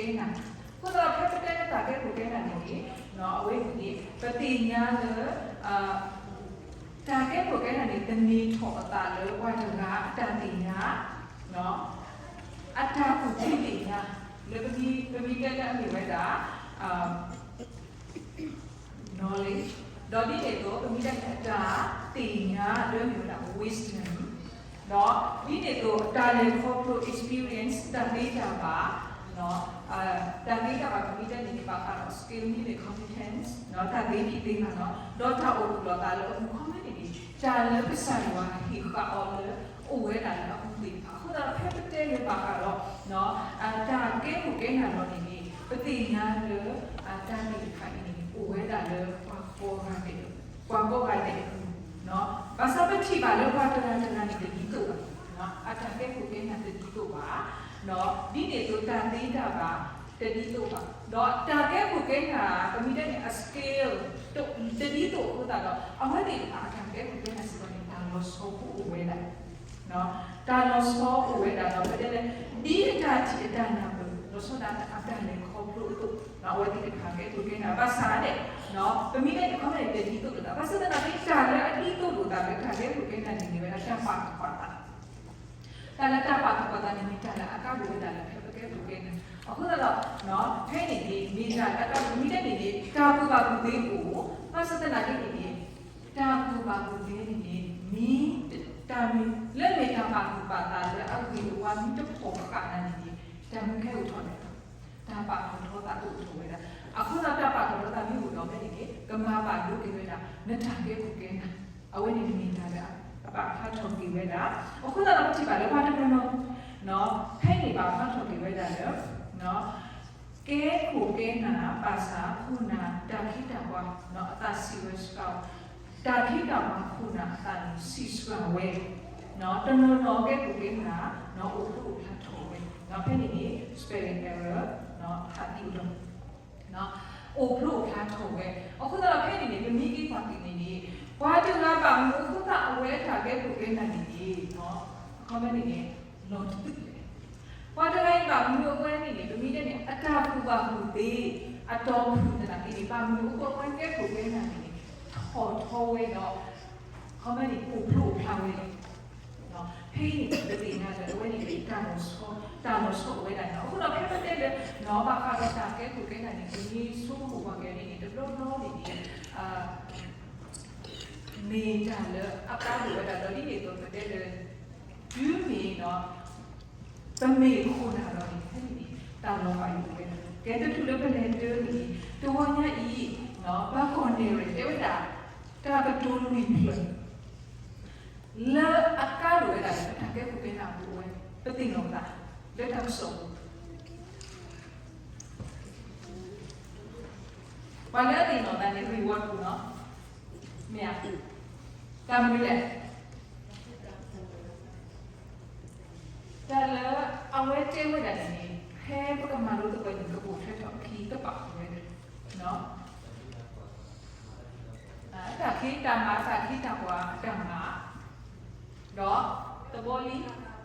ကဲနၤ. အဃိသတးဒီး ဖဲပတဲလၢတၢ်ကဲခိၣ်ကဲနၤန့ၣ်န့ၣ် အဝဲန့ၣ်န့ၣ် ပသ့ၣ်ညါလၢ တၢ်ကဲခိၣ်ကဲနၤန့ၣ် တမ့ၢ်ထီၣ်အသးလၢပှၤတဂၤအတၢ်သ့ၣ်ညါ, အတၢ်ကူၣ်သ့သ့ၣ်ညါ, လၢပမ့ၢ်တဲလၢအမ့ၢ်ဝဲဒၣ် knowledge, ဒီးဒ်န့ၣ်အသိး ပမ့ၢ်တဲန့ၣ် အတၢ်သ့ၣ်ညါလၢအမ့ၢ်ဝဲဒၣ် wisdom, ဒီးဒ်န့ၣ်အသိး တၢ်လဲၤခီဖျိ experience, တၢ်သ့တၢ်ဘၣ်, တၢ်သ့တၢ်ဘၣ် ပမ့ၢ်တဲန့ၣ်န့ၣ် ဘၣ်ဃးဒီး skill မ့တမ့ၢ် competence, တၢ်သ့ဖံးသ့မၤနီၤ, ဒီးတၢ်အိၣ်သူၣ်လီၤသးလၢအပူၤ ခီမ့ၢ်န့ၣ်န့ၣ် တၢ်လၢကစၢ်ယွၤဟ့ၣ်ဃာ်အီၤလၢ အိၣ်ဝဲဒၣ်လၢအပူၤသ့ၣ်တဖၣ်. အဃိသတးဒီး ဖဲပတဲလၢဘၣ်ဃးဒီး တၢ်ကဲခိၣ်ကဲနၤလီၤန့ၣ်န့ၣ် ပသ့ၣ်ညါလၢ တၢ်သ့ၣ်တဖၣ်အံၤန့ၣ်န့ၣ် အိၣ်ဝဲဒၣ်လၢပှၤကိးဂၤဒဲး, ပှၤကိးဂၤဒဲးအပူၤ, ဘၣ်ဆၣ်ပထံၣ်ဘၣ်လၢပှၤတဂၤတဂၤန့ၣ်တဒ်သိးဘၣ်, အတၢ်ကဲခိၣ်ကဲနၤတဒ်သိးဘၣ်, ဒ်န့ၣ်အသိးတၢ်သ့တၢ်ဘၣ်တဒ်သိးဘၣ်, ဒီးတၢ်ကဲခိၣ်ကဲနၤ ပမ့ၢ်တဲန့ၣ် အ skill တဒ်သိးအဃိသတးဒီး အဝဲသ့ၣ်တဖၣ်အတၢ်ကဲခိၣ်ကဲနၤစ့ၢ်ကီးန့ၣ် တၢ်လီၤဆီအိၣ်ဝဲဒၣ် တၢ်လီၤဆီအိၣ်ဝဲဒၣ်ဒီး ပတဲလၢ ဒ်အတၢ်ထံၣ်အတၢ်နၢ်ပၢၢ် လီၤဆီဒၣ်တၢ်အတၢ်လဲၤခီဖျိအသိး, အဝဲသ့ၣ်တဖၣ်ကဲခိၣ်ကဲနၤ ဘၣ်ဆၣ်န့ၣ် ပမ့ၢ်တဲန့ၣ် ခီမ့ၢ်န့ၣ် တဒ်သိးလိာ်သး, ဘၣ်ဆၣ်သနာ်က့ တၢ်လၢအဒ်သိးလိာ်သးလၢတၢ်ကဲခိၣ်ကဲနၤန့ၣ် မ့ၢ်ဝဲဒၣ်တၢ်ပာ်သူၣ်ပာ်သး တၢ်လၢတၢ်ပာ်သူၣ်ပာ်သးန့ၣ် မ့ၢ်တၢ်လၢအကါဒိၣ်ဝဲဒၣ်လၢဖဲပကဲခိၣ်ကဲနၤ, အဃိသတးဒီး ဖဲန့ၣ်န့ၣ် မ့ၢ်တၢ်လၢအကါဒိၣ် မ့ၢ်တဲန့ၣ်န့ၣ် တၢ်ကူၣ်ဘၣ်ကူၣ်သ့အိၣ်, ဘၣ်ဆၣ်သနာ်က့န့ၣ်န့ၣ် တၢ်ကူၣ်ဘၣ်ကူၣ်သ့န့ၣ်န့ၣ် မ့ၢ်တၢ်မ့ၢ် လၢမ့ၢ်တၢ်ပာ်သူၣ်ပာ်သးလၢအဂ့ၤအဝါမ့ၢ်တဖီၣ်ဃာ်နၤန့ၣ်န့ၣ် တၢ်မ့ၢ်ဟဲအိၣ်ထီၣ်န့ၣ် တၢ်ပာ်ထီၣ်ထီသးအိၣ်ထီၣ်ဝဲဒၣ်, အဃိသတးဒီးတၢ်ပာ်ထီၣ်ထီသးမ့ၢ်အိၣ်ဒီးဖဲန့ၣ်န့ၣ် ကမၤဘၣ်ဒိက့ၤဝဲဒၣ် နတၢ်ကဲခိၣ်ကဲနၤ, အဝဲန့ၣ်မ့ၢ်တၢ်လၢအဘၣ်ဖျါထီၣ်က့ၤဝဲဒၣ်, အဃိသတးဒီးပထံၣ်ဘၣ်လၢပှၤတနီၤနီၤ ဖဲန့ၣ်ဘၣ်ဖျါထီၣ်က့ၤဝဲဒၣ်လၢ ကဲခိၣ်ကဲနၤ ဘၣ်ဆၣ်ခိၣ်နၢ်တၢ်ခ့တၢ်ပှၤ အသးစံးဝဲစှၤ, တၢ်ခ့တၢ်ပှၤခိၣ်နၢ်အသးန့ၣ်စံးစှၤဝဲ, တနီၤနီၤကဲခိၣ်ကဲနၤ အိၣ်ဖျိအိၣ်ဖျါထီၣ်ဝဲ, ဖဲန့ၣ်န့ၣ် spelling error ဟးသံဒီး အိၣ်ဖျိအိၣ်ဖျါထီၣ်ဝဲ, အဃိသတးဒီးဖဲန့ၣ်န့ၣ် ပမ့ၢ်က့ၤကွၢ်က့ၤန့ၣ်န့ၣ် ပှၤတဂၤဘၣ်မနုၤအဃိသတးအဝဲတၢ်ကဲခိၣ်ကဲနၤန့ၣ်န့ၣ် အခီပညီန့ၣ်န့ၣ် လီၤတံၢ်လဲၣ်, ပှၤတဂၤအံၤဘၣ်မနုၤအဃိန့ၣ်န့ၣ် ပမ့ၢ်တဲန့ၣ် အတၢ်ကူၣ်ဘၣ်ကူၣ်သ့ အတီၤဖုၣ်သနာ်က့န့ၣ် ဘၣ်မနုၤအဃိအဝဲကဲခိၣ်ကဲနၤန့ၣ်န့ၣ် ထီၣ်ထီဝဲဒီး အခီပညီန့ၣ် အိၣ်ဖျိအိၣ်ဖျါဝဲလဲၣ် ဖဲအံၤန့ၣ် ပသ့ၣ်ညါလၢအဝဲန့ၣ် တၢ်လီၤဆီ တၢ်လီၤဆီအိၣ်ဝဲဒၣ်န့ၣ်လီၤ. အဃိဒီးဖဲပတဲလၢ ဘၣ်ဃးဒီးတၢ်ကဲခိၣ်ကဲနၤန့ၣ် ပမ့ၢ်ဆိကမိၣ်ကွၢ်က့ၤန့ၣ် တဘျီဘျီန့ၣ်န့ၣ် မ့ၢ်တၢ်လၢအကါဒိၣ်ဝဲဒၣ်ဒီး ဒ်န့ၣ်အသိးပတဲလၢ တုၤမ့ၢ်ဒီး ပမ့ၢ်ခိၣ်နၢ်လီၤန့ၣ် ဖဲန့ၣ်န့ၣ် တၢ်လီၤဘၣ်ယိၣ်ဝဲဒၣ် ကဲတထူၣ်လၢပလဲၤတၢ်န့ၣ် တဝီညါအံၤ ဘၣ်ကွၢ်န့ၢ်ဝဲ တဲဝဲဒၣ် တၢ်ကတိၤလွံၢ်ဖျၢၣ် လၢအကါဒိၣ်ဝဲဒၣ်လၢတၢ်ကဲခိၣ်ကဲနၤအပူၤအဝဲ ပသ့ၣ်နီၣ်သး လၢတၢ်ကစီၣ်ပူၤ ပှၤလၢအသ့ၣ်နီၣ်သးန့ၣ် reward ပူၤနီၤ, မ့ၢ်ဧါ, တၢ်မနုၤလဲၣ်, တၢ်လၢအဝဲတဲဝဲဒၣ်န့ၣ်န့ၣ် ဖဲပကမၤလိသပှၢ်န့ၣ် ကပိာ်ထွဲထီၣ်အခံကပာ်ဃုာ်ဝဲဒၣ် တၢ်ခ့တၢ်မၤ တၢ်ခ့တၢ်ပှၤအတၢ်မၤ ဒီးသဘီလံ ဆ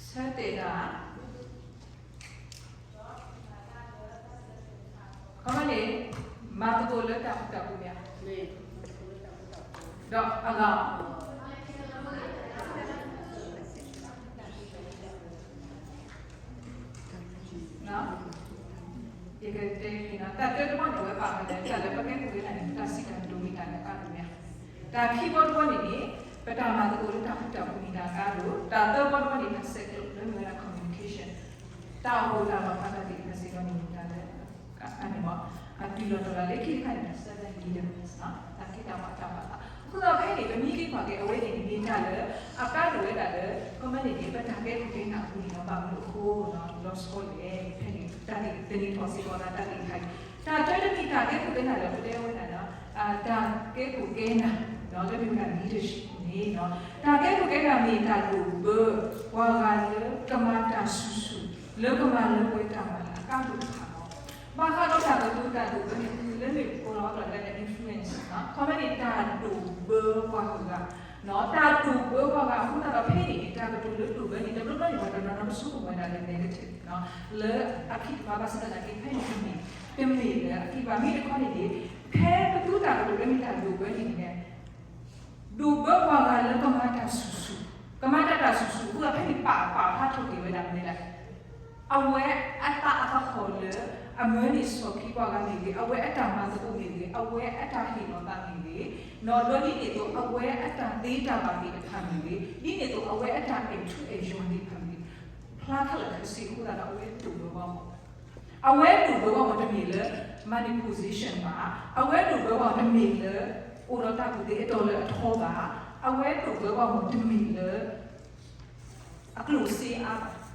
ၢတဲာ်တၢ် ခီမ့ၢ်န့ၣ် မၤသကိးလၢတၢ်ဃူတၢ်ဖိးမ့ၢ်ဧါ, ဒီးအဂၤ ယကတဲ တၢ်တၢတဘီန့ၣ် အဝဲပာ်ဝဲဒၣ် တၢ်လၢပကဲခိၣ်ကဲနၤန့ၣ် တၢ်စံးတၢ်ကတိၤမ့ၢ်တၢ်လၢအကါဒိၣ်မ့ၢ်ဧါ, တၢ်ခံဘီတဘီန့ၣ်န့ၣ် ပတၢ်မၤသကိးလၢတၢ်ဃူတၢ်ဖိးမ့ၢ်တၢ်အကါဒိၣ်, တၢ်သၢဘီတဘီန့ၣ် တၢ်ဆဲးကျိးလၢမ့ၢ်ဝဲဒၣ် communication, တၢ်အိၣ်ဖှိၣ်တၢ်လီၤဖးတၢ်သ့ၣ်တဖၣ်စ့ၢ်ကီးန့ၣ် တၢ်လၢ အန့ၣ်မ့ၢ် အတုၤလီၤတီၤလၢခံတခါန့ၣ် servant leaders တၢ်ခ့တၢ်ပှၤတၢ်ဘၣ်သး, အဃိသတးဖဲန့ၣ် ပမ့ၢ်က့ၤကွၢ်က့ၤအဝဲန့ၣ်န့ၣ် မ့ၢ်တၢ်လၢ အကါဒိၣ်ဝဲဒၣ်လၢ ခီမ့ၢ်န့ၣ်န့ၣ် ပတၢ်ကဲခိၣ်ကဲနၤအပူၤန့ၣ်လီၤ. ဘၣ်မနုၤအဃိ လီၤဆီလဲၣ် ဖဲန့ၣ် တၢ်သ့ၣ်တနံၤထီၣ်စ့ၢ်ကီးသးတၢ်သ့ၣ်တခါအံၤ, တၢ်တၢတမံၤတၢ်ကဲခိၣ်ကဲနၤလၢပတဲဝဲဒၣ်ဒီး တၢ်ကဲခိၣ်ကဲနၤ လၢမ့ၢ်ဝဲဒၣ် leadership န့ၣ် တၢ်ကဲခိၣ်ကဲနၤမ့ၢ်တၢ်ဒိၣ်ဘၢ ပှၤဂၤလၢကမၤတၢ်ဆူၣ်ဆူၣ် လၢကမၤလၢပှဲၤတၢ်မၤလၢအကါဒိၣ်တဖၣ်လီၤ. ဘၣ်ဃးဒီးတၢ်ကတိၤတၢ်ဒိၣ်ဘၢန့ၣ် လၢမ့ၢ်ပကိးလီၤအီၤလၢ influence ခီမ့ၢ်န့ၣ် တၢ်ဒိၣ်ဘၢပှၤဂၤ, တၢ်ဒိၣ်ဘၢပှၤဂၤအဃိသတးဒီး ဖဲန့ၣ်န့ၣ် တၢ်ကတိၤလၢဒိၣ်ဘၢန့ၣ် တဘျီဘျီန့ၣ် ပှၤတနီၤနီၤပဆိကမိၣ်ဝဲဒၣ်လၢ negative လၢအခံတခါ ဘၣ်ဆၣ်သနာ်က့ ဖဲန့ၣ်တမ့ၢ်, တမ့ၢ်လၢအခံဘၣ်. မ့ၢ်တခီန့ၣ်န့ၣ် ဖဲပသူတၢ်ကတိၤလၢမ့ၢ်တၢ်ဒိၣ်ဘၢန့ၣ်န့ၣ် ဒိၣ်ဘၢပှၤဂၤလၢကမၤတၢ်ဆူၣ်ဆူၣ်, ကမၤတၢ်တၢ်ဆူၣ်ဆူၣ် အဃိသတးဖဲန့ၣ် ပာ်ပာ်ဖျါထီၣ်က့ၤဝဲဒၣ်မနုၤလဲၣ်. အဝဲအသးအသဟီၣ်လၢ အမၢန့ၢ်စီၣ်ခံပှၤဂၤမ့ၢ်ဂ့ၤ, အဝဲအတၢ်မၤသကိးမ့ၢ်ဂ့ၤ, အဝဲအတၢ်ဟ့ၣ်လီၤသးမ့ၢ်ဂ့ၤ, ဒီးဒ်န့ၣ်အသိး အဝဲအတၢ်သ့တၢ်ဘၣ်သ့ၣ်တဖၣ်မ့ၢ်ဂ့ၤ, ဒ်န့ၣ်အသိး အဝဲအတၢ်အဲၣ်ထူအဲၣ်ယွၤသ့ၣ်တဖၣ်မ့ၢ်ဂ့ၤ, ဖျါခဲလၢာ်ခဲဆ့အဃိသတးဒီး အဝဲဒိၣ်ဘၢပှၤဂၤ အဝဲဒိၣ်ဘၢပှၤဂၤတမ့ၢ်လၢ money position ဘၣ်, အဝဲဒိၣ်ဘၢပှၤဂၤတမ့ၢ်လၢ အိၣ်ဒီးတၢ်ကူၣ်သ့အတီၤလၢအထီဘၣ်, အဝဲဒိၣ်ဘၢပှၤဂၤတမ့ၢ်လၢ အကျိၣ်စ့အါဘၣ်.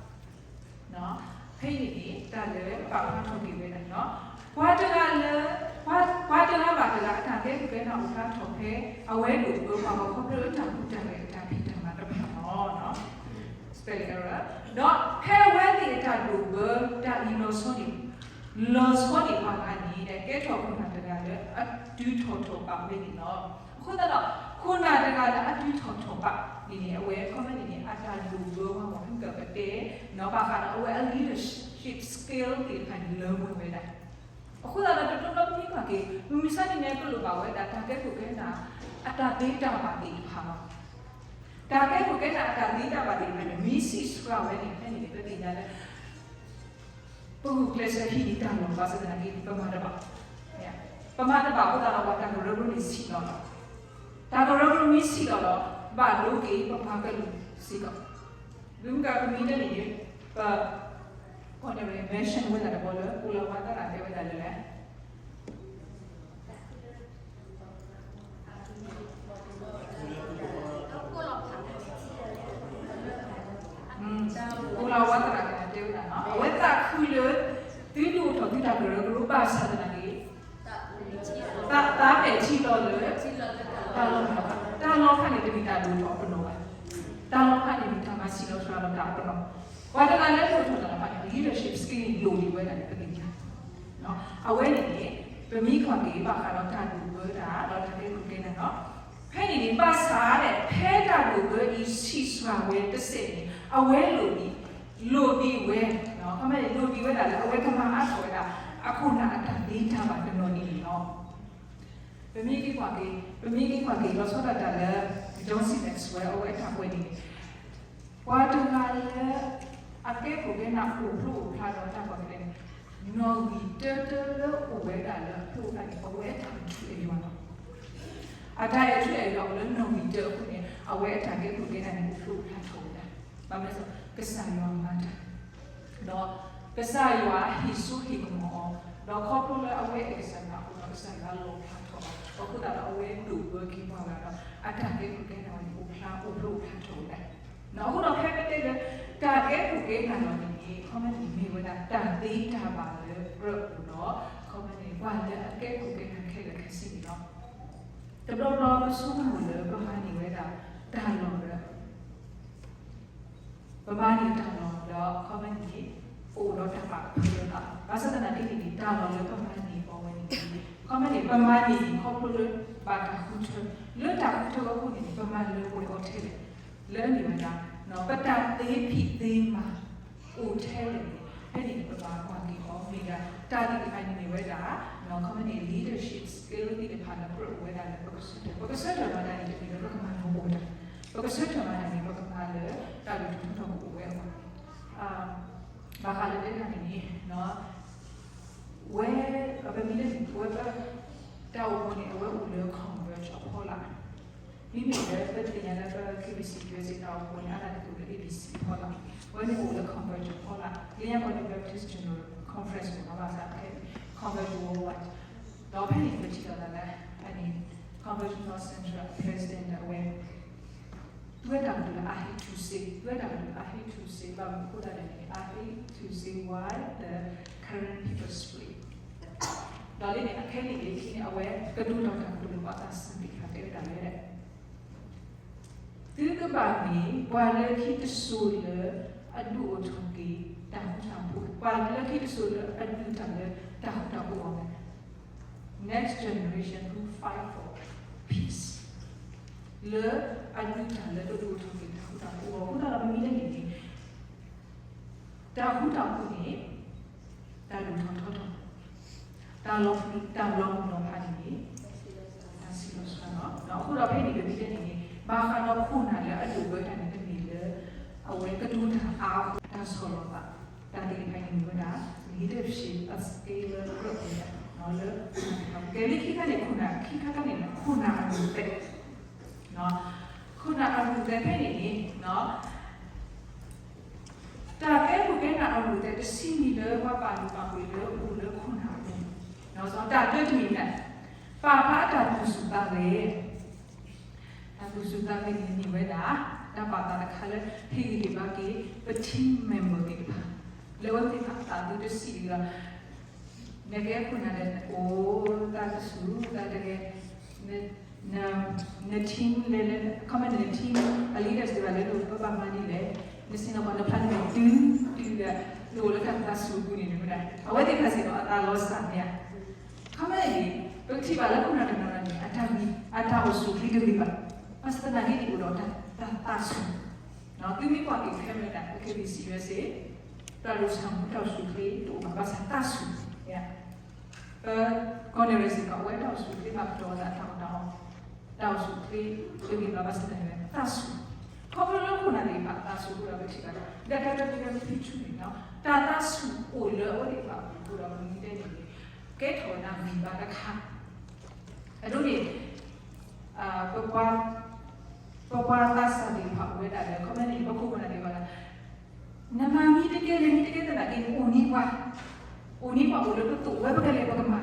ဖဲအံၤန့ၣ်န့ၣ် တၢ်လၢပာ်ဖျါထီၣ်က့ၤဝဲဒၣ်န့ၣ်လီၤ. ပှၤတဂၤလၢ ပှၤ ပှၤတဂၤဘၣ်တဂၤအတၢ်ကဲထီၣ်ကဲထီၣ်အိၣ်ဖျါထီၣ်ဖဲ အဝဲဒိၣ်ဘၢပှၤဂၤခီဖျိလၢတၢ်ကူတၢ်ရဲၣ်အတၢ်ဖံးတၢ်မၤတဖၣ်လီၤ. ဒီးဖဲအဝဲသ့ၣ်အတၢ်ဒိၣ်ဘၢတၢ်အံၤလီၤဆီန့ၣ် လီၤဆီန့ၣ်ပှၤဂၤန့ၣ် ကဲထီၣ်ခိၣ်နၢ်တဂၤလၢအတုၤထီၣ်ထီၣ်ဘးဝဲန့ၣ်လီၤ. အဃိသတးဒီး ခိၣ်နၢ်တဂၤလၢအတုၤထီၣ်ထီၣ်ဘးန့ၣ်န့ၣ် အဝဲခီမ့ၢ်န့ၣ်န့ၣ် အတၢ်ဒိၣ်ဘၢပှၤဂၤ ဟဲကပတဲ နီၢ်ဘၣ်ဃးဒီးအဝဲအ leadership skill သ့ၣ်တဖၣ်န့ၣ် လၢမွဲဝဲဒၣ်. အဃိသတးဒီး တဘျီဘျီပမ့ၢ်ကွၢ်က့ၤ မုၢ်မဆါတနံၤန့ၣ် ပလိၣ်ဘၣ်ဝဲဒၣ် တၢ်ကဲခိၣ်ကဲနၢ် အတၢ်သ့တၢ်ဘၣ်သ့ၣ်တဖၣ်လီၤ. တၢ်ကဲခိၣ်ကဲနၢ်အတၢ်သ့တၢ်ဘၣ်သ့ၣ်တဖၣ်န့ၣ် မ့ၢ်ဆံးစှၤဝဲန့ၣ် ဖဲန့ၣ်န့ၣ် ပသ့ၣ်ညါလၢ ပဂုာ်ကျဲးစၢးဟံးန့ၢ်တၢ်လီၢ် ဘၣ်ဆၣ်သနာ်က့ ပမၤတဘၣ်. ပမၤတဘၣ်အဃိသတးဒီး ပှၤတၢ်ကရၢကရိန့ၣ်ဆံးလီၤလီၤ. တၢ်ကရၢကရိမ့ၢ်ဆံးလီၤလီၤ ဘၣ်ဒိက့ၤပပှၤကလုာ်စ့ၢ်ကီး. မ့ၢ်မုၢ်ကမံၤတနံၤန့ၣ် ပ ကီၢ်န့ၣ် mention ဝဲဒၣ်တဘျီလၢ ပူၤလီၤဝါသရၣ်တဲဝဲဒၣ်လၢလဲၣ် ပူၤလီၤဝါသရၣ်တဲဝဲဒၣ်နီၤ အဝဲသးခုလၢ သုဒုးအိၣ်ထီၣ်သုတၢ်ကရၢကရိဘၣ်ဆၣ်သနာ်က့ သးမဲာ်ထံလီၤလၢ တၢ်လီၤဖး, တၢ်လီၤဖးန့ၣ် တမ့ၢ်တၢ်ဒိၣ်ထီၣ်ပနီၣ်ဘၣ်. တၢ်လီၤဖးန့ၣ်မ့ၢ်တၢ်မၤဆံးလီၤစှၤလီၤတၢ်ပနီၣ်. ပှၤတဂၤလၢဒိၣ်ထီၣ်တၢ်လီၤဖးန့ၣ် leadership skill လိၣ်ဒံးဝဲဒၣ်န့ၣ် ပသ့ၣ်ညါ. အဝဲန့ၣ်န့ၣ် ပမ့ၢ်ကွၢ်က့ၤဘၣ်ဃးဒီးတၢ်ဒိၣ်ဘၢတၢ် ဒီးတၢ်ကဲခိၣ်ကဲနၢ်လီၤ. ဖဲန့ၣ်န့ၣ် ဘၣ်ဆၣ်ဒီး ဖဲတၢ်ဒိၣ်ဘၢအံၤဆံးစှၤဝဲတစဲးန့ၣ် အဝဲလိၣ်ဒံး, လိၣ်ဒံးဝဲ, ခီမ့ၢ်န့ၣ် လိၣ်ဒံးဝဲဒၣ်လၢအဝဲကမၤအါထီၣ်ဝဲဒၣ် အခိၣ်နၢ်အတၢ်သ့တၢ်ဘၣ်တနီၤန့ၣ်န့ၣ်လီၤ. ပမ့ၢ်က့ၤကွၢ်က့ၤ, ပမ့ၢ်က့ၤကွၢ်က့ၤ လီၤဆီဒၣ်တၢ်လၢ John C Maxwell အဝဲအတၢ်ကွဲးန့ၣ်န့ၣ် ပှၤတဂၤလၢ အကဲခိၣ်ကဲနၢ်အိၣ်ဖျိအိၣ်ဖျါဒီးတၢ်ကွၢ်ကလဲန့ၣ် နီၣ်ဂံၢ်တၢတၢလၢအိၣ်ဝဲဒၣ်လၢအဖျိအသးန့ၣ် အဝဲအတၢ်အဲၣ်ထူအဲၣ်ယွၤလီၤ. အတၢ်အဲၣ်ထူအဲၣ်ယွၤအိၣ်လၢနီၣ်ဂံၢ်တၢအဃိန့ၣ် အဝဲအတၢ်ကဲခိၣ်ကဲနၢ်န့ၣ် အိၣ်ဖျိအိၣ်ဖျါထီၣ်ဝဲဒၣ်. ဘၣ်မနုၤလဲၣ်, ကစၢ်ယွၤမၤတၢ် ဒီးကစၢ်ယွၤဟ့ၣ်စိဟ့ၣ်ကမီၤအီၤ, ဒီးခီဖျိလၢအဝဲအဲၣ်ကစၢ်ယွၤအဃိဒီး ကစၢ်ယွၤလီၣ်ဖျါထီၣ်အီၤ, အဃိသတးဒီးအဝဲဒိၣ်ဘၢက့ၤပှၤဂၤဒီး အတၢ်ကဲခိၣ်ကဲနၢ်ဝဲန့ၣ် အိၣ်ဖျါ အိၣ်ဖျိအိၣ်ဖျါထီၣ်ဝဲဒၣ်. အဃိဒီးဖဲပတဲလၢ တၢ်ကဲခိၣ်ကဲနၢ်လီၤန့ၣ်န့ၣ် ခီမ့ၢ်န့ၣ်မ့ၢ်ဝဲဒၣ် တၢ်သ့တၢ်ဘၣ်လၢကြၢးအိၣ်ဒီး ခီမ့ၢ်န့ၣ် ပှၤလၢအကဲခိၣ်ကဲနၢ်ခဲလၢာ်ခဲဆ့န့ၣ်လီၤ. တဘျီဘျီပဆိကမိၣ်လၢပမၤန့ၢ်ဝဲဒၣ် တၢ်လီၢ်ဒီး ပမၤန့ၢ်တၢ်လီၢ်ဒီး ခီမ့ၢ်န့ၣ် ပအိၣ်ဒီးတၢ်ပာ်ကဖၢလၢအသး, ဘၣ်ဆၣ်သနာ်က့န့ၣ်န့ၣ် တၢ်လီၢ်လၢပမၤန့ၢ်အီၤဝဲန့ၣ်န့ၣ် ခီမ့ၢ်န့ၣ် ပမၤန့ၢ်န့ၣ် ခီဖျိလၢဘၣ်တၢ်ဃုထၢ, လၢတၢ်ဃုထၢအဃိန့ၣ်န့ၣ် ပမၤလၢပှဲၤအီၤထဲလဲၣ်, လၢန့ၣ်ဝဲဒၣ် ပတၢ်သ့ဖံးသ့မၤ အိၣ်ထဲလဲၣ်န့ၣ် ဖဲန့ၣ်န့ၣ် ပဘၣ်ကွၢ်က့ၤအီၤ မ့ၢ်ဒၣ် တၢ်သ့ၣ်တဖၣ်န့ၣ်မ့ၢ်ဝဲဒၣ် ခီမ့ၢ်န့ၣ် leadership skill သ့ၣ်တဖၣ်လၢကြၢးအိၣ်ဝဲဒၣ်လၢပကဆၢထၢၣ်, ပကဆၢထၢၣ်မၤတၢ်န့ၣ် တမ့ၢ်လၢပကမၤနၢၤအိၣ်တၢ်, ပကဆၢထၢၣ်မၤတၢ်န့ၣ် ပကမၤလၢတၢ်ဒိၣ်ထီၣ်ထီထီၣ်ကအိၣ်ဝဲအဂီၢ်န့ၣ် ဘၣ်ဃးလၢတဲတၢ်န့ၣ်န့ၣ် ဝဲ ပမ့ၢ်လၢန့ၣ် ပဝဲပ တၢ်အိၣ်ဖှိၣ်န့ၣ် အဝဲအိၣ်လၢ convert အဖီလာ်, မ့မ့ၢ်လၢပသ့ၣ်ညါလၢပ KBC USA တၢ်အိၣ်ဖှိၣ်န့ၣ် အါဒၣ်တက့ၢ်လၢ ABC အဖီလာ်, အဝဲန့ၣ်အိၣ်လၢ convert အဖီလာ်, လၢညါကီၢ်န့ၣ် Baptist General Conference န့ၣ် ဘၣ်ဆၣ်ခဲ convert worldwide, ဒီးဖဲန့ၣ်ပထံၣ်လိာ်သးလၢ အန့ၣ် convert North Central president အဝဲ သူဝဲတၢ်ကတိၤလၢ I hate to say, သူဝဲတၢ်ကတိၤလၢ I hate to say ဘၣ်မနုၤအဃိသတးလဲၣ်န့ၣ် I hate to say why the current people split. ဒီးလၢန့ၣ် အခဲန့ၣ်လၢခံန့ၣ် အဝဲကတိၤတၢ်ကတိၤလၢပှၤသးစၢ်သ့ၣ်တဖၣ်တဲဝဲဒၣ်လဲၣ်, သုကဘၣ်မ့ၢ် ပှၤလၢခံတစိၤလၢအဒုးအိၣ်ထီၣ်က့ၤတၢ်ဃူတၢ်ဖိး, ပှၤလၢခံတစိၤလၢအဒုးတၢ်လၢတၢ်ဃူတၢ်ဖိးအဂီၢ်န့ၣ် next generation who fight for လၢအဒုးတၢ်လၢတဒိၣ်ထီၣ်က့ၤတၢ်ဃူတၢ်ဖိးအဃိသတးဒီး ပမ့ၢ်တဲန့ၣ်န့ၣ် တၢ်ဃူတၢ်ဖိးန့ၣ် တၢ်ဒိၣ်ထီၣ်ထီထီၣ်, တၢ်လီၤပျံၤ တၢ်လီၤမုၢ်လီၤဖးန့ၣ်န့ၣ် တၢ်ဆံးလီၤစှၤလီၤ. အဃိဒီးဖဲန့ၣ် ပမ့ၢ်တဲန့ၣ်န့ၣ် ဘၣ်ဃးဒီးခိၣ်နၢ်လၢအဒိၣ်ဝဲတၢ်န့ၣ် တမ့ၢ်လၢ အဝဲကတိၤတၢ်အါအဃိ တၢ်ဆီၣ်လီၤသး တၢ်သ့ၣ်တဖၣ်န့ၣ်မ့ၢ်ဝဲဒၣ် leadership အ skill လၢကြၢးဝဲဒၣ် လၢ ကဲလၢခံခါန့ၣ် ခိၣ်နၢ် ခံခါခါန့ၣ် ခိၣ်နၢ်အရူၢ်သဲး ခိၣ်နၢ်အရူၢ်သဲးဖဲန့ၣ်န့ၣ် တၢ်ကဲခိၣ်ကဲနၢ်အရူၢ်သဲး တဆံမံၤလၢပှၤပာ်လုၢ်ပာ်ပှ့ၤလၢအိၣ်လၢခိၣ်နၢ်အပူၤ, တၢ်တၢတမံၤန့ၣ် ပာ်ဖျါအတၢ်သူၣ်ဆူၣ်သးဂဲၤ တၢ်သူၣ်ဆူၣ်သးဂဲၤန့ၣ်မ့ၢ်ဝဲဒၣ် တၢ်ပာ်သးတခါလၢ ဟ့ၣ်ဂံၢ်ဟ့ၣ်ဘါက့ၤ ပ team member သ့ၣ်တဖၣ် လၢအဝဲသ့ၣ်တဖၣ်အသးသုတဆံးဒီး နကဲခိၣ်နၢ်ဒီး အိၣ်သးတဆူၣ်သးတဂ့ၤ န team လဲၤလၢ ခီမ့ၢ်န team အ leaders သ့ၣ်တဖၣ်လၢနပဘၣ်မၤဒ်လဲၣ် နစ့ၢ်ကီးပှၤနဖျါနမဲာ်တုၤတုၤဒီး နအိၣ်လၢတၢ်သးဆူၣ်အပူၤန့ၣ် မ့ၢ်ဝဲဒၣ် အဝဲသ့ၣ်တဖၣ်စ့ၢ်ကီးအသးလီၤစၢ်မ့ၢ်ဧါ. ခီမ့ၢ်န့ၣ် ပကထံၣ်ဘၣ်လၢခိၣ်နၢ်တနီၤနီၤန့ၣ် အတၢ်ဂံၢ် အတၢ်အိၣ်ဆူၣ်ချ့တဂ့ၤဘၣ်. ဘၣ်ဆၣ်သနာ်က့န့ၣ် အိၣ်ဒီးတၢ်သးဆူၣ် သုမ့ၢ်ကွၢ်က့ၤ Canada ပကဲ စီ ယူအက်စ် တၢ်ရိၣ်ဆၣ်မူ တၢ်အိၣ်ဆူၣ်ချ့တအိၣ်ဘၣ် ဘၣ်ဆၣ်သးဆူၣ် ပကီၢ်န့ၣ်စ့ၢ်ကီး အဝဲတၢ်အိၣ်ဆူၣ်ချ့ဘၣ်ကတီၤသးတၢ်အီၣ်တၢ်အီ တၢ်အိၣ်ဆူၣ်ချ့တဂ့ၤဘၣ် ဘၣ်ဆၣ်သနာ်က့ သးဆူၣ် ခီဖျိလၢခိၣ်နၢ်သ့ၣ်တဖၣ်သးဆူၣ်အဃိဒီး ပထံၣ်ဘၣ် ဒီးတၢ်တမံၤဒီး မ့ၢ်ဖံးဆူၣ်န့ၣ် တၢ်သးဆူၣ်အိၣ်လၢအဝဲသ့ၣ်တဖၣ်အပူၤအဃိဒီး ပမ့ၢ်တဲန့ၣ်န့ၣ် ကဲထီၣ်ဝဲဒၣ်ဂံၢ်ဘါတခါ အဒိန့ၣ် ပပှၤသးစၢ်သ့ၣ်တဖၣ်အိၣ်ဝဲဒၣ်လၢ ခီမ့ၢ်န့ၣ် ပခိၣ်ပနၢ်သ့ၣ်တဖၣ်လၢ နမၤမံတကဲလဲၣ် မံတကဲသနာ်က့န့ၣ် အိၣ်န့ၢ်ပှၤ အိၣ်န့ၢ်ပှၤအိၣ်လၢပသိးဝဲပကလဲၤပကမၤ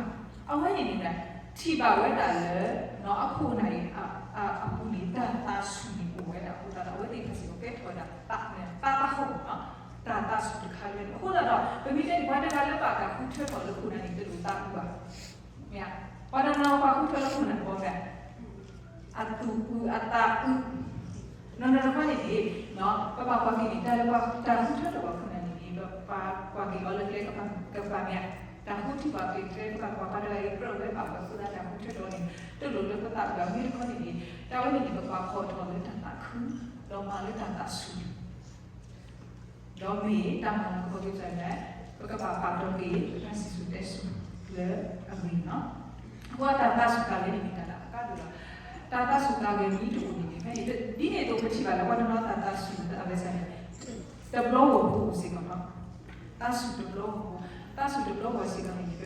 အဝဲန့ၣ်န့ၣ် ထံၣ်ဘၣ်ဝဲဒၣ်လၢ အခိၣ်နၢ်အံၤ အပူၤန့ၣ် တၢ်သးဆူၣ်န့ၣ်အိၣ်ဝဲဒၣ်အဃိသတးဒီး အဝဲသ့ၣ်တဖၣ်စ့ၢ်ကီးကဲထီၣ်ဝဲဒၣ်သး သးသးဟီၣ်မး တၢ်သးဆူၣ်တခါလၢန့ၣ် အဃိသတးဒီး ပမ့ၢ်တဲန့ၣ် ပှၤတဂၤလၢဘၣ်တၢ်ဃုထၢထီၣ်လၢခိၣ်နၢ်န့ၣ် တလိၣ်သးအုးဘၣ် မ့ၢ် ပှၤတနီၤပှၤဃုထၢလၢခိၣ်နၢ်တဘီမ့ၢ် အသူၣ်အုးအသးအုး နီၢ်နီၢ်တခီန့ၣ်န့ၣ် ပဘၣ်ကွၢ်က့ၤန့ၣ် တၢ်လၢတၢ်ဃုထၢထီၣ်ပှၤခိၣ်နၢ်န့ၣ်န့ၣ် ပကွၢ်က့ၤအီၤလၢကျဲကပၤမ့ၢ် တၢ်ဃုထၢပှၤကျဲကပၤ ပှၤတဂၤအံၤကြၢးဝဲဘၣ်ပှၤဃုသးတၢ်ဃုထၢထီၣ်န့ၣ် တလိၣ်လၢပသးအုးဘၣ် မ့ၢ်တခီန့ၣ်န့ၣ် တၢ်ဝဲန့ၣ်န့ၣ် ပကွၢ်ဖီၣ်ထီၣ်လၢတၢ်သးခု ဒီးမၤလၢတၢ်သးဆူၣ် ဒီးမ့ၢ်တၢ်မၤလၤကပီၤက့ၤစၢ်န့ၣ် ပကဘၣ်ပာ်တီၢ်က့ၤပတၢ်စံၣ်စိၤတဲစိၤလၢအဂ့ၤန့ၣ် အဃိတၢ်သးဆူၣ်သးဂဲၤန့ၣ်မ့ၢ်တၢ်လၢအကါဒိၣ်လီၤ. တၢ်သးဆူၣ်သးဂဲၤမ့ၢ်တအိၣ်န့ၣ်န့ၣ်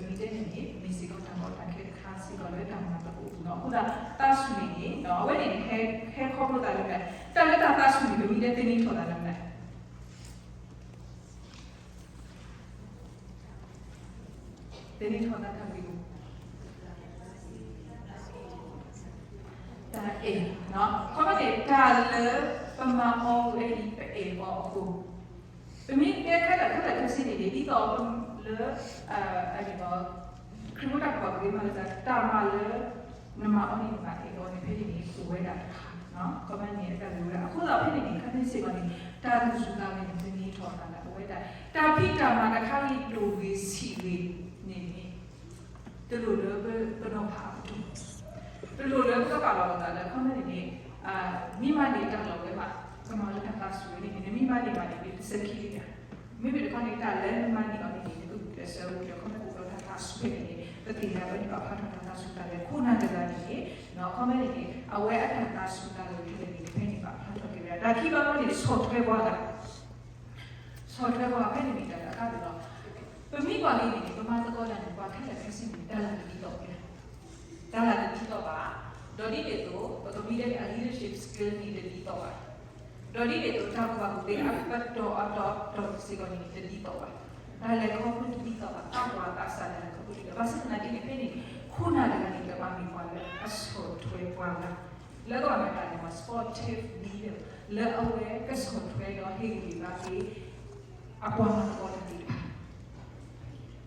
ဖဲန့ၣ် ဒ်န့ၣ်အသိးပထံၣ်ဘၣ်လၢပှၤတနီၤသးသးဆူၣ်သးဂဲၤစၢ်န့ၣ် တဘျီဂီၢ်ဖိစ့ၢ်ကီးလီၤ. သးဆူၣ်တဘျီဂီၢ်ဖိ သးဆူၣ်တဘျီဂီၢ်စ့ၢ်ကီးန့ၣ်န့ၣ် ပမ့ၢ်တဲန့ၣ်န့ၣ် မ့ၢ်စ့ၢ်ကီးတၢ်ကီတၢ်ခဲတခါစ့ၢ်ကီးလၢတၢ်မၤသကိးပူၤလီၤ. အဃိသတး သးဆူၣ်န့ၣ်န့ၣ် အဝဲန့ၣ်န့ၣ် ဟဲခီဖျိသးလၢမနုၤ တၢ်လၢတၢ်သးဆူၣ်န့ၣ် ပမ့ၢ်တဲသန့ၤထီၣ်သးလၢမနုၤ သန့ၤထီၣ်သးတၢ်ဂ့ၢ် တၢ်အဲၣ်, ခီဖျိန့ၣ် တၢ်လၢပမၤအီၤဝဲအံၤ ပအဲၣ်အီၤအဃိ, ပမ့ၢ်တဲခဲလၢာ်ခဲလၢာ်ခဲဆ့န့ၣ်န့ၣ် ဒ်သိးလၢ ခရံာ်ဖိတၢ်ကပီၤကမၤလိာ်သး တၢ်မၤလၢ နမၤအီၤန့ၣ် နဘၣ်အဲၣ်အီၤန့ၣ် ဖဲန့ၣ်န့ၣ်အိၣ်ဝဲဒၣ်တခါ, ခီဖျိန့ၣ် အတၢ်ဂ့ၢ်ဝဲဒၣ် အဃိသတးဖဲန့ၣ်န့ၣ် ခါန့ၣ်စ့ၢ်ကီးန့ၣ် တၢ်သူၣ်ဆူၣ်သးဂဲၤန့ၣ် သန့ၤထီၣ်သးလၢအဝဲဒၣ် တၢ်ဖံးတၢ်မၤတခါဂ့ၤဒိၣ်ဂ့ၤဆံးဂ့ၤန့ၣ်န့ၣ် တလိၣ်လၢပနီၤဖးအပတီၢ်, တလိၣ်လၢပကပာ်လီၤပသးလၢ ခီဖျိန့ၣ်န့ၣ် မ့ၢ်မၤန့ၢ်တၢ်လီၢ်ဝဲဘၣ်, ကမၤလၢတၢ်သးဆူၣ်ဝဲန့ၣ်န့ၣ် နမ့ၢ်မၤန့ၢ်ဘၣ်န့ၣ် နတစဲးခံလံဧါ. မ့မ့ၢ်တခီန့ၣ် တၢ်လၢနမၤန့ၢ်အီၤန့ၣ်န့ၣ် နကဂုာ်ကျဲးစၢးဝဲဒီး ခီဖျိအိၣ်ဒီးတၢ်သးဆူၣ်ဝဲန့ၣ်န့ၣ် ပသ့ၣ်ညါဝဲန့ၣ် ပာ်ဖျါထီၣ်တၢ်သးဆူၣ်သးဂဲၤ ခိၣ်နၢ်တဂၤန့ၣ်န့ၣ် ခီဖျိန့ၣ်န့ၣ် အဝဲအတၢ်သးဆူၣ်သးဂဲၤဒ်လဲၣ်န့ၣ် ဖဲန့ၣ်ပာ်ဖျါထီၣ်က့ၤဝဲဒၣ် တၢ်ခံဘီမ့ၢ်န့ၣ် ဆီၣ်ထွဲပှၤဂၤ ဆီၣ်ထွဲပှၤဖဲန့ၣ်မ့ၢ်တၢ်လၢအကါဒိၣ်လီၤ. ပမ့ၢ်ကွၢ်လံန့ၣ်န့ၣ် ပမၤသကိးတၢ်န့ၣ် ပှၤခဲလၢာ်ခဲဆ့န့ၣ် တၢ်လၢတဒ်သိးဘၣ်, တၢ်လၢတဒ်သိးဘၣ်, ဒီးဒ်န့ၣ်အသိး ပကမ့ၢ်တဲန့ၣ် အ leadership skill န့ၣ်တဒ်သိးဘၣ်, ဒီးဒ်န့ၣ်အသိး တၢ်ကူၣ်ဘၣ်ကူၣ်သ့အပတီၢ်အတီၢ်စ့ၢ်ကီးန့ၣ် တဒ်သိးဘၣ်, တၢ်လဲၤခီဖျိတဒ်သိးဘၣ်, တၢ်ပှၤသးစၢ်တၢ်လဲၤခီဖျိတဒ်သိးဘၣ်, ဘၣ်ဆၣ်သနာ်က့န့ၣ် ဖဲန့ၣ် ခိၣ်နၢ်တဂၤန့ၣ် ကဘၣ်မ့ၢ်ပှၤလၢအဆီၣ်ထွဲပှၤဂၤ လၢကဘၣ်မ့ၢ်တၢ်လၢ supportive leader လၢအဝဲကဆီၣ်ထွဲဒီးဟ့ၣ်ဂံၢ်ဟ့ၣ်ဘါက့ၤ အပှၤမၤသကိးတၢ်သ့ၣ်တဖၣ်,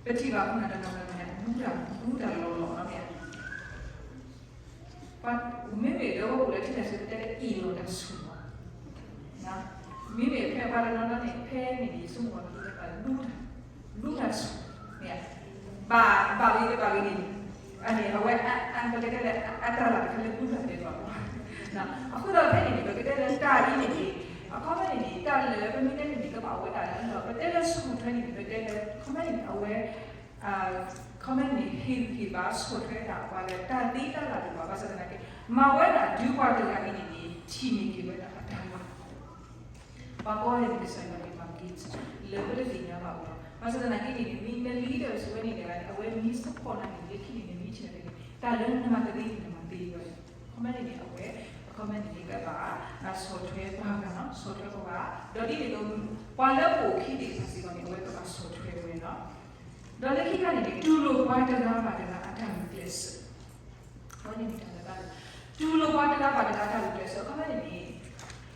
ပထံၣ်ဘၣ်ခိၣ်နၢ်တနီၤနီၤန့ၣ် ဒူတၢ်ဒူတၢ်လီၤလီၤလီၤမ့ၢ်ဧါ, မ့မ့ၢ်လၢပအိၣ်လၢထံတၢ်ဆၢကတီၢ်အံၤလီၤတၢ်ဆူၣ်လီၤ, မ့မ့ၢ်ဖဲပှၤတနီၤနီၤန့ၣ် ဖဲန့ၣ်န့ၣ် ဆိကမိၣ်တၢ်ဒူတၢ် ဒူတၢ်ဆူၣ်, မ့ၢ်ဧါ, ဘၣ်ဘၣ်ဂ့ၤတဘၣ်ဂ့ၤန့ၣ် အန့ၣ် အဝဲ အ အ ပကတဲလၢ အတၢ်လၢ်တခါလၢ ဘူးဘၣ်တဲဘၣ်မး, အဃိဒီးဖဲန့ၣ်န့ၣ် ပကတဲလၢတၢ်အံၤန့ၣ်န့ၣ် အခီပညီန့ၣ်န့ၣ် တၢ်လၢပမ့ၢ်တဲန့ၣ်န့ၣ် ကဘၣ်ဝဲဒၣ်လၢ ပတဲလၢ ဆီၣ်ထွဲန့ၣ်န့ၣ် ပတဲလၢ အခီပညီန့ၣ်န့ၣ် အဝဲ အခီပညီန့ၣ် ဟ့ၣ်ဂံၢ်ဟ့ၣ်ဘါ ဆီၣ်ထွဲတၢ် ပှၤလၢတၢ်သ့တၢ်လၢ်တအိၣ်ဘၣ် ဘၣ်ဆၣ်သနာ်က့ မၤဝဲဒၣ်ဒုးပှၤတဂၤအံၤန့ၣ်န့ၣ် ထံၣ်န့ၢ်က့ၤဝဲဒၣ်အတၢ်လၢ် ပှၤကိးဂၤန့ၣ် ကစၢ်ယွၤန့ၣ် မၤက့ၤ လၢပတသ့ၣ်ညါဘၣ်အီၤလီၤ. ဘၣ်ဆၣ်သနာ်က့န့ၣ်န့ၣ် မ့ၢ်န leaders ဝဲန့ၣ်တဂၤန့ၣ် အဝဲမ့ၢ် support နၤန့ၣ် လၢခံန့ၣ်န့ၣ် မ့ၢ်ထံၣ်နၤန့ၣ် တၢ်လၢနမၤသ့န့ၣ် နမၤသ့ဝဲ. အခီပညီန့ၣ်န့ၣ် အဝဲ အခီပညီန့ၣ်န့ၣ် ကဘၣ် ဆီၣ်ထွဲပှၤဂၤနီၤ ဆီၣ်ထွဲပှၤဂၤ ဒီးဒ်န့ၣ်အသိး ပှၤလၢပအိၣ်ခံသ့ၣ်တဖၣ်စ့ၢ်ကီးန့ၣ် အဝဲကဘၣ်ဆီၣ်ထွဲဝဲနီၤ. ဒီးလၢခံခါန့ၣ်န့ၣ် တူၢ်လိာ်ပှၤတဂၤဘၣ်တဂၤအတၢ်ဂုာ်ကျဲးစၢး အဝဲန့ၣ်မ့ၢ်တၢ်လၢတၢ်လၢ တူၢ်လိာ်ပှၤတဂၤဘၣ်တဂၤအတၢ်ဂုာ်ကျဲးစၢး အခီပညီန့ၣ်န့ၣ်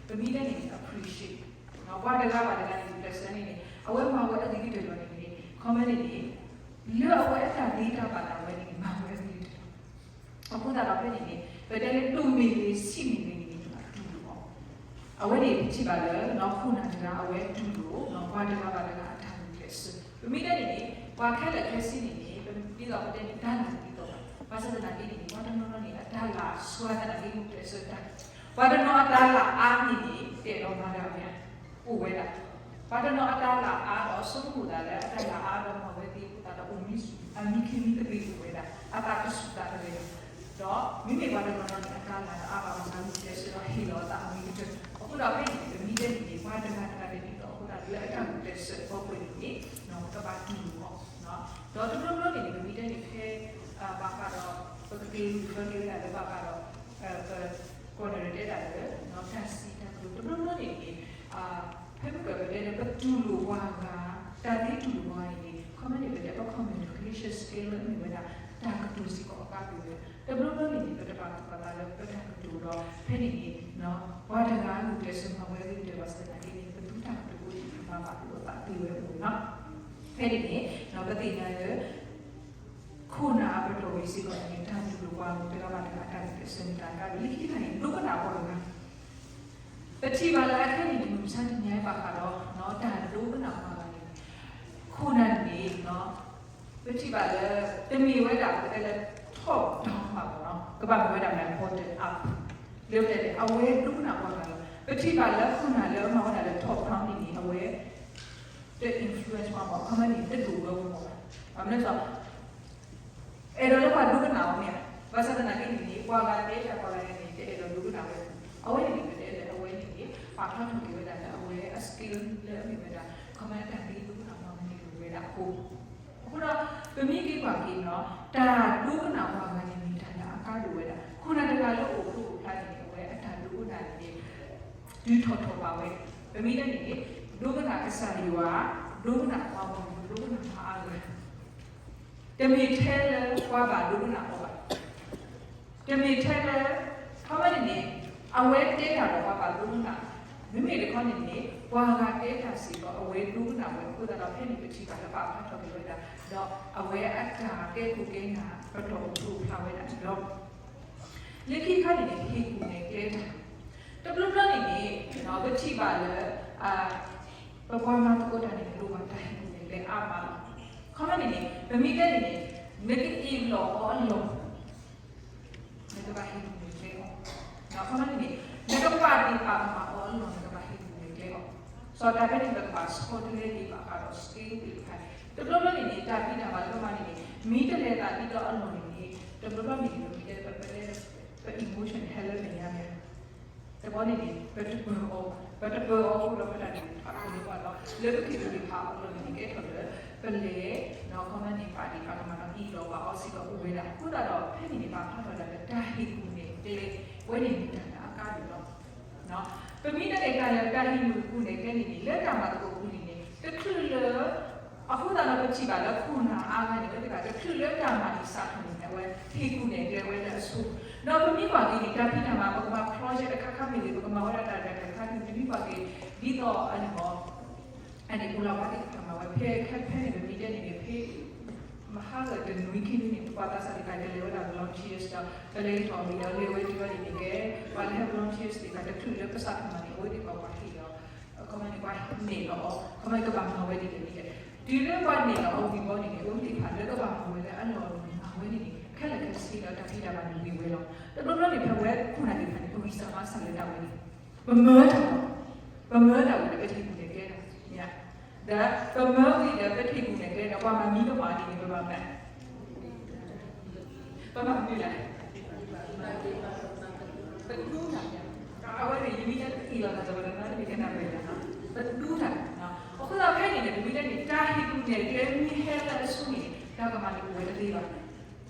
ပမ့ၢ်တဲန့ၣ်န့ၣ် appreciate ပှၤတဂၤဘၣ်တဂၤန့ၣ် ဂုာ်ကျဲးစၢးန့ၣ်န့ၣ် အဝဲမၤဝဲအဂ့ၤကတၢၢ်လီၤန့ၣ်န့ၣ် အခီပညီန့ၣ်န့ၣ် လၢအဝဲအတၢ်သ့တၢ်ဘၣ်န့ၣ် အဝဲန့ၣ်န့ၣ် မၤဝဲအဂ့ၤကတၢၢ်လီၤ. အဃိသတးဒီးဖဲန့ၣ်န့ၣ် ပတဲလၢတိၢ်မ့ၢ်ဂ့ၤ ဆံးမ့ၢ်ဂ့ၤန့ၣ်န့ၣ် ပဘၣ်တူၢ်လိာ်အီၤ အဝဲန့ၣ်ပထံၣ်ဘၣ်လၢ နီၢ်ခိၣ်နၢ်တဂၤ အဝဲတူၢ်လိာ် ပှၤတဂၤဘၣ်တဂၤအတၢ်ဂုာ်ကျဲးစၢး ပမ့ၢ်တဲန့ၣ်န့ၣ် ပှၤခဲလၢာ်ခဲဆ့န့ၣ်န့ၣ် ပဒ်သိးပတဲန့ၣ် တၢ်နာ်ဒ်သိးဘၣ် ဘၣ်ဆၣ်သနာ်က့န့ၣ်န့ၣ် ပှၤတနီၤနီၤန့ၣ် အတၢ်လၢ်စှၤသနာ်က့ ဂုာ်ကျဲးစၢးတၢ် ပှၤတနီၤအတၢ်လၢ်အါန့ၣ်န့ၣ် တအဲၣ်ဒိးမၤတၢ်မ့ၢ် အိၣ်ဝဲဒၣ် ပှၤတနီၤအတၢ်လၢ်အါဒီး ဆိကမိၣ်သးလၢအတၢ်လၢ်အါဒီးမၤဝဲသ့အဃိသတးဒီး အိၣ်မံ အမံခံမံသဂ့ၤအိၣ်ဝဲဒၣ် အသးတစူၢ်သးတဂ့ၤ ဒီးမ့မ့ၢ်ပှၤတနီၤနီၤန့ၣ် အတၢ်လၢ်တအါဘၣ် ဘၣ်ဆၣ်ဂုာ်ကျဲးစၢးဒီးဟ့ၣ်လီၤအသးအဂ့ၤကတၢၢ် အဃိဒီးဖဲန့ၣ် ပမ့ၢ်တဲန့ၣ်န့ၣ် ပှၤတဂၤတဂၤန့ၣ် ဒ်သိးအဃိသတးလၢအတၢ်ဂုာ်ကျဲးစၢးအဖီခိၣ်န့ၣ်န့ၣ် ကဘၣ်တူၢ်လိာ်အီၤ ဒီးတဘျီဘျီန့ၣ်န့ၣ် ပမ့ၢ်တဲန့ၣ်ဖဲ ဘၣ်ဃးဒီး ပကက့ၤဂုာ်ကျဲးစၢးဝဲဒၣ်လၢဘၣ်ဃးဒီး ပ ကိးဂၤဒဲးတဲဒၣ်လၢ တၢ်စံးတၢ်ကတိၤ တဘျီဘျီန့ၣ်န့ၣ် ဖဲမ့ၢ်ကပတဲလၢပတူၢ်လိာ်ပှၤဂၤ တၢ်သ့တူၢ်လိာ်ပှၤဂၤန့ၣ်န့ၣ် ခီမ့ၢ်န့ၣ် ပတဲပ communication skill လၢအမ့ၢ်ဝဲဒၣ် တၢ်ကတိၤစ့ၢ်ကီးအကါဒိၣ်ဝဲ တဘျီဘျီန့ၣ်န့ၣ် ပတဘၣ်သူၣ်ဘၣ်သးလၢပတၢ်ကတိၤဒီး ဖဲန့ၣ်န့ၣ် ပှၤတဂၤဂုာ်ကျဲးစၢးမၤဝဲဂ့ၤကတၢၢ်ဘၣ်ဆၣ်သနာ်က့န့ၣ် ပသူတၢ်ကတိၤအိၣ်ဒံးမၤဘၣ်လိာ်အသးသ့ဝဲအိၣ်နီၤ ဖဲန့ၣ်န့ၣ် ပသ့ၣ်ညါလၢ ခိၣ်နၢ်အပတီၢ်ဝံၤစ့ၢ်ကီးန့ၣ် တၢ်တူၢ်လိာ်ပှၤဂၤတဂၤဘၣ်တဂၤအတၢ်ဂုာ်ကျဲးစၢးန့ၣ် တၢ်ကါဒိၣ် လၢခံတခါန့ၣ် ဒိကနၣ်ပှၤဂၤ ပထံၣ်ဘၣ်လၢအခဲအံၤန့ၣ် မုၢ်မဆါတနံၤအံၤဘၣ်ဃးဒီး တၢ်ဒိကနၣ်ပှၤဂၤန့ၣ် ခိၣ်နၢ်န့ၣ် ပထံၣ်ဘၣ်လၢ တမ့ၢ်ဝဲဒၣ် ပတဲလၢ top down ဘၣ်မ့ၢ်နီၤ ကဘၣ်မ့ၢ်ဝဲဒၣ် bottom up လၢပတဲန့ၣ် အဝဲဒိကနၣ်ပှၤဂၤလီၤ ပထံၣ်ဘၣ်လၢခိၣ်နၢ်လၢအမၤဝဲဒၣ်လၢ top down န့ၣ်န့ၣ် အဝဲ တ influence ပှၤမ့ၢ် အခီပညီန့ၣ် တဒိၣ်ဝဲမ့ၢ်ဘၣ် ဘၣ်မနုၤလဲၣ် အဲၣ်ဒိးလၢပှၤဒိကနၣ်အီၤမ့ၢ်ဧါ, ဘၣ်ဆၣ်သနာ်က့န့ၣ်န့ၣ် ပှၤဂၤတဲတၢ်ပှၤဂၤန့ၣ်န့ၣ် တအဲၣ်ဒိးဒိကနၣ်ဝဲ, အဝဲန့ၣ်န့ၣ် ပတဲလၢအဝဲန့ၣ်န့ၣ် ပာ်ဖျါထီၣ်က့ၤဝဲဒၣ်လၢအဝဲအ skill လၢအမ့ၢ်ဝဲဒၣ် ခီမ့ၢ်တၢ်သ့ဒိကနၣ်ပှၤဂၤန့ၣ်န့ၣ်ဝဲဒၣ်အဃိ, အဃိဒီး ပမ့ၢ်က့ၤကွၢ်က့ၤနီၤ တၢ်ဒိကနၣ်ပှၤဂၤန့ၣ်န့ၣ် တၢ်လၢအကါဒိၣ်ဝဲဒၣ် ခိၣ်နၢ်တဂၤလၢအိၣ်ဖျိအိၣ်ဖျါန့ၣ်န့ၣ် အဝဲအတၢ်ဒိကနၣ်န့ၣ်န့ၣ် တုၤထီၣ်ထီၣ်ဘၣ်ဝဲ, ပမ့ၢ်တဲန့ၣ်န့ၣ် ဒိကနၣ်ကစၢ်ယွၤ, ဒိကနၣ်ပှၤဂီၢ်မုၢ်, ဒိကနၣ်ပှၤအါဂၤ တမ့ၢ်ထဲလၢပှၤဘၣ်ဒိကနၣ်အီၤဘၣ်. တမ့ၢ်ထဲလၢ ခီမ့ၢ်န့ၣ်န့ၣ် အဝဲတဲတၢ်ဒီးပှၤဘၣ်ဒိကနၣ်, မ့မ့ၢ်တခီန့ၣ်န့ၣ် ပှၤဂၤတဲတၢ်စ့ၢ်ကီး အဝဲဒိကနၣ်ဝဲအဃိသတးဒီး ဖဲန့ၣ်ပထံၣ်ဘၣ်လၢပာ်ဖျါထီၣ်က့ၤဝဲဒၣ် ဒီးအဝဲအတၢ်ကဲခိၣ်ကဲနၢ် ပတီၢ်အိၣ်ဖျိဖျါဝဲဒၣ်ဒီး လၢခံခါန့ၣ်န့ၣ် ဟ့ၣ်ကူၣ်နဲၣ်ကျဲတၢ်, တဘျီဘျီန့ၣ်န့ၣ် ပထံၣ်ဘၣ်လၢ ပပှၤမၤသကိးတၢ်န့ၣ် ကဒိးဘၣ်တၢ်ဟ့ၣ်ကူၣ်နဲၣ်ကျဲအါမးလီၤ. ခီမ့ၢ်န့ၣ်န့ၣ် ပမ့ၢ်တဲန့ၣ်န့ၣ် နကအ့ၣ်လိာ်အီၤအလီၢ် နကဘၣ်ဟ့ၣ်ကူၣ်နဲၣ်ကျဲအီၤ, ခီမ့ၢ်န့ၣ်န့ၣ် နကပာ်ဒ့ၣ်ပာ်ကမၣ်အီၤအလီၢ် နကဘၣ်ဟ့ၣ်ကူၣ်နဲၣ်ကျဲအီၤ, စီၤတၢ်ဖဲန့ၣ် ပကဘၣ်ဆီတလဲက့ၤဘၣ်ဃးဒီး skill သ့ၣ်တဖၣ်, တဘျီဘျီန့ၣ်န့ၣ် တၢ်ဖံးတၢ်မၤလၢပမၤန့ၣ်န့ၣ် မ့ၢ်တလဲၤသးဒ်သိးအလီၢ်န့ၣ်န့ၣ် တဘျီဘျီန့ၣ်န့ၣ် ပမ့ၢ်တဲပ ပ ပ emotion ဟဲလၢမဲာ်ညါမဲာ် တဘျီန့ၣ်န့ၣ် ပတပၢၤအီၤ, ပတပၢၤအီၤအဃိဒီး ပတၢ်န့ၣ်ဖးအီၤန့ၢ်ပှၤဒီး လၢပက့ၤပက့ၤဖးအီၤလီၢ်န့ၣ်န့ၣ် ကဲထီၣ်လၢ ပလဲၤ ဒီးခီမ့ၢ်န့ၣ် ပာ်ဒ့ၣ်ပာ်ကမၣ်ဒီးအ့ၣ်လိာ်ဘၣ်အီၤစ့ၢ်ကီးအိၣ်ဝဲဒၣ်. အဃိသတးဒီး ဖဲန့ၣ်န့ၣ် ပာ်ဖျါထီၣ်ဒၣ်လၢတၢ်ဟ့ၣ်ကူၣ်နဲၣ်ကျဲ ဝဲန့ၣ်မ့ၢ်တၢ်လၢအကါဒိၣ်လီၤ. ပမ့ၢ်တဲန့ၣ် တၢ်လၢတၢ်ဟ့ၣ်ကူၣ်နဲၣ်ကျဲန့ၣ်န့ၣ် လၢတၢ်မၤသကိးပူၤန့ၣ်န့ၣ် တချုးလၢ အဃိသတးဒီးပထံၣ်ဘၣ်လၢခိၣ်နၢ်အါဂၤန့ၣ် အဝဲသ့ၣ်တဖၣ် တချုးလၢတၢ်မၤအံၤစးထီၣ်န့ၣ်န့ၣ် အဝဲဟ့ၣ်ကူၣ်နဲၣ်ကျဲဝဲလၢအဆိ, ဒီးပမ့ၢ်ကွၢ်က့ၤန့ၣ် တၢ်ဖံးတၢ်မၤ ပကမၤ project တခါခါမ့ၢ်ဂ့ၤ ပကမၤဝဲဒၣ်တၢ်တခါခါမ့ၢ်ဂ့ၤ ပမ့ၢ်ကွၢ်က့ၤ ဒ်သိးအန့ၣ်မ့ၢ် အန့ၣ် ပူၤလီၤဘၣ်သ့ၣ်တဖၣ်မၤဝဲ ဖဲခဲဖဲန့ၣ် ပမ့ၢ်တဲန့ၣ်န့ၣ် ဖဲ မဟါဂီၤတနွံခံနွံန့ၣ် ပှၤသးစၢ်သ့ၣ်တဖၣ် ကလဲၤဝဲဒၣ် volunteers ဒီး ကလဲၤထီၣ်ဝံၤဒီး လဲၤဝဲတုၤဝဲန့ၣ်န့ၣ် ကဲ ပှၤလၢဟဲ volunteers သ့ၣ်တဖၣ် တချုးလၢပစးထီၣ်မၤန့ၣ် အဝဲသ့ၣ်တဖၣ်ပှၤဟ့ၣ်လီၤ ခီမ့ၢ်န့ၣ် ပှၤနဲၣ်လီၤအီၤ ခီမ့ၢ်ကဘၣ်မၤဝဲဒ်လဲၣ်ဒ်လဲၣ် တုၤလၢပှၤနဲၣ်လီၤအီၤဝံၤဘီန့ၣ်န့ၣ် အဝဲသ့ၣ်တဖၣ်လၢကဘၣ်မၤဝဲလၢအလီၢ်န့ၣ် မၤဝဲန့ၣ်န့ၣ် ခဲလၢာ်ခဲဆ့ဒီးတၢ်ဖံးတၢ်မၤန့ၣ်ဂ့ၤဝဲလီၤ. တဘျီဘျီန့ၣ် ဖဲဝဲခိၣ်နၢ်သ့ၣ်တဖၣ်န့ၣ် ပဂံၢ်စၢ်ဘါစၢ်လၢတၢ်ဝဲန့ၣ်, ပမၢတၢ်လီၤ, ပမၢတၢ်ဝဲဒီး ပတဟ့ၣ်ကူၣ်နဲၣ်ကျဲတၢ်, ဒီးပမၢဝံၤဒီး ပတဟ့ၣ်ကူၣ်နဲၣ်ကျဲဒီး ပှၤမၤမံကမၣ်ဒ်န့ၣ် ပဘၣ်မၤ ပဘၣ်မနုၤလဲၣ်. ပဒူတၢ်, အဝဲန့ၣ် ယမ့ၢ်တဲတအံၤလီၤ တၢ်တဝဲန့ၣ် နမ့ၢ်ကနၣ်ဝဲလီၤ, ပဒူတၢ်. အဃိသတးဖဲန့ၣ်န့ၣ် ပမ့ၢ်တဲန့ၣ် တၢ်ဟ့ၣ်ကူၣ်နဲၣ်ကျဲမ့ၢ်ဟဲလၢအဆိန့ၣ် တၢ်ကမၣ်န့ၣ်အိၣ်ဝဲတသ့ဘၣ်.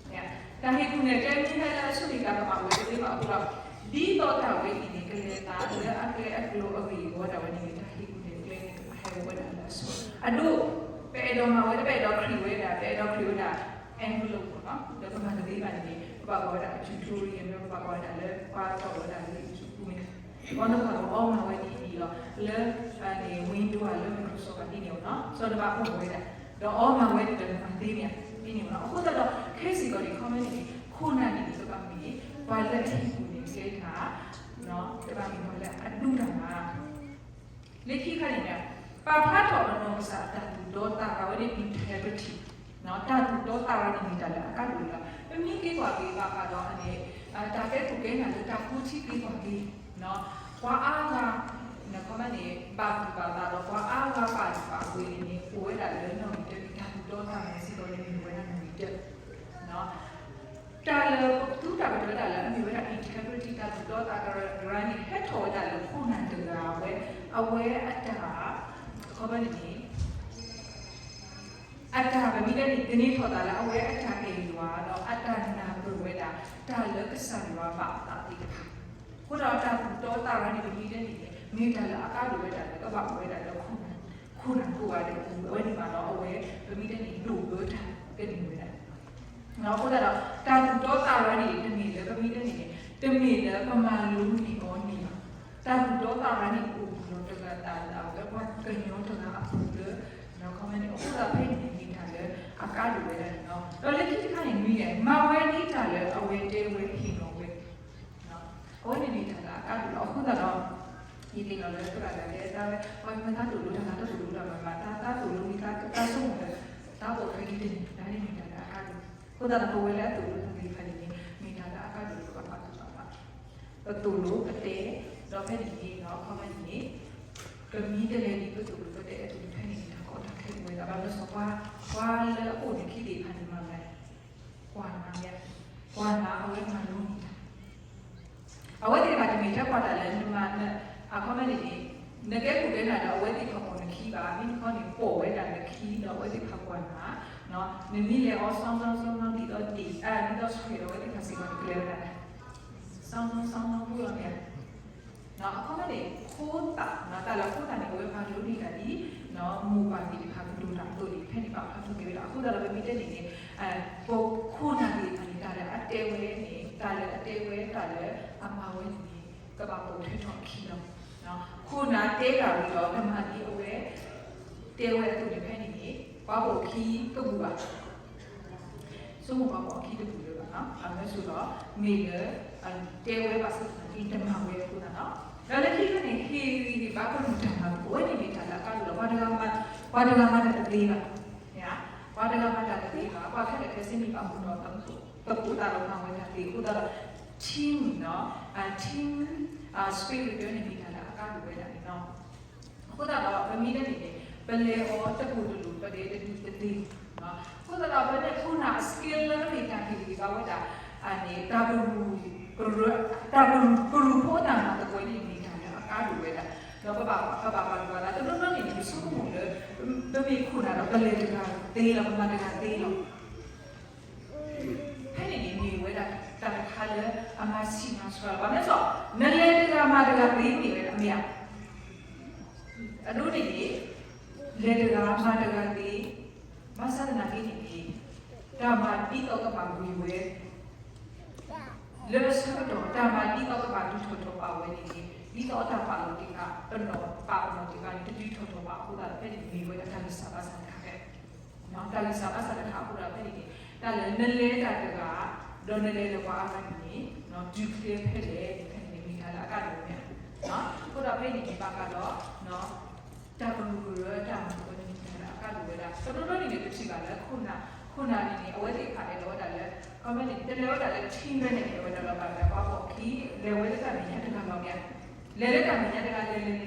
တၢ်ဟ့ၣ်ကူၣ်နဲၣ်ကျဲမ့ၢ်ဟဲလၢအဆိန့ၣ် တၢ်ကမၣ်အိၣ်ဝဲတသ့ဘၣ်အဃိဒီး ဒ်သိးတၢ်ဝဲအံၤန့ၣ် ကလဲၤသးလၢအကျဲအကျိၤအဂ့ၢ်အဂီၢ်ဒၣ်ဝဲန့ၣ် တၢ်ဟ့ၣ်ကူၣ်နဲၣ်ကျဲန့ၣ် ဟဲဝဲဒၣ်လၢအဆိ အဒိ ပအဲၣ်ဒိးမၤဝဲဒၣ် ပအဲၣ်ဒိးခရံာ်ဝဲဒၣ် ပအဲၣ်ဒိးခရံာ်ဝဲဒၣ် envelope န့ၣ်လီၤ. ဒီးပမၤတသ့ဘၣ်န့ၣ်န့ၣ် ပဘၣ်ကိးဝဲဒၣ်အ tutorial မ့ၢ် ပဘၣ်ကိးဝဲဒၣ်လၢ ပှၤတီၢ်ဝဲဒၣ်လၢ YouTube မ့ၢ် ဘီနကွၢ်ဒီးအီမၤဝဲဒ်အံၤလီၤ လၢ window လၢ Microsoft ဒ်န့ၣ်လီၤ. စီၤနဘၣ်အိၣ်ဝဲဒၣ် ဒီးအီမၤဝဲဒၣ်ဒီးနမၤသ့မ့ၢ်ဧါ ဒ်န့ၣ်လီၤ. အဃိသတးဒီး ခဲစ့ၢ်ကီးန့ၣ် comment န့ၣ်န့ၣ် ခိၣ်နၢ်န့ၣ်န့ၣ် ကဘၣ်မ့ၢ် ပှၤလၢအဟ့ၣ်ကူၣ်န့ၣ်ကျဲတၢ် ကဘၣ်မ့ၢ်ပှၤလၢအဒူတၢ်မၤ လၢခံခါန့ၣ် ပာ်ဖျါထီၣ်ပနီၢ်ကစၢ်အတၢ်သူၣ်တီသးရၤဝဲန့ၣ် integrity တၢ်သူၣ်တီသးရၤန့ၣ်မ့ၢ်တၢ်လၢအကါဒိၣ်လီၤ. ပမ့ၢ်က့ၤကွၢ်က့ၤဘၣ်ဃးဒီးန့ၣ် တၢ်ကဲခိၣ်ကဲနၢ်လၢတၢ်ဃုထံက့ၤကွၢ်က့ၤ ပှၤအါဂၤ နခီမ့ၢ်န့ၣ် ဘၣ်သူၣ်ဘၣ်သးဒီး ပှၤအါဂၤပာ်လုၢ်ပာ်ပှ့ၤန့ၣ်န့ၣ် အိၣ်ဝဲဒၣ်လၢနီၣ်ဂံၢ်တၢ တၢ်သူၣ်တီသးရၤစ့ၢ်ကီးန့ၣ်မ့ၢ်ဝဲဒၣ်နီၣ်ဂံၢ်တၢ တၢ်လၢပသူတၢ်ကတၢၢ်တၢ်လၢအမ့ၢ်ဝဲဒၣ် integrity တၢ်သူၣ်တီသးရၤန့ၣ် ဟဲထီၣ်ဝဲဒၣ်လၢခိၣ်နၢ်တဂၤဝဲ အဝဲအတၢ် ခီဘၣ်န့ၣ်န့ၣ် အတၢ်ပမ့ၢ်တဲန့ၣ် သန့ၤထီၣ်သးလၢအဝဲအတၢ်အဲၣ်ယွၤ ဒီးအတၢ်နၢ်ပၢၢ်ဝဲဒၣ် တၢ်လၢကစၢ်ယွၤဘၣ်အသးသ့ၣ်တဖၣ် အဃိဒီးတၢ်သူၣ်တီသးရၤန့ၣ် ပမ့ၢ်တဲန့ၣ်န့ၣ် မ့ၢ်တၢ်လၢအကါဒိၣ်ဝဲဒၣ်လၢကဘၣ်အိၣ်ဝဲဒၣ်လၢ ခိၣ်နၢ်ကိးဂၤဒဲးအပူၤ အဝဲန့ၣ်မးဒီးအဝဲ ပမ့ၢ်တဲန့ၣ် ဒိၣ်ဘၢတၢ်ကန့ၢ်ဝဲဒၣ် အဃိသတးဒီး တၢ်သူၣ်တီသးရၤန့ၣ် တမ့ၢ်လၢပမ့ၢ်တဲန့ၣ်န့ၣ် တမ့ၢ်လၢပမၤလိန့ၢ်အီၤန့ၣ်ဘၣ်. တၢ်သူၣ်တီသးရၤန့ၣ် အိၣ်ဘူးလီၤတဂၤသးလၢအဝဲပှၤကညီတဂၤအပူၤလၢ ခီမ့ၢ်န့ၣ် အဃိသတးဖဲန့ၣ်န့ၣ် မ့ၢ်တၢ်လၢအကါဒိၣ်ဝဲဒၣ်န့ၣ်လီၤ. ဒီးလၢခံတခါန့ၣ် နွံန့ၣ် မၤဝဲဒ်တၢ်လၢအဝဲတဲဝဲဟ့ၣ်နီၤဝဲ အဝဲန့ၣ်မ့ၢ်တၢ်လၢအကါဒိၣ်လီၤ. အဃိသတးဒီး ယသ့ၣ်နီၣ်လၢသရၣ်ဒၣ်တဲသးဝဲ ပှၤမ့ၢ်သးသိၣ်လိတၢ်သးတသိၣ်လိတၢ်ဘၣ်ဘၣ် သးသးသိၣ်လိမ့ၢ်သးကသးဆိကမိၣ်လၢ သးဘိၣ်ထွဲဒ်တနံၤ ဒ်န့ၣ်မ့ၢ်တၢ်လၢအကါဒိၣ်. အဃိသတးဒီး ပဝဲလၢအသိၣ်လိတၢ်သ့ၣ်တဖၣ်န့ၣ်န့ၣ် မ့ၢ်တၢ်လၢအကါဒိၣ်လၢပဘၣ်ပာ်သူၣ်ပာ်သး ပသိၣ်လိပတဲ ဒီးဖဲန့ၣ်န့ၣ် ခီမ့ၢ်န့ၣ် ပမ့ၢ်တလဲၤဒ်ပသိၣ်လိပတဲအသိးန့ၣ် ဖဲန့ၣ်န့ၣ် တၢ်ကီတၢ်ခဲအိၣ်ဝဲဒၣ် ဘၣ်မနုၤဃိ ပှၤလၢအအိၣ်န့ၣ်ခံသ့ၣ်တဖၣ်န့ၣ်မၤမနုၤလဲၣ် ကွၢ်နၤမ့ၢ် ကွၢ်နၤအဝဲမၤလိန့ၢ်တၢ် အဝဲသ့ၣ်တဖၣ်တမ့ၢ်ထဲပှၤတၢ်လၢနမၤ အခီမ့ၢ်န့ၣ်န့ၣ် နကဲခိၣ်ကဲနၢ်ဒီး အဝဲသ့ၣ်တဖၣ်ပိာ်နခံဘၣ် မ့ၢ်တခီန့ၣ် ပိာ်ဝဲဒၣ်နခံဒီးအဝဲသ့ၣ်တဖၣ်ကွၢ်နၤ နမ့ၢ်လဲၤအီၤ စီစီစီစီ ဒ်သိးဒ် ဒ်သိးဆှဲးဒီးအဝဲသ့ၣ်တဖၣ်စ့ၢ်ကီးန့ၣ် ကလဲၤဝဲဒၣ် စီစီစီစီ ပူၤလီၤမ့ၢ် အခီမ့ၢ်န့ၣ် ဖိသၣ် တၢ်လၢဖိသၣ်န့ၣ် အဝဲမၤလိန့ၢ်တၢ်ဒ် မိၢ်ပၢ်သ့ၣ်တဖၣ်ကဒိၣ်တၢ်အသိးန့ၣ် ဖဲန့ၣ်ပာ်ဖျါထီၣ်က့ၤဝဲဒၣ် အဃိသတးဒီး ပမ့ၢ်တဲန့ၣ်န့ၣ် ပခိၣ်နၢ်သ့ၣ်တဖၣ်န့ၣ် တၢ်လၢအတဲဝဲန့ၣ် တၢ်လၢအတဲဝဲ တၢ်လၢအမၤဝဲန့ၣ်န့ၣ် ကဘၣ်ပိာ်ထွဲထီၣ်အခံလီၤ. ခိၣ်နၢ်တဲတၢ်ဝံၤဒီး ကမၤဒ်အဝဲ တဲဝဲအသိးန့ၣ် ဖဲန့ၣ်န့ၣ် ပှၤပိာ်ခံတဘူၣ်ဘၣ် ဆိကမိၣ်ပှၤပိာ်ခံတဘူၣ်လၢၤဘၣ် အမ့ၢ်ဆိဒီး မ့ၢ်လၢ တဲဝဲဘၣ်ဆၣ်သနာ်က့ တမၤဝဲအဃိသတးဒီး ဒီးလၢခံကတၢၢ်န့ၣ် ဟ့ၣ်ဂံၢ်ဟ့ၣ်ဘါကလုၢ်တၢ်မၤသကိးဝဲန့ၣ်မ့ၢ်တၢ်လၢအကါဒိၣ်လီၤ. ပှၤတဂၤမၤ ပှၤတဂၤမၤတၢ်တသ့ဘၣ် ပှၤတဂၤမၤတၢ်တသ့ဘၣ် ပှၤခဲလၢာ်ခဲဆ့မ့ၢ်ဘၣ်မူဒီး သကိးသးဒီးမၤဝဲတၢ်သ့အဃိသတးဒီး team န့ၣ် team spirit န့ၣ်မ့ၢ်တၢ်လၢအကါဒိၣ်ဝဲဒၣ်န့ၣ်လီၤ. အဃိသတးဒီး ပမ့ၢ်တဲန့ၣ်န့ၣ် ပလဲၤအီၤတပူၤတလူၤ ပဒဲတဒုတသ့ အဃိသတးဒီး ပမ့ၢ်ခိၣ်နၢ်အ skill လၢမ့ၢ်တၢ်ဟ့ၣ်ဂံၢ်ဟ့ၣ်ဘါဝဲဒၣ် အန့ၣ် တၢ်ကရူၢ် တၢ်ကရူၢ်ဖိတၢ်မၤသကိးန့ၣ်မ့ၢ်တၢ်လၢအကါဒိၣ်ဝဲဒၣ် ဒီးပဘၣ်ပာ်ပနီၣ်ပှၤသး တဘျီဘျီန့ၣ်န့ၣ် ပဆိကမိၣ်လၢ ပမ့ၢ်ခိၣ်နၢ်ဒီး ပလဲၤတဂၤသ့လီၤ ပမၤတဂၤသ့လီၤ ဖဲန့ၣ်န့ၣ်မ့ၢ်ဝဲဒၣ်တၢ်တခါလၢအမၤဆံးမၤဆှးလီၤ. ဘၣ်မနုၤလဲၣ် နလဲၤတဂၤမၤတဂၤသ့မ့ၢ်ဝဲဒၣ်မ့ၢ်ဧါ. အဒိန့ၣ်န့ၣ် လဲၤတဂၤမၤတဂၤသ့ ဘၣ်ဆၣ်သနာ်က့န့ၣ်န့ၣ် တၢ်မၤဒ်သိးကဘၣ်ဂ့ၤဝဲ လၢအဆၢကတီၢ် တၢ်မၤဒ်သိးကဘၣ်ဒုးထီၣ်ထီၣ်ဘၣ်ဝဲန့ၣ်န့ၣ် ဒ်သိးတၢ်ပာ်လီၤတ့ၢ်ဃာ် ပနီၢ်ပာ်ပနီၣ်တ့ၢ်ဃာ်န့ၣ် တဒုးထီၣ်ထီၣ်ဘၣ်အဃိသတးဒီး ဖဲန့ၣ်မ့ၢ်ဝဲဒၣ်တၢ်ဂံၢ်စၢ်ဘါစၢ်တခါဖဲ တၢ်ဂံၢ်စၢ်ဘါစၢ်တခါအဃိဒီးဖဲန့ၣ်န့ၣ် တၢ်လၢနလဲၤတၢ်တဂၤ ဒီးနလဲၤဒီးပှၤအါဂၤန့ၣ်န့ၣ် ဒုးကျဲဖဲလဲၣ်န့ၣ် ဖဲန့ၣ်န့ၣ်မ့ၢ်တၢ်လၢအကါဒိၣ်ဝဲမ့ၢ်ဧါ. အဃိဒီးဖဲန့ၣ်န့ၣ် ဘၣ်ဃးဒီး တၢ်ကရူၢ်ကရၢတၢ်မၤသကိးန့ၣ်မ့ၢ်တၢ်လၢအကါဒိၣ်ဝဲဒၣ် တဘျီဘျီန့ၣ်န့ၣ် ပထံၣ်ဘၣ်လၢခိၣ်နၢ် ခိၣ်နၢ်န့ၣ်န့ၣ် အဝဲသ့ၣ်တဖၣ်န့ၣ် လဲၤဝဲဒၣ်လၢ ခီမ့ၢ်န့ၣ် တလဲၤဝဲဒၣ်လၢ team ဘဲန့ၣ်န့ၣ် အဝဲဒၣ်လီၤဘၣ်လၢပှၤပိာ်အခံ လဲၤဝဲလၢတၢ်မဲာ်ညါတဂၤလီၤမ့ၢ်ဧါ. လဲၤလၢတၢ်မဲာ်ညါတဂၤလဲၤလဲၤလဲၤလဲၤ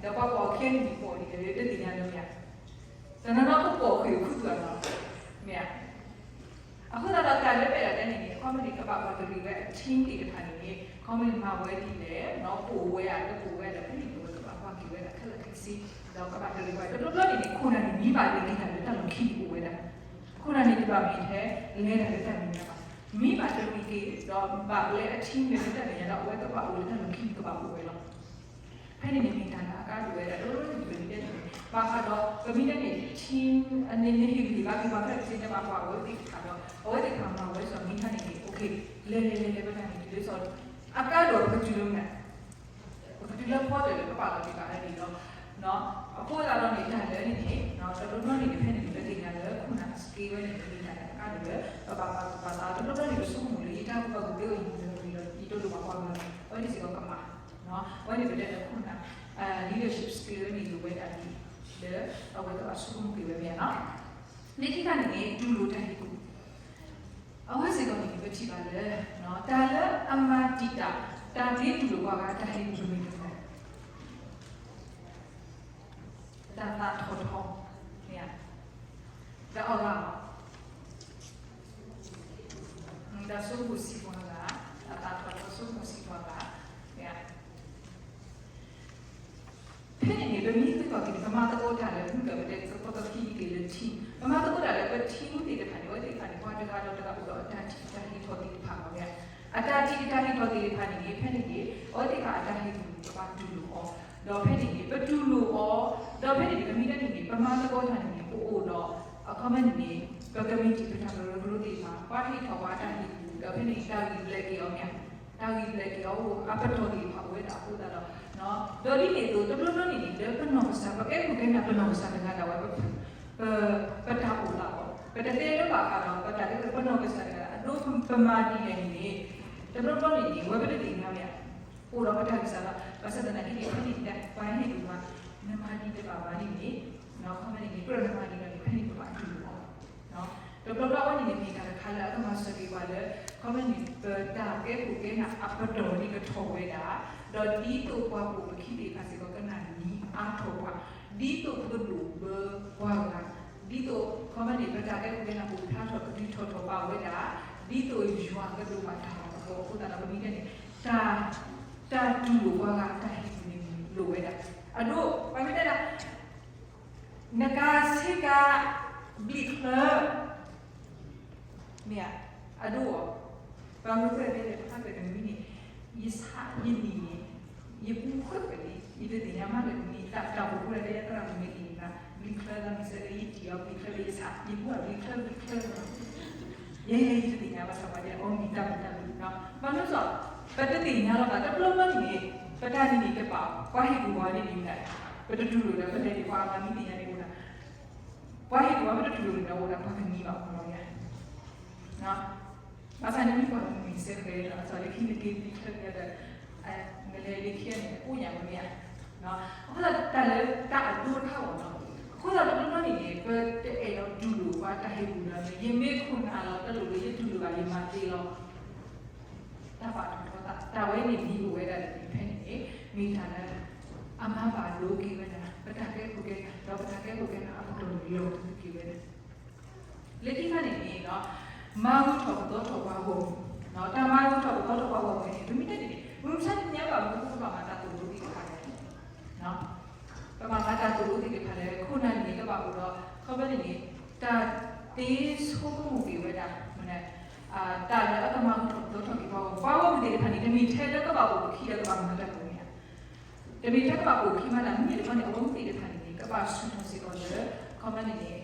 ဒီးပှၤပိာ်အခံန့ၣ်န့ၣ် ပိာ်ဒ်လဲၣ်တသ့ၣ်ညါလၢမ့ၢ်ဧါ. တနီၤနီၤကပိာ်ဃုာ်ခူသူၣ်အလီၤ မ့ၢ်ဧါ. အဃိသတးဒီးတၢ်လၢပအဲၣ်ဒိးတဲန့ၣ်န့ၣ် အခီမ့ၢ်န့ၣ် ကဘၣ်ပှၤတရံးဝဲအ team သ့ၣ်တဖၣ်န့ၣ်န့ၣ် အခီမ့ၢ်န့ၣ် မၤဝဲဒ်လဲၣ် ပိာ်ဝဲဧါ တပိာ်ဝဲဧါဒီး ဖဲန့ၣ်န့ၣ် အဝဲကဘၣ်ပှၤက့ၤဝဲဒၣ်ခဲလၢာ်ခဲဆ့ ဒီးကဘၣ်တရံးဝဲ တဘျီဘျီန့ၣ်န့ၣ် ခိၣ်နၢ်န့ၣ် မံဘၣ်လၢက့ၤတၢ်လၢတၢ်လီၢ်ခံန့ၣ်အိၣ်ဝဲဒၣ် ခိၣ်နၢ်န့ၣ်တဘၣ်မ့ၢ်ထဲလဲၤတၢ်လၢတၢ်မဲာ်ညါဘၣ်. မံဘၣ်တရံးက့ၤ ဒီးဘၣ်ပှၤလၢအ team လၢတၢ်မဲာ်ညါဒီး အဝဲကဘၣ်အိၣ်လၢတၢ်လီၢ်ခံန့ၣ်ကဘၣ်အိၣ်ဝဲလီၤ. ဖဲန့ၣ်န့ၣ်မ့ၢ်တၢ်လၢအကါဒိၣ်ဝဲဒၣ် တဘျီဘျီန့ၣ် ပမ့ၢ်တဲန့ၣ် ဘၣ်ဃးဒီး ပမ့ၢ်တဲန့ၣ် team အန့ၣ်န့ၣ်ဟ့ၣ်ဂံၢ်ဘါက့ၤပှၤဖဲတသ့န့ၣ်ဘၣ်ပှၤအဝဲသ့ၣ်တဖၣ်ဒီး အဝဲသ့ၣ်တဖၣ်မၤဝဲစီၤမံခါန့ၣ်န့ၣ် okay လဲၤလဲၤလဲၤလဲၤ ပတၢ်န့ၣ်တုၤလၢစီၤ အကါဒိၣ်ပကတုၤလၢမနုၤ ပကတုၤလၢဖီတၢၣ်လၢပပာ်လီၤက့ၤဘၣ်လၢန့ၣ်လီၤ. အဃိသတးဒီးန့ၣ် တၢ်လၢန့ၣ်န့ၣ် တဘျီဘျီန့ၣ်န့ၣ် ဖဲန့ၣ်န့ၣ် ပသ့ၣ်ညါလၢခိၣ်နၢ် skill ဝဲန့ၣ် မ့ၢ်တၢ်လၢအကါဒိၣ်လၢ ပဘၣ်ပာ်သူၣ်ပာ်သး တဘျီဘျီန့ၣ် ပဆိကမိၣ်လၢ ယတၢ်ကူၣ်ဘၣ်ကူၣ်သ့အိၣ် ယမ့ၢ်တဂ့ၤဒီး ယတလိၣ်ဘၣ်ပှၤဂၤ အဝဲန့ၣ်စ့ၢ်ကီးကမၣ် အဝဲန့ၣ်ပတဲလၢခိၣ်နၢ် leadership skill ဝဲန့ၣ် လိၣ်ဝဲဒၣ်လံ လၢအဝဲသ့ၣ်ဘၣ်ဆိကမိၣ်က့ၤဝဲမ့ၢ်ဧါနီၤ. လၢခံခါန့ၣ်န့ၣ် တူၢ်လိာ်တၢ်ဟ့ၣ်ကူၣ် အဝဲစ့ၢ်ကီးန့ၣ် ပထံၣ်ဘၣ်လၢ တၢ်လၢအမၤတံာ်တာ် တၢ်သ့တူၢ်လိာ်ပှၤဂၤ တၢ်ဟ့ၣ်ကူၣ်မ့ၢ်တၢ် တၢ်သးထီၣ်ထီ မ့ၢ်ဧါ, တၢ်အီၣ်ဂၢၢ်အီၤ, တၢ်ဆိကမိၣ်ဆံးပှၤဂၤ, တၢ်သးထီၣ်ထီဆိကမိၣ်ဆံးပှၤဂၤ, မ့ၢ်ဧါ. ဖဲန့ၣ်န့ၣ် ပမ့ၢ်သ့ၣ်ညါက့ၤန့ၣ် ပမၤသကိးတၢ်လၢ မုၢ်ကပတဲသကိးသခံက့ၤလၢ team, ပမၤသကိးတၢ်လၢပ team သ့ၣ်တဖၣ်န့ၣ် အဝဲသ့ၣ်တဖၣ်န့ၣ် ပှၤတဂၤဒီးတဂၤအိၣ်ဒီးအတၢ်ထံၣ်တၢ်ဟ့ၣ်ထီၣ်သ့ၣ်တဖၣ်လီၤ မ့ၢ်ဧါ. အတၢ်ထံၣ်တၢ်ဟ့ၣ်ထီၣ်သ့ၣ်တဖၣ်န့ၣ်န့ၣ် ဖဲန့ၣ်န့ၣ် အဝဲသ့ၣ်တဖၣ်အတၢ်ဟ့ၣ်ကူၣ်န့ၣ် ပဘၣ်တူၢ်လိာ်အီၤ, ဒီးဖဲန့ၣ်န့ၣ် ပတူၢ်လိာ်အီၤ, ဒီးဖဲန့ၣ်န့ၣ် ပမ့ၢ်တဲန့ၣ်န့ၣ် ပမၤသကိးတၢ်န့ၣ်န့ၣ် ပအိၣ်ဒီး အခီပညီန့ၣ်န့ၣ် ပကမံးတံာ် ပတၢ်ကရၢကရိသ့ၣ်တဖၣ် ပှၤဟ့ၣ်ထီၣ်ပှၤအတၢ်ဟ့ၣ်ကူၣ် ဒီးဖဲန့ၣ် တၢ်ဂံၢ်ဘျဲးက့ၤအီၤ မ့ၢ်ဧါ, တၢ်ဂံၢ်ဘျဲးက့ၤအီၤ အပတီၢ်သ့ၣ်တဖၣ်အိၣ်ဝဲဒၣ်အဃိသတးဒီး ဒီးဒ်န့ၣ်အသိး တဘျီဘျီန့ၣ်န့ၣ် လၢပနီၢ်ကစၢ် ပကဲခိၣ်ကဲနၢ်ပနီၢ်ကစၢ်တဂၤဒၣ်ဝဲ ပ ပတၢ်အိၣ်သးအီၤ ပတတဲလၢဘၣ်ဃးဒီး ပတၢ်ကဲပနီၢ်ကစၢ်တဂၤ အဒိပမၤဒ်လဲၣ်န့ၣ်န့ၣ် တဘျီဘျီန့ၣ်န့ၣ် ဝဲပတသ့ၣ်ညါမ့ၢ်ဧါ, အိၣ်ဒီးပတၢ်ကစၢ်လီၤ. ဘၣ်ဆၣ်သနာ်က့န့ၣ် ဖဲန့ၣ် ပှၤဟ့ၣ်ကူၣ်ပှၤ နမၤဒ်တဘၣ်ဘၣ်န့ၣ်န့ၣ် ခီမ့ၢ်န့ၣ်န့ၣ် ကြၢးနမၤဒ်န့ၣ် ဖဲန့ၣ်ပဘၣ်တူၢ်လိာ်အီၤ တဘျီဘျီဝဲန့ၣ်န့ၣ် မ့ၢ်တၢ်တခါလၢအကမၤစၢၤက့ၤပှၤလၢ ခီမ့ၢ်န့ၣ် ပတၢ်ကဲခိၣ်ကဲနၢ်အပတီၢ်န့ၣ်ကထီၣ်ဝဲဒၣ်, ဒီးဒ်သိးပှၤပိာ်ပခံသ့ၣ်တဖၣ်စ့ၢ်ကီးကနၣ်နံၤအါထီၣ်ပှၤ, ဒ်သိးပကဒိၣ်ဘၢပှၤဂၤ, ဒ်သိး ခီမ့ၢ်န့ၣ် ပတၢ်ကဲခိၣ်ကဲနၢ်ပူၤဖျါထီၣ်ကဒုးထီၣ်ထီၣ်ဘၣ်ဝဲဒၣ်, ဒ်သိးယွၤကဒိးဘၣ်တၢ်လၤကပီၤအဃိသတးဒီး ပမ့ၢ်တဲန့ၣ် တၢ် တၢ်တူၢ်လိာ်ပှၤဂၤအတၢ်ဟ့ၣ်ကူၣ်န့ၣ်လိၣ်ဝဲဒၣ်, အဒိ ပမ့ၢ်တဲဒၣ် နကဆ့ကၤဘျံးချၢ မ့ၢ်ဧါ, အဒိ ပှၤမ့ၢ်ကွၢ်တဲလၢတခါကတမံၤန့ၣ် ယဆါယနံၤန့ၣ် ယပူၤဃၢဖၢလံ ယတသ့ၣ်ညါမးလၢနံၤ တၢ်တၢ်ပူၤဃၢလၢယသရၣ်မုၣ်မ့ၢ်အံၤန့ၣ် ဘျံးချၢလီၤ မ့ၢ်ဆၢလၢယတံၢ်အီၤဘျံးချၢလၢယဆါ ယပူၤဘျံးချၢဘျံးချၢလီၤ ယဲယဲယတသ့ၣ်ညါဘၣ်ဆၣ်ပှၤတဲအီၤမံၤတၢ်မံၤတၢ်မံၤ ဘၣ်မနုၤစ့ၢ် ပတသ့ၣ်ညါလီၤဘၣ် တဘျီဘျီန့ၣ်န့ၣ် ပတၢ်န့ၣ်န့ၣ်တဘၣ် ပှၤဟ့ၣ်ကူၣ်ပှၤန့ၣ်န့ၣ် ပတတူၢ်လိာ်ဒီး ပလဲၤဒံးပှၤမၤမံၤသ့ၣ်ညါန့ၣ်အိၣ်ဒၣ် ပှၤဟ့ၣ်ကူၣ်ပှၤမ့ၢ်တတူၢ်လိာ်န့ၣ်ဒီး အိၣ်ဒၣ်ပှၤကနံၤဘၣ်ပှၤလီၤမ့ၢ်ဧါ ဘၣ်ဆၣ်န့ၣ်မ့ၢ်ပှၤမုၢ်မုၢ်စဲးဃဲးဒီး အစီၤလၢခံနက့ၤဘျံးချၢကဒီး နလဲၤလၢခံန့ၣ် အိၣ်ညါဝဲမ့ၢ်ဧါ အဃိသတးတၢ်လၢတၢ်အဒိတခါအံၤနီၤ အဃိသတးတဘျီဘျီန့ၣ်န့ၣ် ပတအဲၣ်ဒိးတူၢ်လိာ်ပှၤတၢ်ဟ့ၣ်ကူၣ်လၢ ယမ့ၢ်ခိၣ်နၢ်လီၤ တလိၣ်လၢယတူၢ်လိာ်ဘၣ် ယမၤသ့လီၤ တၢ်ဘၣ်ထီၣ်ထီသး တၢ်ဝဲန့ၣ်မ့ၢ်အိၣ်ဝဲဒၣ်န့ၣ် ဖဲန့ၣ်န့ၣ် မ့ၢ်တၢ်လၢ အမၤဘၣ်ဒိက့ၤဝဲဒၣ် ပတၢ်ကဲခိၣ်ကဲနၢ် ဒီးပတၢ်ကဲခိၣ်ကဲနၢ်အပတီၢ်လီၤက့ၤဝဲဒၣ် လၢခံခါန့ၣ်န့ၣ် မၤဂုာ်ထီၣ်ပသီထီၣ်ပှၤဂီၢ်မုၢ် တၢ်မၤဂုာ်ထီၣ်ပသီထီၣ်ပှၤဂီၢ်မုၢ်န့ၣ် ပမ့ၢ်တဲန့ၣ်န့ၣ် မုၢ်မဆါတနံၤညါဘၣ်မနုၤဃိပဘၣ်မၤတၢ်သိၣ်လိသ့ၣ်တဖၣ်လဲၣ် ပဘၣ်မၤတၢ်သိၣ်လိသ့ၣ်တဖၣ်လဲၣ် ခိၣ်နၢ်န့ၣ်န့ၣ် ကဘၣ်အိၣ်ဒီး ခီဖျိန့ၣ်န့ၣ် တၢ်သ့ဆိကမိၣ်က့ၤဝဲဒၣ် တၢ်လၢအကမၤဂုာ်ထီၣ်ပသီထီၣ်က့ၤပှၤဂီၢ်မုၢ် ပှၤဂီၢ်မုၢ်သ့ၣ်တဖၣ်န့ၣ် တမ့ၢ်ထဲလၢကဘၣ်အိၣ်ခံဒီးကဘၣ်မၤတၢ်ဂီၤမ့ၢ်ဧါ တမ့ၢ်ထဲကဘၣ်အိၣ်ခံမးတၢ် မ့မ့ၢ်တခီန့ၣ် အဝဲသ့ၣ်တဖၣ်န့ၣ်န့ၣ် ကဘၣ်ဆူၣ်ထီၣ်စ့ၢ်ကီးလၢ ခီဖျိန့ၣ်န့ၣ်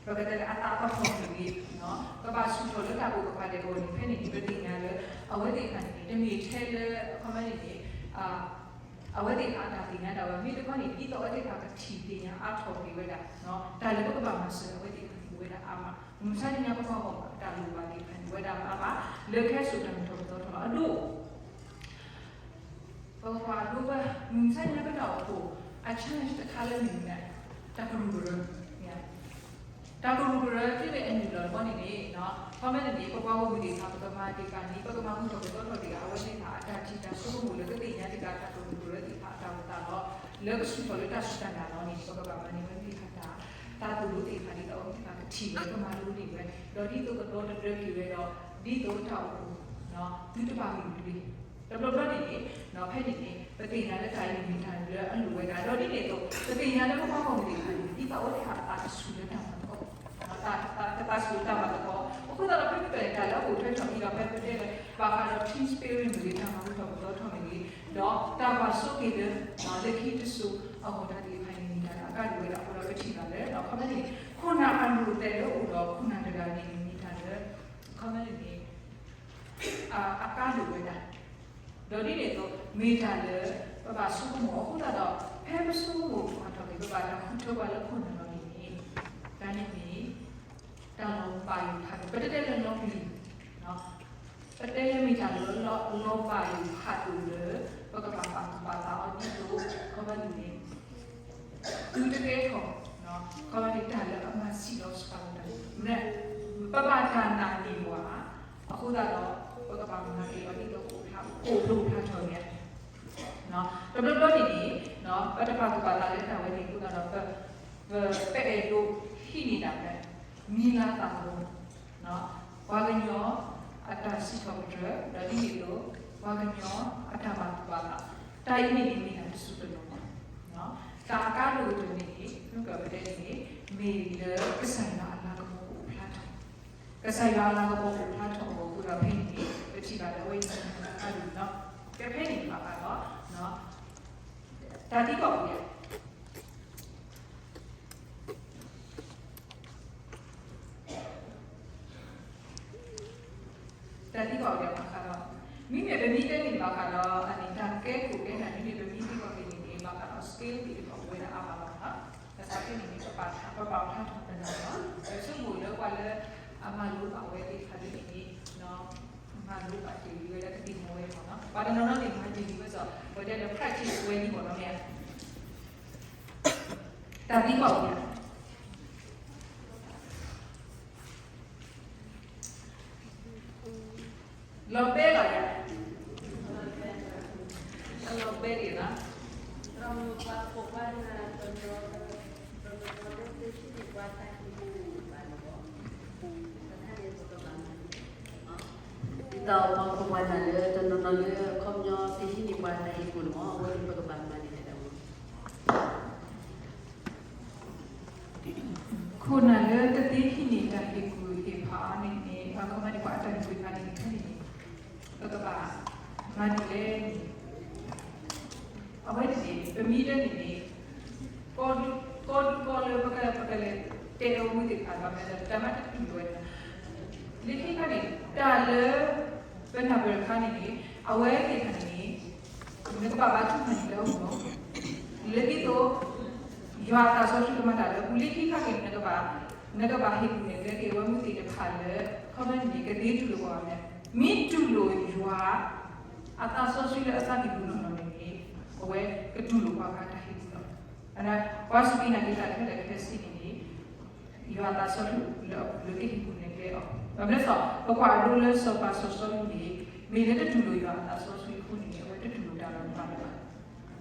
ပကတဲလၢအသးကဖီၣ်န့ၣ်န့ၣ် ကဘၣ်ဆူၣ်ထီၣ်လၢတၢ်အိၣ်ကဖၣ်ဒဲးအဂီၢ်န့ၣ် ဖဲန့ၣ်န့ၣ် ပသ့ၣ်ညါလၢ အဝဲသ့ၣ်တဖၣ်န့ၣ်န့ၣ် တမ့ၢ်ထဲလၢ ခီဖျိန့ၣ်န့ၣ် အဝဲသ့ၣ်တဖၣ်အတၢ်သ့ၣ်ညါဒၣ်ဝဲ မ့ၢ်တခီန့ၣ် ဒ်သိးအဝဲသ့ၣ်တဖၣ်ကထံၣ်သ့ၣ်ညါအါထီၣ်က့ၤဝဲဒၣ် တၢ်လၢပကဘၣ်မၤစၢၤအဝဲသ့ၣ်တဖၣ်န့ၣ် အိၣ်ဝဲဒၣ်အါမး မုၢ်မဆါတနံၤညါပပှၤဂီၢ်မုၢ်အတၢ်လိၣ်ဘၣ်သ့ၣ်တဖၣ်န့ၣ် အိၣ်ဝဲဒၣ်အါမး လၢခဲစိာ်တၢ်မုာ်ထီၣ်ပသီထီၣ်လီၤ အဒိ ပကကွၢ်အဒိပ မုၢ်မဆါတနံၤညါပတၢ်အိၣ်ဖှိၣ် အ challenge တခါလၢမ့ၢ်မနုၤလဲၣ် တၢ်ကရူၢ်ကရၢ မ့ၢ်ဧါ တၢ်ကရူၢ်ကရၢသ့ၣ်အနုာ်လီၤတဘျီန့ၣ်န့ၣ်, ခီမ့ၢ်န့ၣ်န့ၣ် ပပှၤဂီၢ်မုၢ်သ့ၣ်တဖၣ် ပကမၤတ့ၢ်ကၤန့ၣ် ပကမၤမုာ်ထီၣ်ပသီထီၣ်တ့ၢ်အဝဲသ့ၣ်တဖၣ် အတၢ်ထံၣ်တၢ်ဆိကမိၣ်လၢကသ့ၣ်ညါတ့ၢ်ကၤ တၢ်ကရူၢ်ကရၢသ့ၣ်တဖၣ်အတၢ်အိၣ်သးလီၤ, လၢကဆူၣ်ထီၣ်လၢတၢ်စူၢ်တၢ်နာ်လီၤန့ၣ် ပကဘၣ်မၤန့ၢ်ဝဲသ့ၣ်တဖၣ်တၢ် တၢ်သိၣ်လိသ့ၣ်တဖၣ်ဒ်သိးအဝဲသ့ၣ်တဖၣ်ကထံၣ်ဝဲ ကမၤလိန့ၢ်ဝဲ, ဒီးဒ်သိးကဒီတဒၢက့ၤဝဲဒီး ဒ်သိးတၢ်အိၣ်ဖှိၣ် သုတဘၣ်ဂ့ၢ်ဂ့ၢ်, တဘျီဘျီန့ၣ်န့ၣ် ဖဲန့ၣ်န့ၣ် ပသ့ၣ်ညါလၢတၢ်အံၤန့ၣ်မ့ၢ်တၢ်လၢအလိၣ်ဝဲဒၣ် ဒီးဒ်န့ၣ်အသိး ပသ့ၣ်ညါလၢပပှၤဂီၢ်မုၢ်သ့ၣ်တဖၣ်န့ၣ် ဒ်သိးအဝဲသ့ၣ်တဖၣ်အသးကဆူၣ်လၢတၢ်မၤသကိး, တၢ်သးဆူၣ်လၢတၢ်မၤသကိး, အဃိသတးဒီး ဖဲမ့ၢ်ပတဲတၢ်လၢအအိၣ်ထွဲထီၣ်အံၤဒီး ဖဲပတဲလၢ ဘၣ်ဃးဒီး team spirit မ့ၢ်ဂ့ၤ တၢ်မၤမုာ်ထီၣ်ပသီထီၣ်မ့ၢ်ဂ့ၤ, ဒီးတၢ်ကွၢ်ဆိက့ၤလၢ လၢခံတစိၤအဂီၢ်တၢ်သ့ၣ်တဖၣ်န့ၣ် မ့ၢ်တၢ်လၢအကါဒိၣ်ဝဲဒၣ်အဃိဒီး ပထံၣ်ဘၣ်လၢ ခီမ့ၢ်န့ၣ် ခိၣ်နၢ်အရူၢ်သဲးလၢအိၣ်ဒီးခိၣ်နၢ်တဂၤန့ၣ် မ့ၢ်တၢ်လၢ ခီမ့ၢ်န့ၣ် အကါဒိၣ်ဝဲဒၣ်, ဒီးဒ်န့ၣ်အသိး မ့ၢ်တၢ်လၢ ပဘၣ်ဆိကမိၣ်အဃိသတးဒီး ဖဲပဆိကမိၣ်ပှၤထီၣ်က့ၤ ပဘၣ်တၢ်ဃုထၢပှၤလၢခိၣ်နၢ်လီၤန့ၣ်န့ၣ်, တၢ်န့ၣ်မ့ၢ် တၢ်လီၤဘၣ်ယိၣ်ဖးဒိၣ် ပတတဲလၢလီၤပျံၤ, ပတဲလၢမ့ၢ်တၢ်လၢလီၤဘၣ်ယိၣ်ဖးဒိၣ်လၢ ပကဘၣ်ပာ်သူၣ်ပာ်သးအီၤဒ်သိး ခီမ့ၢ်န့ၣ်န့ၣ် သုတကဲထီၣ် ခီမ့ၢ်န့ၣ် တၢ်လၢအမၤဆံးလီၤစှၤလီၤတၢ် ပဘၣ်တၢ်နာ်န့ၢ်ပှၤ အဃိသတးဒီး ပကဘၣ်မၤက့ၤအီၤဒ်သိး အိၣ်ဖျိဖျါထီၣ်န့ၣ် တဘျီဘျီန့ၣ်န့ၣ် ပတပာ်သူၣ်ပာ်သးလၢတၢ်ဝဲန့ၣ်အဃိသတးဒီး ပ ပအဲၣ်ဒိးဟံးန့ၢ်ဒၣ်ဖဲ မံၤလၤသးသဝီ ပှၤကညီအတၢ်စံးထီၣ်ပတြၢၤ ဒီးဒ်န့ၣ်အသိး ပှၤကညီအတၢ်ပာ်သူၣ်ပာ်သး တၢ်အံၤန့ၣ်န့ၣ် မ့ၢ်တၢ်တစိၢ်တလီၢ်ဘၣ်. တၢ်အကါဒိၣ်ကတၢၢ်န့ၣ်န့ၣ် မ့ၢ်ကပတဲန့ၣ် မ့ၢ်လၢကစၢ်ယွၤအလၤကပီၤကအိၣ်ဖျါထီၣ်, ကစၢ်ယွၤအလၤကပီၤကအိၣ်ဖျါထီၣ်အဃိဒီး ဖဲန့ၣ်န့ၣ် ပထံၣ်ဘၣ်လၢအဝဲအံၤမ့ၢ်တၢ်အကါဒိၣ်လီၤ. ကဖဲန့ၣ်ဘၣ်ဃးဒီး တၢ်သံကွၢ်ပူၤယၤ တၢ်သံကွၢ်ပူၤယၤဘၣ်ဃးဒီး မ့မ့ၢ်ပမ့ၢ်တဲန့ၣ်ဘၣ်ဃးဒီး အန့ၣ် တၢ်ကဲခိၣ်ကဲနၢ် မ့မ့ၢ်ပမ့ၢ်သံကွၢ်က့ၤန့ၣ်န့ၣ် ဘၣ်ဃးဒီး scale သ့ၣ်တဖၣ် ပဝဲဒၣ်အါဘၣ်လီၤ. ဘၣ်ဆၣ်ဖဲန့ၣ်န့ၣ် ပပာ်ဖျါထီၣ်ပတၢ်လီၤ. ပဆိကမိၣ်လၢပှၤလၢအမၤလိဘၣ်ဝဲသ့ၣ်တဖၣ်လၢန့ၣ်န့ၣ် မၤလိဘၣ်တ့ၢ်လံဝဲလၢကသံၣ်မီၤဝဲမ့ၢ်နီၤ ပှၤတနီၤနီၤန့ၣ် မၤတ့ၢ်လံဝဲစီၤ ပဝဲဒၣ်လၢ practice ဝဲလံမ့ၢ်နီၤ မ့ၢ်ဧါ တၢ်သံကွၢ်ပူၤယၤ လီၤဘဲလီၤယၤ, လီၤဘဲဒံးလီၤ, ဒ်သိးပှၤခိၣ်ပှၤနၢ်လၢတနီၤနီၤလၢအခီပညီတဟံးန့ၢ်ပှၤတၢ်ဟ့ၣ်ကူၣ်န့ၣ်မ့ၢ် အဝဲန့ၣ်ပကဘၣ်မၤန့ၢ်တၢ်မ့ၢ် ခိၣ်နၢ်လၢတသ့ဟံးန့ၢ်တၢ်ဟ့ၣ်ကူၣ်ဟ့ၣ်ဖးအီၤန့ၣ်န့ၣ် အခီပညီန့ၣ် ပှၤအတၢ်ဟ့ၣ်ကူၣ်ဟ့ၣ်ဖးန့ၣ်န့ၣ် ဖဲန့ၣ်န့ၣ် ပကဘၣ်မၤဒ်လဲၣ်န့ၣ် အဝဲန့ၣ်န့ၣ် ပမ့ၢ်တဲန့ၣ်န့ၣ် ကီဒူကီလၢပက ပကလဲၤတဲအဝဲသ့ၣ်တဖၣ်ဘၣ်မ့ၢ်ဒီး တၢ်မၤတတူၢ်လိာ်ဝဲဒၣ် လၢခံခါန့ၣ် တၢ်လၢ ပနၢ်ပၢၢ်တခါန့ၣ်န့ၣ် အဝဲသ့ၣ်တဖၣ်န့ၣ်န့ၣ် နကဘၣ်ဘါထုကဖၣ်န့ၣ်လၢအဂီၢ် လၢဒ်သိး ယွၤအသးစီဆှံကမၤတၢ်လၢပူၤ လၢခံခါက့ၤ နကဘၣ် နကဘၣ်ဟ့ၣ်ကူၣ်နဲၣ်ကျဲက့ၤအဝဲမုၢ်သ့ၣ်တဖၣ်လၢ ခီပညီန့ၣ် ကသ့တူၢ်လိာ်ပှၤန့ၣ် မ့ၢ်တူၢ်လိာ်ယွၤ အသးစီဆှံလၢအသးကံၢ်ပူၤနီၢ်နီၢ်န့ၣ်န့ၣ် အဝဲကတူၢ်လိာ်ပှၤဂၤတၢ်ဟ့ၣ်ကူၣ်လီၤ. ပှၤစူၢ်က့ၤနာ်က့ၤတၢ်ခဲလၢာ်ခဲဆ့န့ၣ်န့ၣ် ယွၤအသးစီဆှံလၢအပူၤလၢကဟ့ၣ်ကူၣ်နဲၣ်ကျဲအီၤ. ဘၣ်မနုၤလဲၣ်, ပကွၢ်အဒိလၢစီၤပၤစီၤစီလူးန့ၣ် မ့ၢ်လၢတတူၢ်လိာ်ယွၤအသးစီဆှံအဃိန့ၣ်န့ၣ် အဝဲတတူၢ်လိာ်တၢ်လၢပှၤလၢၤဘၣ်.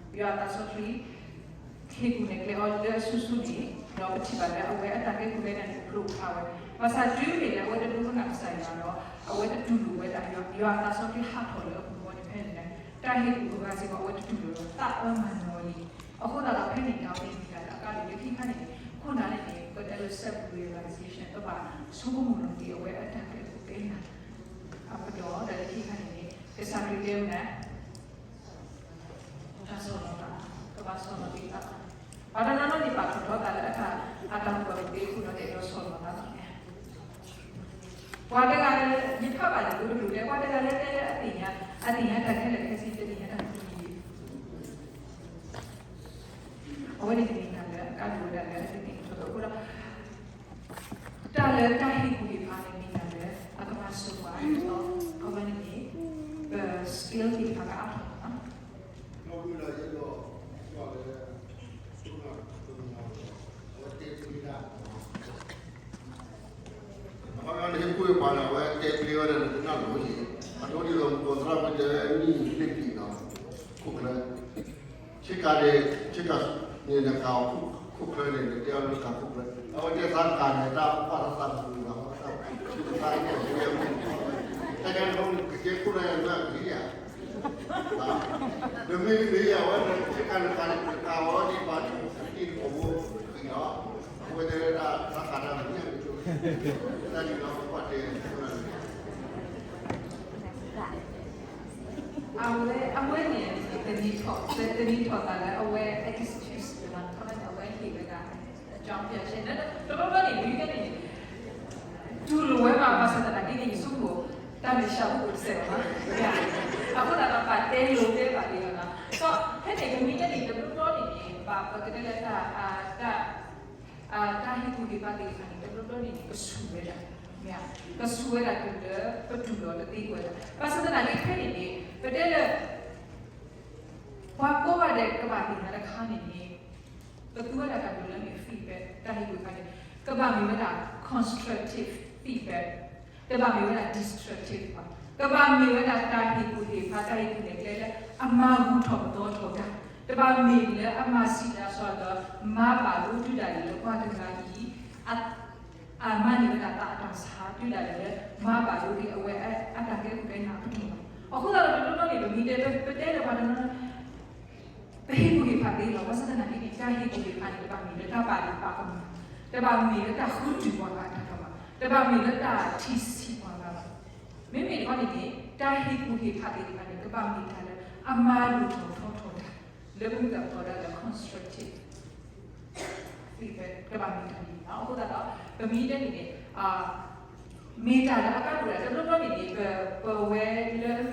ယွၤအသးစီဆှံ ဟ့ၣ်ကူၣ်နဲၣ်ကျဲအီၤလၢအစိၤစိၤန့ၣ် ဒီးပထံၣ်ဘၣ်လၢအဝဲအတၢ်ကဲခိၣ်ကဲနၢ်န့ၣ် ဖျိဖျါဝဲ. ဘၣ်ဆၣ်တုၤမ့ၢ်လၢအဝဲတဒိကနၣ်ကစၢ်ယွၤဒီး အဝဲတတူၢ်လိာ်ဝဲဒၣ် ယွၤအသးစီဆှံဟးထီၣ်လၢအပူၤအဃိန့ၣ် ဖဲန့ၣ် တၢ်ဟ့ၣ်ကူၣ်အဂၤစ့ၢ်ကီး အဝဲတတူၢ်လိာ်ဒီး သးအၢမၤနၢၤဝဲလံ. အဃိသတးဒီးဖဲန့ၣ် တၢ်ဝဲန့ၣ်မ့ၢ်တၢ်လၢအကါဒိၣ်လၢခံခါန့ၣ် ခိၣ်နၢ်န့ၣ်န့ၣ် ပတဲလၢ self realization ပဘၣ်ဆိကမိၣ်လီၤက့ၤအဝဲအတၢ်ကဲခိၣ်ကဲနၢ် အပတီၢ်ဒီးလၢခံခါန့ၣ်န့ၣ် ကစၢ်ခရံာ်တဲဝဲဒၣ် တၢ်ဆီၣ်လီၤသး ကဘၣ်ဆီၣ်လီၤက့ၤသး ပှၤတနီၤနီၤန့ၣ် ပာ်ထီၣ်ထီသးလၢအတၢ် အတၢ်ဟူးတၢ်ဂဲၤသ့အဃိဒီး အဲၣ်ဒိးဆီၣ်လီၤသးလီၤ. ပှၤတဂၤလၢ ယဖးဘၣ်လံာ်တကလုာ်လၢ ပှၤတဂၤလၢတဲလၢအသ့ၣ်ညါ အသ့ၣ်ညါတၢ်ခဲလၢာ်ခဲဆ့ တသ့ၣ်ညါတၢ်တမံၤ အဝဲန့ၣ်တမ့ၢ်တၢ်လၢအကါဒိၣ်ဝဲဒၣ်လၢအသ့ၣ်ညါအဃိဒီး တၢ်လၢတၢ်ဟ့ၣ်ကူၣ်ဟ့ၣ်ဖးန့ၣ်မ့ၢ်တၢ်လၢ အကမၤစၢၤပှၤဒီး အဝဲန့ၣ်န့ၣ် ပ skill သ့ၣ်တဖၣ်ကအါထီၣ်လီၤ. ဒီပုၢ်ဝဲၢ်လၢယအဲၣ်ဒိး အဝဲတဲတမံၤဒၣ် ဃိပှၤန့ၣ် အဝဲတဲပျဲဝဲဒၣ်န့ၣ် ကနၣ်လိၤန့ၣ်, အဒိဒ်သိးမုၢ်ကီၢ်သရၣ်မ့ၢ်တဲဝဲမ့ၢ်လ့ၣ်ပံၤနီၤ, ခိၣ်ချၢ, ဆ့ကၤန့ၣ်, ဆ့ကၤန့ၣ် နကၤအီၤခိၣ်ချၢန့ၣ် နတဲအီၤလၢကၤခိၣ်ချၢ, အဝဲတဲသးကၤန့ၣ် တၢ်ပာ်ထီၣ်သးမုာ်ဘၣ်, တၢ်န့ၣ် တၢ်န့ၣ် ကကဲခိၣ်ချၢန့ၣ် မ့ၢ်အဂ့ၤဧါ. နမ့ၢ်မ့ၢ်ယၤဝဲ နကၤနကၤန့ၣ် နကၤအီၤဒ်ပှၤတံၤသကိးဖိဃံလီၤ, အဝဲတဲဒၣ်တၢ်ဃးတၢ်မ့ၢ်ညါန့ၣ်, တၢ်ဒ်န့ၣ် ပှၤတဲန့ၣ် အဝဲ, အဝဲန့ၣ် တနံၤထီၣ်, တနံၤထီၣ်သးလၢအဝဲ excuse အဝဲဟ့ၣ်ဝဲဒၣ် အကြောင်းပြချက် တဘျီဘျီန့ၣ် မ့ၢ်ကဲန့ၣ် တူၢ်လိာ်ဝဲဘၣ် ဘၣ်ဆၣ်သနာ်က့န့ၣ် ယဆိကမိၣ် တၢ်မဲာ်ဆှးအိၣ်တစဲးဘၣ်, အဃိသတးဒီး ပတဲလိၤတဲဘၣ်ဒ်လီၤ. ဒီးဖဲန့ၣ် ပမ့ၢ်ကဲန့ၣ် တဘျီဘျီန့ၣ်န့ၣ် ဘၣ်ပကတဲလၢတၢ်, တၢ်, တၢ်ဟ့ၣ်ကူၣ်ဟ့ၣ်ဖးသ့ၣ်တဖၣ်န့ၣ် တဘျီဘျီန့ၣ်န့ၣ် ကဆူၣ်ဝဲဒၣ်, မ့ၢ်ဧါ, ကဆူၣ်ဝဲဒၣ်တုၤလၢပတူၢ်လိာ်တသ့ကွံာ်ဝဲဒၣ်. ဘၣ်ဆၣ်သနာ်က့ဖဲန့ၣ်န့ၣ် ပတဲလၢ ပှၤကိးဂၤဒဲးကဘၣ်သ့ၣ်ညါတခါန့ၣ်န့ၣ် ပသူဝဲဒၣ်တၢ်ဒုးလၢမ့ၢ် feedback တၢ်ဟ့ၣ်ကူၣ်ဟ့ၣ်ဖးန့ၣ် ကဘၣ်မ့ၢ်ဝဲဒၣ် constructive feedback, တဘၣ်မ့ၢ်ဝဲဒၣ် destructive ဘၣ်. ကဘၣ်မ့ၢ်ဝဲဒၣ်တၢ်ဟ့ၣ်ကူၣ်ဟ့ၣ်ဖး တၢ်ဟ့ၣ်ကူၣ်ဟ့ၣ်ဖးကျဲလၢအမၤဂူာ်ထီၣ်ပသီထီၣ်တၢ်, တဘၣ်မ့ၢ်လၢအမၤဆံးတၢ်ဆီဒီး မၤဘၣ်ဒိတုၤဒၣ်လဲာ်လၢပှၤတဂၤအံၤ အမၤန့ၢ်ဝဲဒၣ်သးအတၢ်ဆါတုၤဒၣ်လဲာ်လၢ မၤဘၣ်ဒိက့ၤအဝဲအတၢ်ကဲခိၣ်ကဲနၢ်အပတီၢ်လီၤ. အဃိသတးဒီး တဘျီဘျီန့ၣ် ပမ့ၢ်တဲ ပတဲလၢပှၤတနီၤ ပဟ့ၣ်ကူၣ်ဟ့ၣ်ဖးသ့လီၤ. ဘၣ်ဆၣ်သနာ်က့န့ၣ် တၢ်ဟ့ၣ်ကူၣ်ဟ့ၣ်ဖးန့ၣ် တဘၣ်မ့ၢ်လၢတၢ်ပာ်ဒ့ၣ်ပာ်ကမၣ်, တဘၣ်မ့ၢ်လၢတၢ်ဃုတုၤပှၤဂၤအတၢ်တီဘၣ်, တဘၣ်မ့ၢ်လၢတၢ်ထံၣ်ဆံးပှၤဂၤဘၣ်. မ့မ့ၢ်တခီန့ၣ်န့ၣ် တၢ်ဟ့ၣ်ကူၣ်ဟ့ၣ်ဖးသ့ၣ်တဖၣ်န့ၣ် ကဘၣ်မ့ၢ်တၢ်လၢအမၤလိၣ်ထီၣ်ထီထီၣ်တၢ် လၢပမ့ၢ်သကိးဒၣ်လၢ constructive ကဘၣ်မ့ၢ်တၢ်န့ၣ်လီၤ. အဃိသတးဒီး ပမ့ၢ်တဲန့ၣ်န့ၣ် မ့ၢ်တၢ်လၢအကါဒိၣ်ဝဲဒၣ် တဘျီဘျီန့ၣ်န့ၣ် ပဝဲလၢအမ့ၢ် အခီပညီ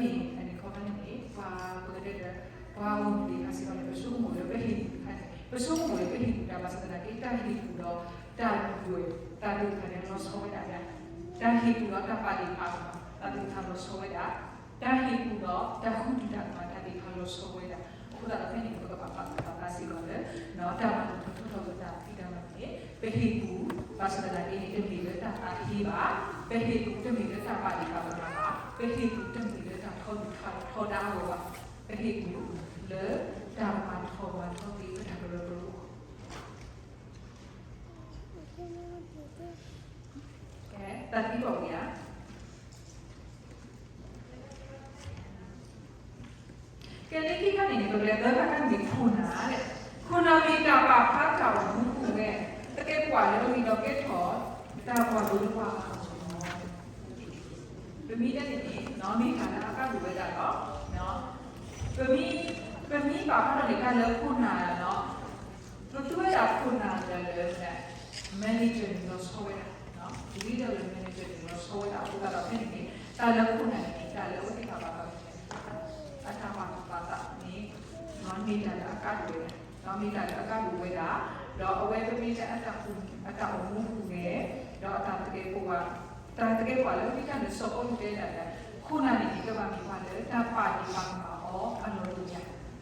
န့ၣ်န့ၣ် ပှၤပကတဲဒီး ပှၤဂီၢ်မုၢ်သ့ၣ်တဖၣ်စ့ၢ်ကီးန့ၣ် ပဆိကမိၣ်လၢပဟ့ၣ်ကူၣ်တခါန့ၣ် ပဆိကမိၣ်လၢပဟ့ၣ်ကူၣ်တၢ်ဘၣ်ဆၣ်သနာ်က့ တၢ်ဟ့ၣ်ကူၣ်ဒီးတၢ်ဒွဲၣ်တၢ်သ့ၣ်တဖၣ်န့ၣ် လီၤဆီဝဲဒၣ်, တၢ်ဟ့ၣ်ကူၣ်ဒီးတၢ်ပာ်ဒ့ၣ်ပာ်ကမၣ်တၢ်သ့ၣ်တဖၣ်လီၤဆီဝဲဒၣ်, တၢ်ဟ့ၣ်ကူၣ်ဒီးတၢ်ဃုထံၣ်တၢ်ကမၣ်တၢ်သ့ၣ်တဖၣ်လီၤဆီဝဲဒၣ်. အဃိသတးဒီးဖဲန့ၣ် ပကဘၣ်ပာ်သူၣ်ပာ်သးစ့ၢ်ကီးလၢ တၢ်မၤလိၣ်ထီၣ်ထီထီၣ်လၢတၢ်ဖံးတၢ်မၤန့ၣ် ပဟ့ၣ်ကူၣ် ဘၣ်ဆၣ်သနာ်က့န့ၣ် တမ့ၢ်လၢတၢ်သးဟ့ဘၣ်, ပဟ့ၣ်ကူၣ်တမ့ၢ်လၢတၢ်ပာ်ဒ့ၣ်ပာ်ကမၣ်ဘၣ်, ပဟ့ၣ်ကူၣ်တမ့ၢ်လၢတၢ်ထီဒုၣ်ထီဒါအဂီၢ်ဘၣ်, ပဟ့ၣ်ကူၣ်လၢတၢ်မၤထီၣ်မၤထီသ့ပတၢ်ကရၢကရိအဂီၢ်. ကဲ, တၢ်သံကွၢ်ဝံၤဧါ. ကဲ လၢခံခါန့ၣ်န့ၣ် ပကလဲၤသၢခါခါန့ၣ် ခိၣ်နၢ်လဲၣ်, ခိၣ်နၢ်မ့ၢ်တၢ်ပာ်ဖျါတၢ်အိၣ်မူပူၤဝဲ, တကဲပှၤလၢအမံၤဒီးကဲထီၣ်တၢ်ကွၢ်လိလၢပှၤဂၤအဂီၢ်လီၤ. ပမ့ၢ်တဲန့ၣ်န့ၣ် မ့ၢ်တၢ်လၢအကါဒိၣ်ဝဲဒၣ်လီၤ. ပမ့ၢ်, ပမ့ၢ်ပာ်ဖျါထီၣ်န့ၣ် တၢ်လၢခိၣ်နၢ်လီၤ. ပသူဝဲဒၣ်ခိၣ်နၢ်လၢ manager န့ၣ်လီၤဆီဝဲဒၣ်, leader လၢ manager န့ၣ်လီၤဆီဝဲဒၣ် အဃိသတးဒီးဖဲန့ၣ်န့ၣ် တၢ်လၢခိၣ်နၢ်န့ၣ် တၢ်လၢအဝဲသ့ၣ်တဖၣ်ဘၣ်ပာ်ဖျါ အတၢ်ပာ်သူၣ်ပာ်သးန့ၣ် မ့ၢ်တၢ်လၢအကါဒိၣ်ဝဲဒၣ်, မ့ၢ်တၢ်လၢအကါဒိၣ်ဝဲဒၣ်, ဒီးအဝဲပမ့ၢ်တဲအတၢ်အိၣ်မူပူၤန့ၣ် ဒီးအတၢ်သကဲးပဝး, တၢ်သကဲးပဝးလၢအဝဲသ့ၣ်န့ၣ် စီၤပီလူးတဲဒၣ်လၢ ခိၣ်နၢ်န့ၣ်န့ၣ် ကဘၣ်မ့ၢ်ပှၤလၢတၢ်ပာ်ဒ့ၣ်ပာ်ကမၣ်အီၤအလီၢ်တအိၣ်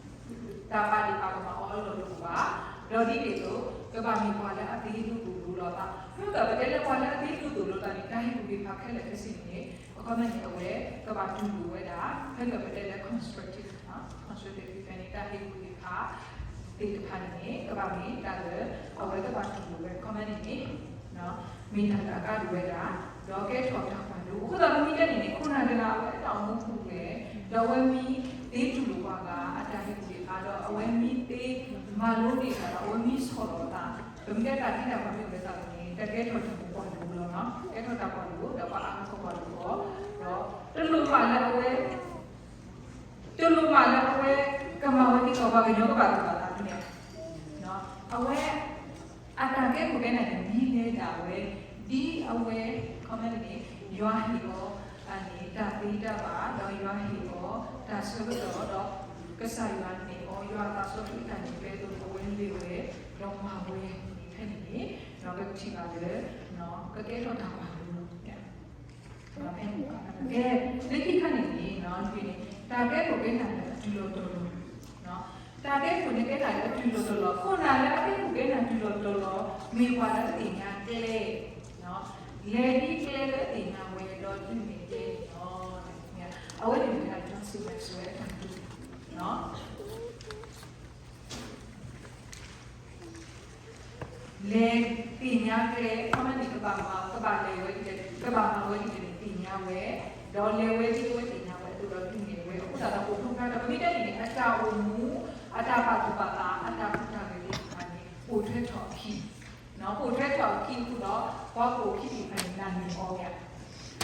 ဘၣ် တၢ်ပာ်ဒ့ၣ်ပာ်ကမၣ်အီၤအလီၢ်တအိၣ်ဘၣ်, ဒီးဒ်န့ၣ်အသိး ကဘၣ်မ့ၢ်ပှၤလၢအသ့ဒိၣ်သိၣ်လိလိာ်သး, ဖဲပတဲလၢပှၤလၢအသ့ဒိၣ်သိၣ်လိလိာ်သးန့ၣ် တၢ်ဟ့ၣ်ကူၣ်ဟ့ၣ်ဖးခဲလၢာ်ခဲဆ့န့ၣ် အခီပညီန့ၣ် အဝဲကဘၣ်တူၢ်လိာ်ဝဲဒၣ် ဖဲပတဲလၢ constructive, constructive feedback န့ၣ် တၢ်ဟ့ၣ်ကူၣ်ဟ့ၣ်ဖးသ့ၣ်တဖၣ်န့ၣ်န့ၣ် ကဘၣ်မ့ၢ်တၢ်လၢ အဝဲကဘၣ်တူၢ်လိာ်ဝဲ အခီပညီန့ၣ်န့ၣ် မ့ၢ်တၢ်လၢအကါဒိၣ်ဝဲဒၣ်, ဒီးကဲထီၣ်တၢ်ကွၢ်လိ, အဃိသတးမ့ၢ်တဲန့ၣ်န့ၣ် ခိၣ်နၢ်တဂၤအဝဲအတၢ်အိၣ်မူပူၤလဲၣ်, ဒီးအဝဲမ့ၢ်သ့တူၢ်လိာ်ပှၤဂၤအတၢ်ဟ့ၣ်ကူၣ်ဟ့ၣ်ဖး ဒီးအဝဲမ့ၢ်သ့မၤလိန့ၢ်တၢ်ဒီး အဝဲမ့ၢ်ဆီၣ်လီၤအသး, ပမ့ၢ်တဲတၢ်သံတၢ်ပှၢ်မ့ၢ်အိၣ်လၢသးန့ၣ် တၢ်ကဲထီၣ်တၢ်ကွၢ်လိလီၤ, ကဲထီၣ်တၢ်ကွၢ်လိ ဒီးပှၤအါဂၤကွၢ်လိအီၤ, ဒီးတလိၣ်ဘၣ်လၢအဝဲ တလိၣ်ဘၣ်လၢအဝဲ ကမၤဝဲဒ်သိးပှၤကညီကဘၣ်သူၣ်ဘၣ်သးန့ၣ်, အဝဲ အတၢ်ကဲခိၣ်ကဲနၢ်န့ၣ် မ့ၢ်လဲၤဒၣ်ဝဲ ဒ်အဝဲ ခီပညီန့ၣ် ယွၤဟ့ၣ်အီၤန့ၣ် တၢ်သ့တၢ်ဘၣ် ဒီးယွၤဟ့ၣ်အီၤ တၢ်ဆၢကတီၢ်ဒီး ကစၢ်ယွၤန့ၢ်အီၤ ယွၤအသးစီဆှံအတၢ်န့ၣ် ဖဲအသိးန့ၣ် အဝဲလဲၤဝဲ ဒီးမၤဝဲန့ၣ် ဖဲန့ၣ်န့ၣ် ဒီးပကထံၣ်ဘၣ်လၢ ကကဲထီၣ်တၢ်ကွၢ်လိလီၤ. ကဲ လၢခံခါန့ၣ်န့ၣ် တၢ်ကဲခိၣ်ကဲနၢ်လၢအတုၤလီၤတီၤလီၤ, တၢ်ကဲခိၣ်န့ၣ်ကဲနၢ်လၢအတုၤလီၤတီၤလီၤ, ခိၣ်နၢ်လၢအကဲခိၣ်ကဲနၢ်တုၤလီၤတီၤလီၤ မ့ၢ်ပှၤလၢအသ့ၣ်ညါကျဲ လဲၤဒ်ကျဲလၢအသ့ၣ်ညါဝဲ ဒုးနဲၣ်ကျဲန့ၣ်လီၤ. အဝဲန့ၣ်မ့ၢ်ဒၣ် John C Maxwell အတၢ်ဒုး လဲၤသ့ၣ်ညါကျဲ အခီပညီန့ၣ် ကဘၣ်မၤ ကဘၣ်လဲၤဝဲဒ်လဲၣ် ကဘၣ်မၤဝဲဒ်လဲၣ်န့ၣ် သ့ၣ်ညါဝဲ, ဒီးလဲၤဝဲဒ်အဝဲသ့ၣ်ညါဝဲအသိးဒီး ဒုးနဲၣ်ဝဲအဃိသတးဒီး ပအိၣ်ဖျိဖျါထီၣ် ပမ့ၢ်တဲန့ၣ်န့ၣ် အတၢ်အိၣ်မူ အတၢ်ပာ်သူၣ်ပာ်သး အတၢ်ကူၣ်တၢ်ဂဲၤသ့ၣ်တဖၣ်န့ၣ် ပိာ်ထွဲထီၣ်အခံ, ပိာ်ထွဲထီၣ်အခံအဃိဒီး ပှၤပိာ်ခံသ့ၣ်တဖၣ်န့ၣ် နာ်န့ၢ်အီၤ,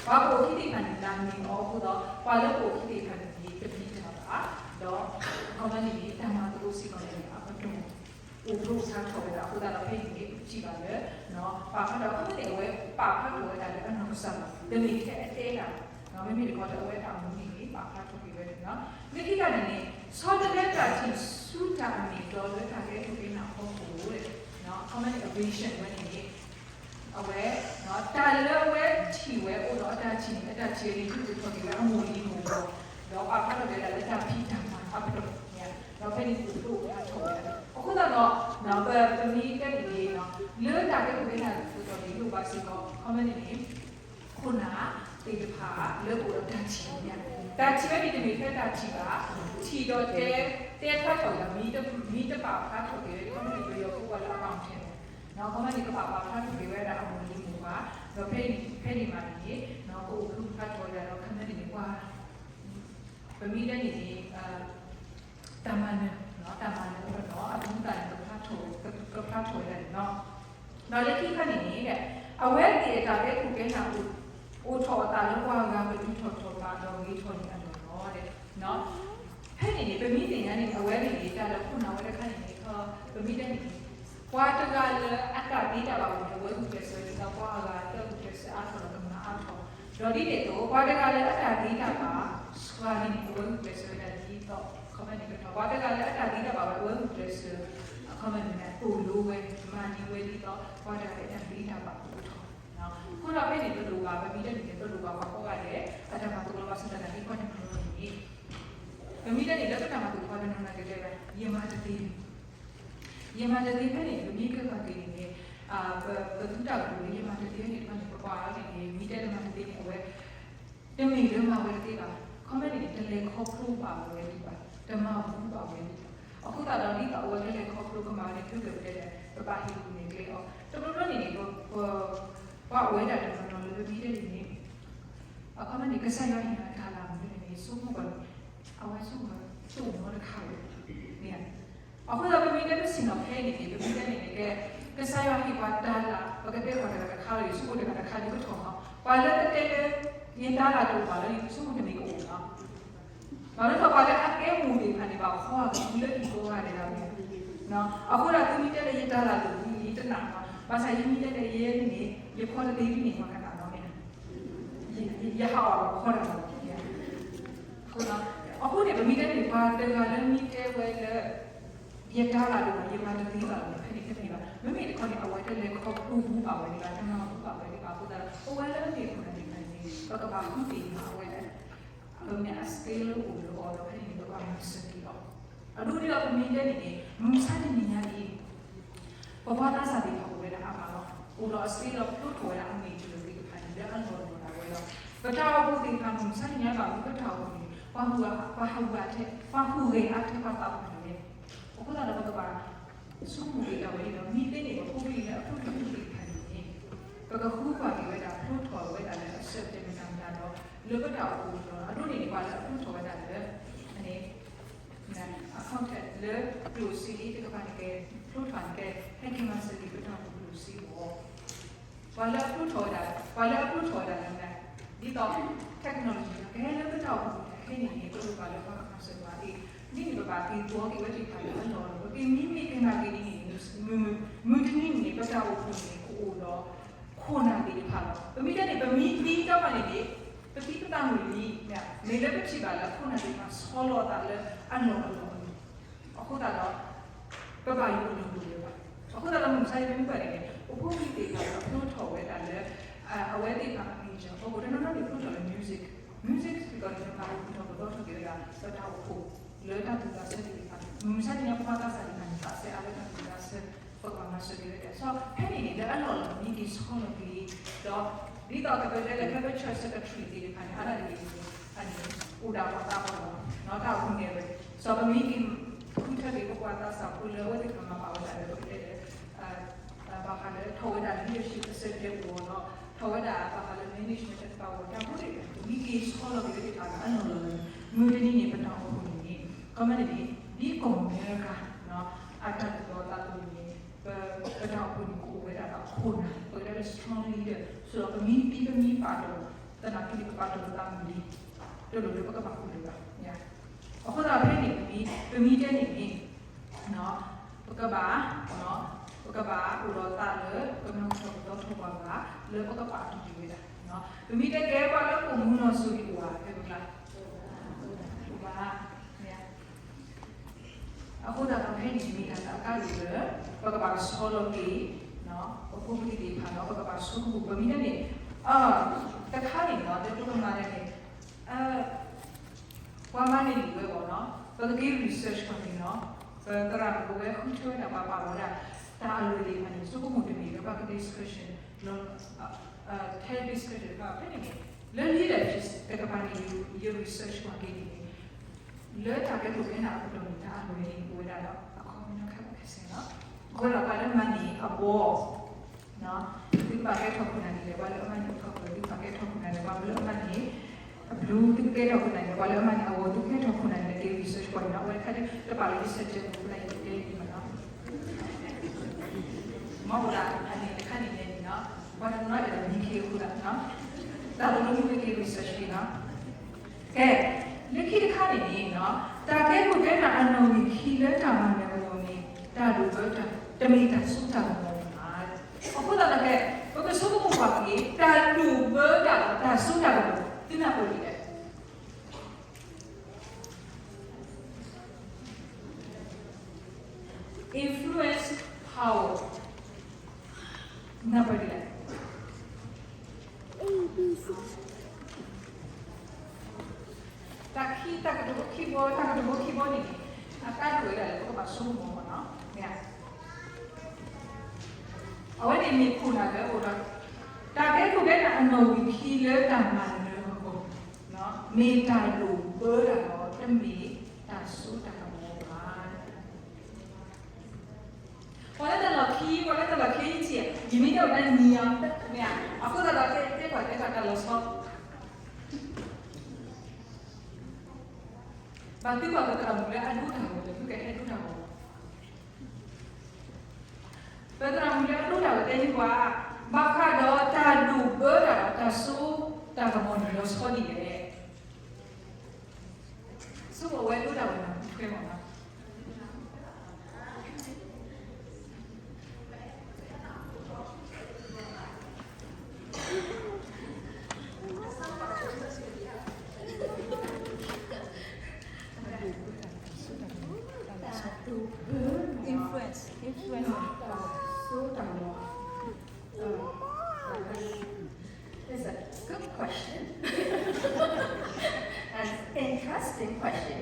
ပှၤပိာ်ခံသ့ၣ်တဖၣ်န့ၣ် နာ်န့ၢ်အီၤအဃိဒီး ပှၤလၢပိာ်ခံသ့ၣ်တဖၣ်န့ၣ် တပျံၤတၢ်ဘၣ်, ဒီးအခီပညီန့ၣ် တၢ်မၤသကိးစ့ၢ်ကီးန့ၣ် အပဒိၣ် အိၣ်ဖျိဖျါထီၣ်ဝဲဒၣ်အဃိသတးဒီး ဖဲအံၤန့ၣ် ပထံၣ်ဘၣ်လၢ ပာ်ဖျါထီၣ်အခီပညီန့ၣ် အဝဲပာ်ဖျါထီၣ်ဝဲဒၣ်လၢအနီၢ်ကစၢ်လီၤ. တမ့ၢ်ထဲအတဲဒၣ်, မ့မ့ၢ်တခီဒီး အဝဲတၢ်အိၣ်မူန့ၣ် ပာ်ဖျါထီၣ်က့ၤဝဲန့ၣ်လီၤ. လၢခံကတၢၢ်န့ၣ်န့ၣ် ဆီတလဲတၢ်ထံၣ်ဆူတၢ်အမ့ၢ်အတီလၢတၢ်ကဲထီၣ်ကဲနၢ်အဖီခိၣ်, အခီပညီန့ၣ် အ vision ဝဲန့ၣ်န့ၣ် အဝဲ တၢ်လၢအဝဲထံၣ်ဝဲ အိၣ်ဒီးအတၢ်ထံၣ်န့ၣ် အတၢ်ထံၣ်ဝဲန့ၣ် ဒုးအိၣ်ထီၣ်က့ၤဝဲအမိၢ်လံၤမိၢ်ပှၢ်, ဒီးပာ်ဖျါထီၣ်က့ၤဝဲဒၣ်လၢတၢ်ဖံးတၢ်မၤအဖျၢၣ်န့ၣ်, ဒီးဖဲန့ၣ်အိၣ်ဖျိဖျါထီၣ်ဝဲဒၣ်. အဃိသတးဒီး ပမ့ၢ်တဲန့ၣ်န့ၣ် လၢတၢ်ကဲထီၣ်ကဲနၢ်အဖီခိၣ်န့ၣ် လိၣ်ဘၣ်စ့ၢ်ကီး အခီပညီန့ၣ်န့ၣ် ခိၣ်နၢ်သ့ၣ်တဖၣ်လၢကအိၣ်ဒီးတၢ်ထံၣ်န့ၣ်, တၢ်ထံၣ်ဝဲန့ၣ် တမ့ၢ်ထဲတၢ်ထံၣ်ဘၣ်, ထံၣ်ဒီးတဲ, တဲဖျါထီၣ်ဝဲဒၣ် မ့ၢ်တပာ်ဖျါထီၣ်က့ၤဝဲ အခီပညီန့ၣ် ပယီၤဖိဝဲလၢ အ content အခီပညီန့ၣ် ကဘၣ်ပာ်ဖျါထီၣ်က့ၤဝဲဒၣ်အမိၢ်လံၤမိၢ်ပှၢ်, ဒီးဖဲ ဖဲန့ၣ်မးန့ၣ် ကအိၣ်ဖျိဖျါထီၣ်ဝဲဒၣ်ဒီး အခီပညီန့ၣ် ပှၤ ပမ့ၢ်တဲန့ၣ်န့ၣ် တၢ်မၤနၢၤ, တၢ်မၤနၢၤအဖီခိၣ် အကလုၢ်သးန့ၣ် ကဖျါထီၣ်ဝဲဒၣ်န့ၣ်လီၤ. ဒီးလၢခံခါန့ၣ်န့ၣ် အဝဲသ့ၣ်အတၢ်ကဲခိၣ်ကဲနၢ် အိၣ်ထီၣ်အသးလၢပှၤဂၤကဒုးထီၣ်ထီၣ်ဘးဒီးဂ့ၤထီၣ်န့ၢ်အလီၢ်လီၤ. ဖဲန့ၣ်န့ၣ် ပမ့ၢ်သ့ၣ်ညါန့ၣ် အဝဲန့ၣ်န့ၣ် တၢ်လၢခိၣ်နၢ်ဝဲတခါန့ၣ်န့ၣ် ပမ့ၢ်တဲန့ၣ်န့ၣ် ပှၤတဂၤလၢအတၢ်သ့တၢ်ဘၣ်ဝဲန့ၣ် အဝဲဂုာ်ကျဲးစၢးဝဲဒ်သိး ပှၤအဂၤတၢ်ဂုာ်ကျဲးစၢးအါထီၣ်ဒီးကမၤအါထီၣ်, ဒီးဒ်န့ၣ်အသိး ပှၤတဂၤလၢအတၢ်သ့တၢ်ဘၣ် စှၤန့ၣ်န့ၣ် အဝဲဂုာ်ကျဲးစၢးဝဲဒၣ်ဒ်သိး အခီပညီန့ၣ်ကထီၣ်, ပှၤတဂၤလၢအတၢ်သ့တၢ်ဘၣ်ဝဲ အဝဲဂုာ်ကျဲးစၢး အခီပညီန့ၣ် သိၣ်လိဝဲ မၤန့ၢ်ဝဲဒ်သိး ပှၤတဂၤလၢအတၢ်သ့တၢ်ဘၣ်ကထီၣ်. အဃိဒီးဖဲန့ၣ် ပလိၣ်ဘၣ် ပမ့ၢ်တဲန့ၣ်န့ၣ် ပလိၣ်ဘၣ်ပှၤကိးဂၤဒဲး အတၢ်မၤသကိးလီၤ. ဘၣ်ဆၣ်သနာ်က့ ကွၢ်န့ၣ်န့ၣ် ပမ့ၢ်တဲန့ၣ် လၢပတၢ်မၤသကိးပှၤတနီၤနီၤကတဲဘၣ် ယမၤတသ့န့ၣ် ယမၤတသ့ဖဲန့ၣ် ပမ့ၢ်ကဲပှၤက့ၤန့ၣ်န့ၣ် ပသုတၢ်ကတိၤလၢယမၤတသ့န့ၣ်တဖၣ်န့ၣ် ပကွၢ်အီၤန့ၣ်န့ၣ် မ့ၢ်တဲတမၤတသ့န့ၣ် အဝဲ တမ့ၢ်လၢမၤဝဲတသ့ဘၣ်. ခီမ့ၢ်န့ၣ် တလဲၤခီဖျိဘၣ်ဝဲဒံးဘၣ်, တမၤဘူးဘၣ်ဝဲဒံးဘၣ်. အဃိသတးဒီး ဒ်သိးအဝဲတလဲၤခီဖျိကမၤဝဲန့ၣ် ဖုကၢပတဲလဲၣ် ပဘၣ်ဟ့ၣ်ကူၣ်နဲၣ်ကျဲအီၤ. တဘျီဘျီန့ၣ်န့ၣ် ပ ပှၤအိၣ်ဝဲဒၣ်တနီၤနီၤလၢပမ့ၢ်တဲန့ၣ်န့ၣ် အခီမ့ၢ်န့ၣ် ကစၢ်ယွၤဟ့ၣ်အတၢ်လၢ်မနုၤန့ၣ် ဆိကမိၣ်ဘၣ်န့ၣ် အဝဲဆိကမိၣ်တအိၣ်နီတခါဝဲန့ၣ်. အဃိသတး ပမ့ၢ်တဲပစံၣ်နီၤဖဲအံၤန့ၣ်န့ၣ် ပမ့ၢ်တဲန့ၣ်န့ၣ် ကဲ ကစၢ်ယွၤဟ့ၣ်ပှၤတၢ်လၢ် ပကတဲပှၤတဂၤတခါလီၤ ယဆိကမိၣ်တဂၤတခါလၢကထီၣ်မး ပှၤလၢကတဲလၢ ယတၢ်လၢ်တအိၣ်ဘၣ်လၢယဆိကမိၣ်တမ့ၢ်ကအိၣ်လီၤ. ဘၣ်လၢပှၤလၢအကဲမိၢ်သ့ၣ်တဖၣ်န့ၣ် ဘၣ်ဃီအကလုၢ်လၢအံၤကိးဂၤဒဲးလီၤ. အဃိသတး သုမ့ၢ်တဲလၢယတၢ်လၢ်တအိၣ် ယတနာ်ဘၣ်. ဘၣ်ဆၣ်ယမ့ၢ်တဲလၢယဲန့ၣ် ယခီတသ့ဒ်န့ၣ် ပှၤကနာ်လီၤမ့ၢ်ဧါ. ယဟးအီၤဒီးခီတဂၤလီၤ. အဃိန့ၣ် ပမ့ၢ်တဲန့ၣ် ပှၤတဂၤလၢမ့ၢ်တဲဝဲလၢ ယတၢ်လၢ်တအိၣ်ဘၣ် ယမၤတသ့ဘၣ်လီၤန့ၣ် ဖဲန့ၣ်တမ့ၢ်ဘၣ်. မ့မ့ၢ်တခီန့ၣ် အဝဲတလဲၤခီဖျိဘူးဘၣ်ဝဲဒံးဘၣ် တမၤဘူးဘၣ်ဝဲဒံးဘၣ်အဃိသတး ပဝဲလၢအမ့ၢ်ခိၣ်နၢ်သ့ၣ်တဖၣ်န့ၣ် ပကဘၣ်ဃုသ့ၣ်ညါအဝဲ ပမ့ၢ်အ skill လၢအိၣ်လၢအီၤဒီး ဖဲန့ၣ်န့ၣ် ပကဘၣ်မၤစၢၤက့ၤအီၤ. အဒိဒ်သိးပမ့ၢ်တဲန့ၣ်န့ၣ် မုၢ်မဆါတနံၤညါအံၤ ပပှၤသးစၢ်သ့ၣ်တဖၣ်အိၣ်ဝဲဒၣ်အါမးလီၤ. အိၣ်ဒီးအ skill ဒီးဖျိထီၣ်ဝဲဒၣ်အ major သ့ၣ်တဖၣ်န့ၣ် လၢအလီၢ်လီၤဒၣ်ဝဲလီၤ. ပတၢ်အိၣ်ဖှိၣ်သ့ၣ်တဖၣ် မုၢ်မဆါတနံၤညါဘၣ်မူပတၢ်အိၣ်ဖှိၣ်န့ၣ် ပှၤဟူးဂဲၤအါထဲ ပှၤဟူးဂဲၤအါထဲပှၤသးပှၢ်န့ၣ်လဲၣ်. အဃိသတးဒီး ပကဘၣ်ဆိကမိၣ်က့ၤဒၣ်ဝဲဒၣ်ဒီး မ့ၢ်သ့န့ၣ် ပဖိပလံၤလၢအဖျိထီၣ်သ့ၣ်တဖၣ်န့ၣ်န့ၣ် ပကဃုကွၢ်က့ၤဝဲဒၣ် ဖျိထီၣ်ဝဲဒၣ်လၢအဆၢကတီၢ် မတၤမတၤဒီး လၢပတၢ်အိၣ်ဖှိၣ်ဒီး အဒိန့ၣ်န့ၣ် ပှၤလၢအဖျိထီၣ်ဝဲဒၣ်လၢ အ content လၢကျိၣ်စ့တကပၤန့ၣ်ကဲ ဖျိထီၣ်န့ၣ်ကဲ ဟဲက့ၤမၤစၢၤက့ၤပတၢ်အိၣ်ဖှိၣ်ကျိၣ်စ့အဂီၢ် ပှၤလၢအဖျိထီၣ်ဝဲဒၣ် ပှၤလၢအဖျိထီၣ်ဝဲဒၣ်လၢ ဒ်သိး technology ကဟဲလၢပတၢ်အိၣ်ဖှိၣ်န့ၣ် အခဲအံၤန့ၣ် ပလိၣ်ဘၣ်လၢပှၤကမၤစၢၤပှၤအံၤ ဒ်န့ၣ် ပဘၣ်က့ၤသီက့ၤဝဲသ့ၣ်တဖၣ်လၢအလီၢ်လီၤ. ပက့ၤမံမ့ၢ်က့ၤမၤက့ၤဒ်န့ၣ် မုၢ်တနံၤန့ၣ် ပတၢ်အိၣ်ဖှိၣ်န့ၣ် ကအိၣ်ဒီး ခိၣ်နၢ်သ့ၣ်တဖၣ်လီၤ. ပမ့ၢ်တဲန့ၣ် ပမံသံတၢ်မၤန့ၣ်န့ၣ် ပသံပသးမုၢ်လံ မ့ၢ်လၢပထံၣ်ဘၣ်လၢအခိၣ်နၢ်သ့ၣ်တဖၣ်ဆီလီၤအသးလၢအလီၢ်အလီၢ်န့ၣ် အဃိသတးဒီး ပဘၣ်ယိၣ်လီၤပလိာ်လၢၤဘၣ်. အဃိသတးဒီး မုၢ်မဆါတနံၤမ့ၢ်ပှဲၤန့ၣ်န့ၣ် ပဖိပလံၤသ့ၣ်တဖၣ်လၢအဖျိထီၣ်ဝဲဒၣ်လၢ အဝဲသ့ၣ်တဖၣ်အ major အဖီခိၣ် တနီၤနီၤန့ၣ်ဖျိထီၣ်လၢ music, music စ့ၢ်ကီးန့ၣ် မၤပူၤထီၣ်ပသီထီၣ်က့ၤဝဲဒၣ် ပတၢ်အိၣ်ဖှိၣ် လၢတၢ်သူၣ်သးဆၢသ့ၣ်တဖၣ်, မုၢ်မဆါတနံၤညါပှၤသးစၢ်သ့ၣ်တဖၣ်န့ၣ် သးစဲအါလၢတၢ်သူၣ်သးဆၢ ပကဘၣ်မၤစၢၤက့ၤဝဲဒၣ်. ဒီးဖဲန့ၣ်န့ၣ် လၢအလီၢ်လီၤ မံက့ၤဆီလီၤက့ၤ ဒီး ဒ်သိးကတဲလၢ ဖဲပ church secretary သ့ၣ်တဖၣ်န့ၣ် အါဒၣ်တဂ့ၤန့ၣ် အန့ၣ် အိၣ်ဒၣ်ပှၤသးပှၢ်လီၤ တၢ်အိၣ်ဖှိၣ်န့ၣ်ဝဲ စီၤပမံက့ၤ ဃုထၢက့ၤ ပကွၢ်သးစၢ်ဖိလၢအဝဲသ့ၣ်တဖၣ်မၤပာ်ဝဲဒၣ်လၢ ပတဲလၢ ဘၣ်ဃးလၢထီၣ်ဝဲဒၣ် leadership အစၢကဲပူၤအီၤဒီး ထီၣ်ဝဲဒၣ်ဘၣ်ဃးလၢ management တၢ်တဖၣ်အီၤ တၢ်ဖိတၢ်လံၤ ပမံက့ၤဆီလီၤက့ၤဝဲသ့ၣ်တဖၣ်လၢအနီၢ်လီၤလီၤ မုၢ်တနံၤန့ၣ် ပတၢ်အိၣ်ဖှိၣ်န့ၣ်န့ၣ် ခီမ့ၢ်န့ၣ်န့ၣ် ဒ်ကီၢ်အမဲရကၤ အတၢ်သိၣ်တၢ်သီအသိးန့ၣ် ပ ပတၢ်အိၣ်ဖှိၣ်န့ၣ် ကအိၣ်ဝဲဒၣ်ဒီးခိၣ်နၢ် ပကတဲလၢ strong leader ဆိဒီးပမံ ဒ်ပမံပာ်တီၢ် သနာ်က့န့ၣ် ပပာ်တီၢ်ပသးမုၢ်လံ တလိၣ်လၢပကဘၣ်ဃုာ်လၢၤဘၣ် အဃိသတးဖဲန့ၣ် ပမံ ပမံတဲန့ၣ်န့ၣ် ပကဘၣ် ပကဘၣ်အိၣ်ဒီးသးလၢ ကမၤထီၣ်ပသီထီၣ်ပှၤဂၤ လၢပကပာ်တီၢ်က့ၤဝဲဒၣ် ပမံတဲကဲပှၤလၢအိၣ်မူနီၢ်စိၤဒံးအိၣ်ဧါ ဖဲပကျါ အိၣ်ဘၣ် အဃိသတးဒီးဖဲန့ၣ်မ့ၢ်တၢ်လၢအကါဒိၣ်လၢ ပကဘၣ်ဆီလီၤက့ၤ ပဖိပလံၤသ့ၣ်တဖၣ်ဒီး ပကဘၣ်ဆိကမိၣ်ပမံၤန့ၣ် တခါန့ၣ်ဒီး လၢပကမၤန့ၣ်န့ၣ် ပှၤမၤန့ၢ်လံဝဲဘၣ်နီၤ ပကက့ၤ research ကွၢ်န့ၣ်နီၤ ပသရၣ်မုၣ်ပဝဲဃုထၢဝဲဒၣ်ပှၤပာ်လီၤဝဲဒၣ် တၢ်အလွဲၢ်သ့ၣ်တဖၣ်န့ၣ် ဆိကမိၣ်တမ့ၢ်လၢပှၤက discussion လီၤ ထဲ discussion တဖၣ်ဖဲန့ၣ်န့ၣ် လၢ leadership တကပၤန့ၣ် ယ research ကွၢ်က့ၤန့ၣ် လၢတၢ်ကဲခိၣ်ကဲနၢ်အပတီၢ်န့ၣ် တၢ်အလွဲၢ်န့ၣ် အိၣ်ဝဲဒၣ်ဒီး အခီပညီခဲဘၣ်ခဲဆ့နီၤ အဃိဒီးပှၤလၢမၤန့ၢ်အဘီ သုကဘၣ်ကဲထီၣ်ခိၣ်နၢ်ဒ်လဲၣ် ပှၤလၢအမၤန့ၢ်အထီၣ်ပှဲၤ သုကဘၣ်ကဲထီၣ်ခိၣ်နၢ်ဒ်လဲၣ် ပှၤလၢအမၤန့ၢ်အဘျုး သုကကဲထီၣ်ခိၣ်နၢ်ဒ်လဲၣ် ပှၤလၢအမၤန့ၢ်အဂီၤ သုကကဲထီၣ်ခိၣ်နၢ်ဒ်လဲၣ် က့ၤ research ကွၢ်န့ၣ်နီၤ အဝဲတခါဒ် တဘၣ်လၢယ subject ပူၤ ပနၢ်ယတဲဒ်မးနီၤ မ့ၢ်အိၣ်ဒၣ်အန့ၣ်တခါန့ၣ်လဲၣ်န့ၣ်နီၤ ပှၤတနီၤအဲၣ်ဒိးမံခ့အဃိသတးနီၤ တၢ်သိၣ်လိမ့ၢ်ဝဲက့ၤ research န့ၣ်နီၤ ကဲ လၢခံတခါန့ၣ်န့ၣ်နီၤ တၢ်ကဲခိၣ်ကဲနၢ်အနီၣ်ဂံၢ်ခံလၢတၢ်မၤနၢၤအဂီၢ်န့ၣ် တၢ်ဒိၣ်ဘၢတၢ် တမ့ၢ်တၢ်စိတၢ်ကမီၤဘၣ် အဃိသတးဒီးကဲ ပကဆိကမိၣ်ကွၢ်က့ၤ တၢ်ဒိၣ်ဘၢတၢ်ဒီးတၢ်စိတၢ်ကမီၤ သုနၢ်ပၢၢ်ဒ်လဲၣ် influence power နၢ်ပၢၢ်ဒ်လဲၣ် တၢ်ခံ တၢ်ကတိၤခံဘီ တၢ်ကတိၤခံဘီန့ၣ် အကါဒိၣ်ဝဲဒၣ်လၢပကဘၣ်ဆိကမိၣ်မးနီၤ မ့ၢ် အဝဲန့ၣ်မ့ၢ်ခိၣ်နၢ်လၢအအိၣ်ဒီး တၢ်ကဲခိၣ်ကဲနၢ်အနီၣ်ဂံၢ်ခံလၢတၢ်မၤနၢၤအဂီၢ် မ့ၢ်တၢ်ဒိၣ်ဘၢတၢ်ဒီး တမ့ၢ်တၢ်စိတၢ်ကမီၤဘၣ် ပှၤလၢတၢ်လီၢ်ခံ ပှၤလၢတၢ်လီၢ်ခံယံၤ ယမ့ၢ်တဲအီၤတၢ်နံၤအီၤ မ့ၢ်ဧါ အဃိသတးဒီး တဲကွၢ်တဲကွၢ်တၢ်လီၤဆီ ဘၣ်သ့ၣ်သ့ၣ်ပသရၣ်မုၣ်လၢအဒိတၢ်ဂီၤ လၢသုကဟဲဒိတၢ်ဂီၤ ပသရၣ်မုၣ်လၢအဒိတၢ်ဂီၤတဲန့ၢ်ပှၤ ဘၣ်ဃးဒီးတၢ်ဒိၣ်ဘၢတၢ်ဒီးတၢ်စိတၢ်ကမီၤန့ၣ်လီၤဆီဒ်လဲၣ် ဆိကမိၣ်ဝဲဒိတၢ်ဂီၤန့ၣ် ထွဲမးနီၤ influence influence တၢ်စိတၢ်ကမီၤ It's a good question. An interesting question.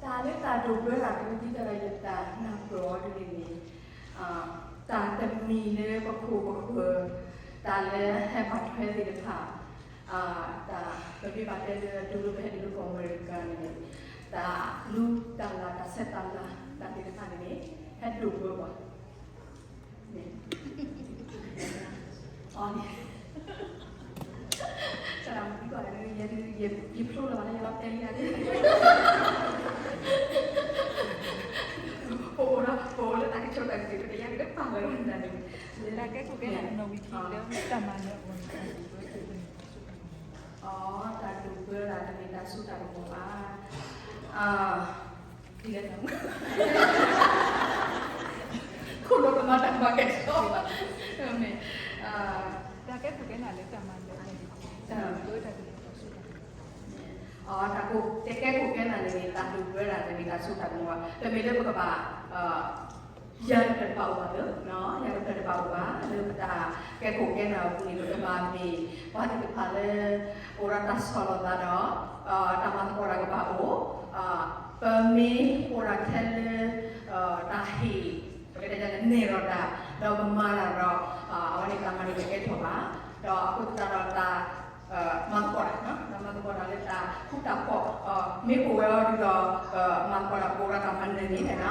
တၢ်လၢတၢ်ဒိၣ်ဘၢတၢ် ဒ်သိးဒီးယတၢ်နၢ်ပၢၢ်အီၤဒ်န့ၣ်န့ၣ် တၢ်တမံၤလၢပခိၣ်ပဃၢၤ တၢ်လၢဟဲဘၣ်ထွဲသ့ၣ်တဖၣ် တၢ်ပမ့ၢ်ဘၣ်တဲလၢဒိၣ်လၢပဟဲဒိၣ်လၢကီၢ်အမဲရကၤန့ၣ် တၢ်လူတၢ်လၢ်တၢ်ဆဲးတၢ်လၤ တၢ်သ့ၣ်တဖၣ်န့ၣ်န့ၣ် ဟဲဒိၣ်ဘၢပှၤ အီၤန့ၣ် တၢ်မူကီၢ်န့ၣ် ယဲဒၣ် ယဖျိလီၤဘၣ်လၢယလီၤတဲလံန့ၣ် ပအိၣ်ဒီး ပအိၣ်လၢတၢ်ကဆိၣ်တၢ်ကသ့ၣ် ပတယါန့ၣ်လၢပာ်လီၤတၢ်န့ၣ် တၢ်ကဲခိၣ်ကဲနၢ်အနီၣ်ဂံၢ်ခံလၢတၢ်မၤနၢၤအဂီၢ်န့ၣ် အီၤ တၢ်ဒိၣ်ဘၢတၢ်တမ့ၢ်တၢ်စိတၢ်ကမီၤဘၣ် ဒ်လဲၣ် ခိၣ်လီၤကမၤတၢ်မၤကဲထီၣ် မ့ၢ် တၢ်ကဲခိၣ်ကဲနၢ်လၢတၢ်မၤနၢၤ တၢ်ဒိၣ်ဘၢတၢ်တမ့ၢ်တၢ်စိတၢ်ကမီၤ တၢ်ကဲခိၣ်ကဲနၢ်န့ၣ် တၢ်ဒိၣ်ဘၢတၢ်တမ့ၢ်တၢ်စိတၢ်ကမီၤဘၣ် တမ့ၢ်လၢပကဘၣ် ယၤတဖျၢၣ်တဘၣ်အိၣ်ဘၣ်လၢ ယၤတဖျၢၣ်တဘၣ်အိၣ်ဘၣ် လၢပတၢ်ကဲခိၣ်ကဲနၢ်အပူၤန့ၣ် ပကဘၣ်မ့ၢ် ပှၤသ့ၣ်တဖၣ်လၢ အိၣ်ဒီးတၢ်ဆီၣ်လီၤသးဒီး တၢ်မၤသကိးတၢ်ကဘၣ်အိၣ် ပမ့ၢ်အိၣ်ဒၣ်ထဲလၢ တၢ်ဟ့ၣ် ပကတဲန့ၣ် နဲၣ်လီၤတၢ် ဒီးပမၤတၢ်ဒီး အဝဲန့ၣ်တၢ်မၤ တကဲထီၣ်ဘၣ်, ဒီးအဃိသတးဒီးတၢ် မၤသကိးတၢ်, မၤသကိးတၢ်လၢတၢ်ဃူတၢ်ဖိး, မ့ၢ်အိၣ်ဝဲအီၤဒုးဒီး မၤသကိးတၢ်ကိးဂၤတၢ်မၤနၢၤန့ၣ် လၢ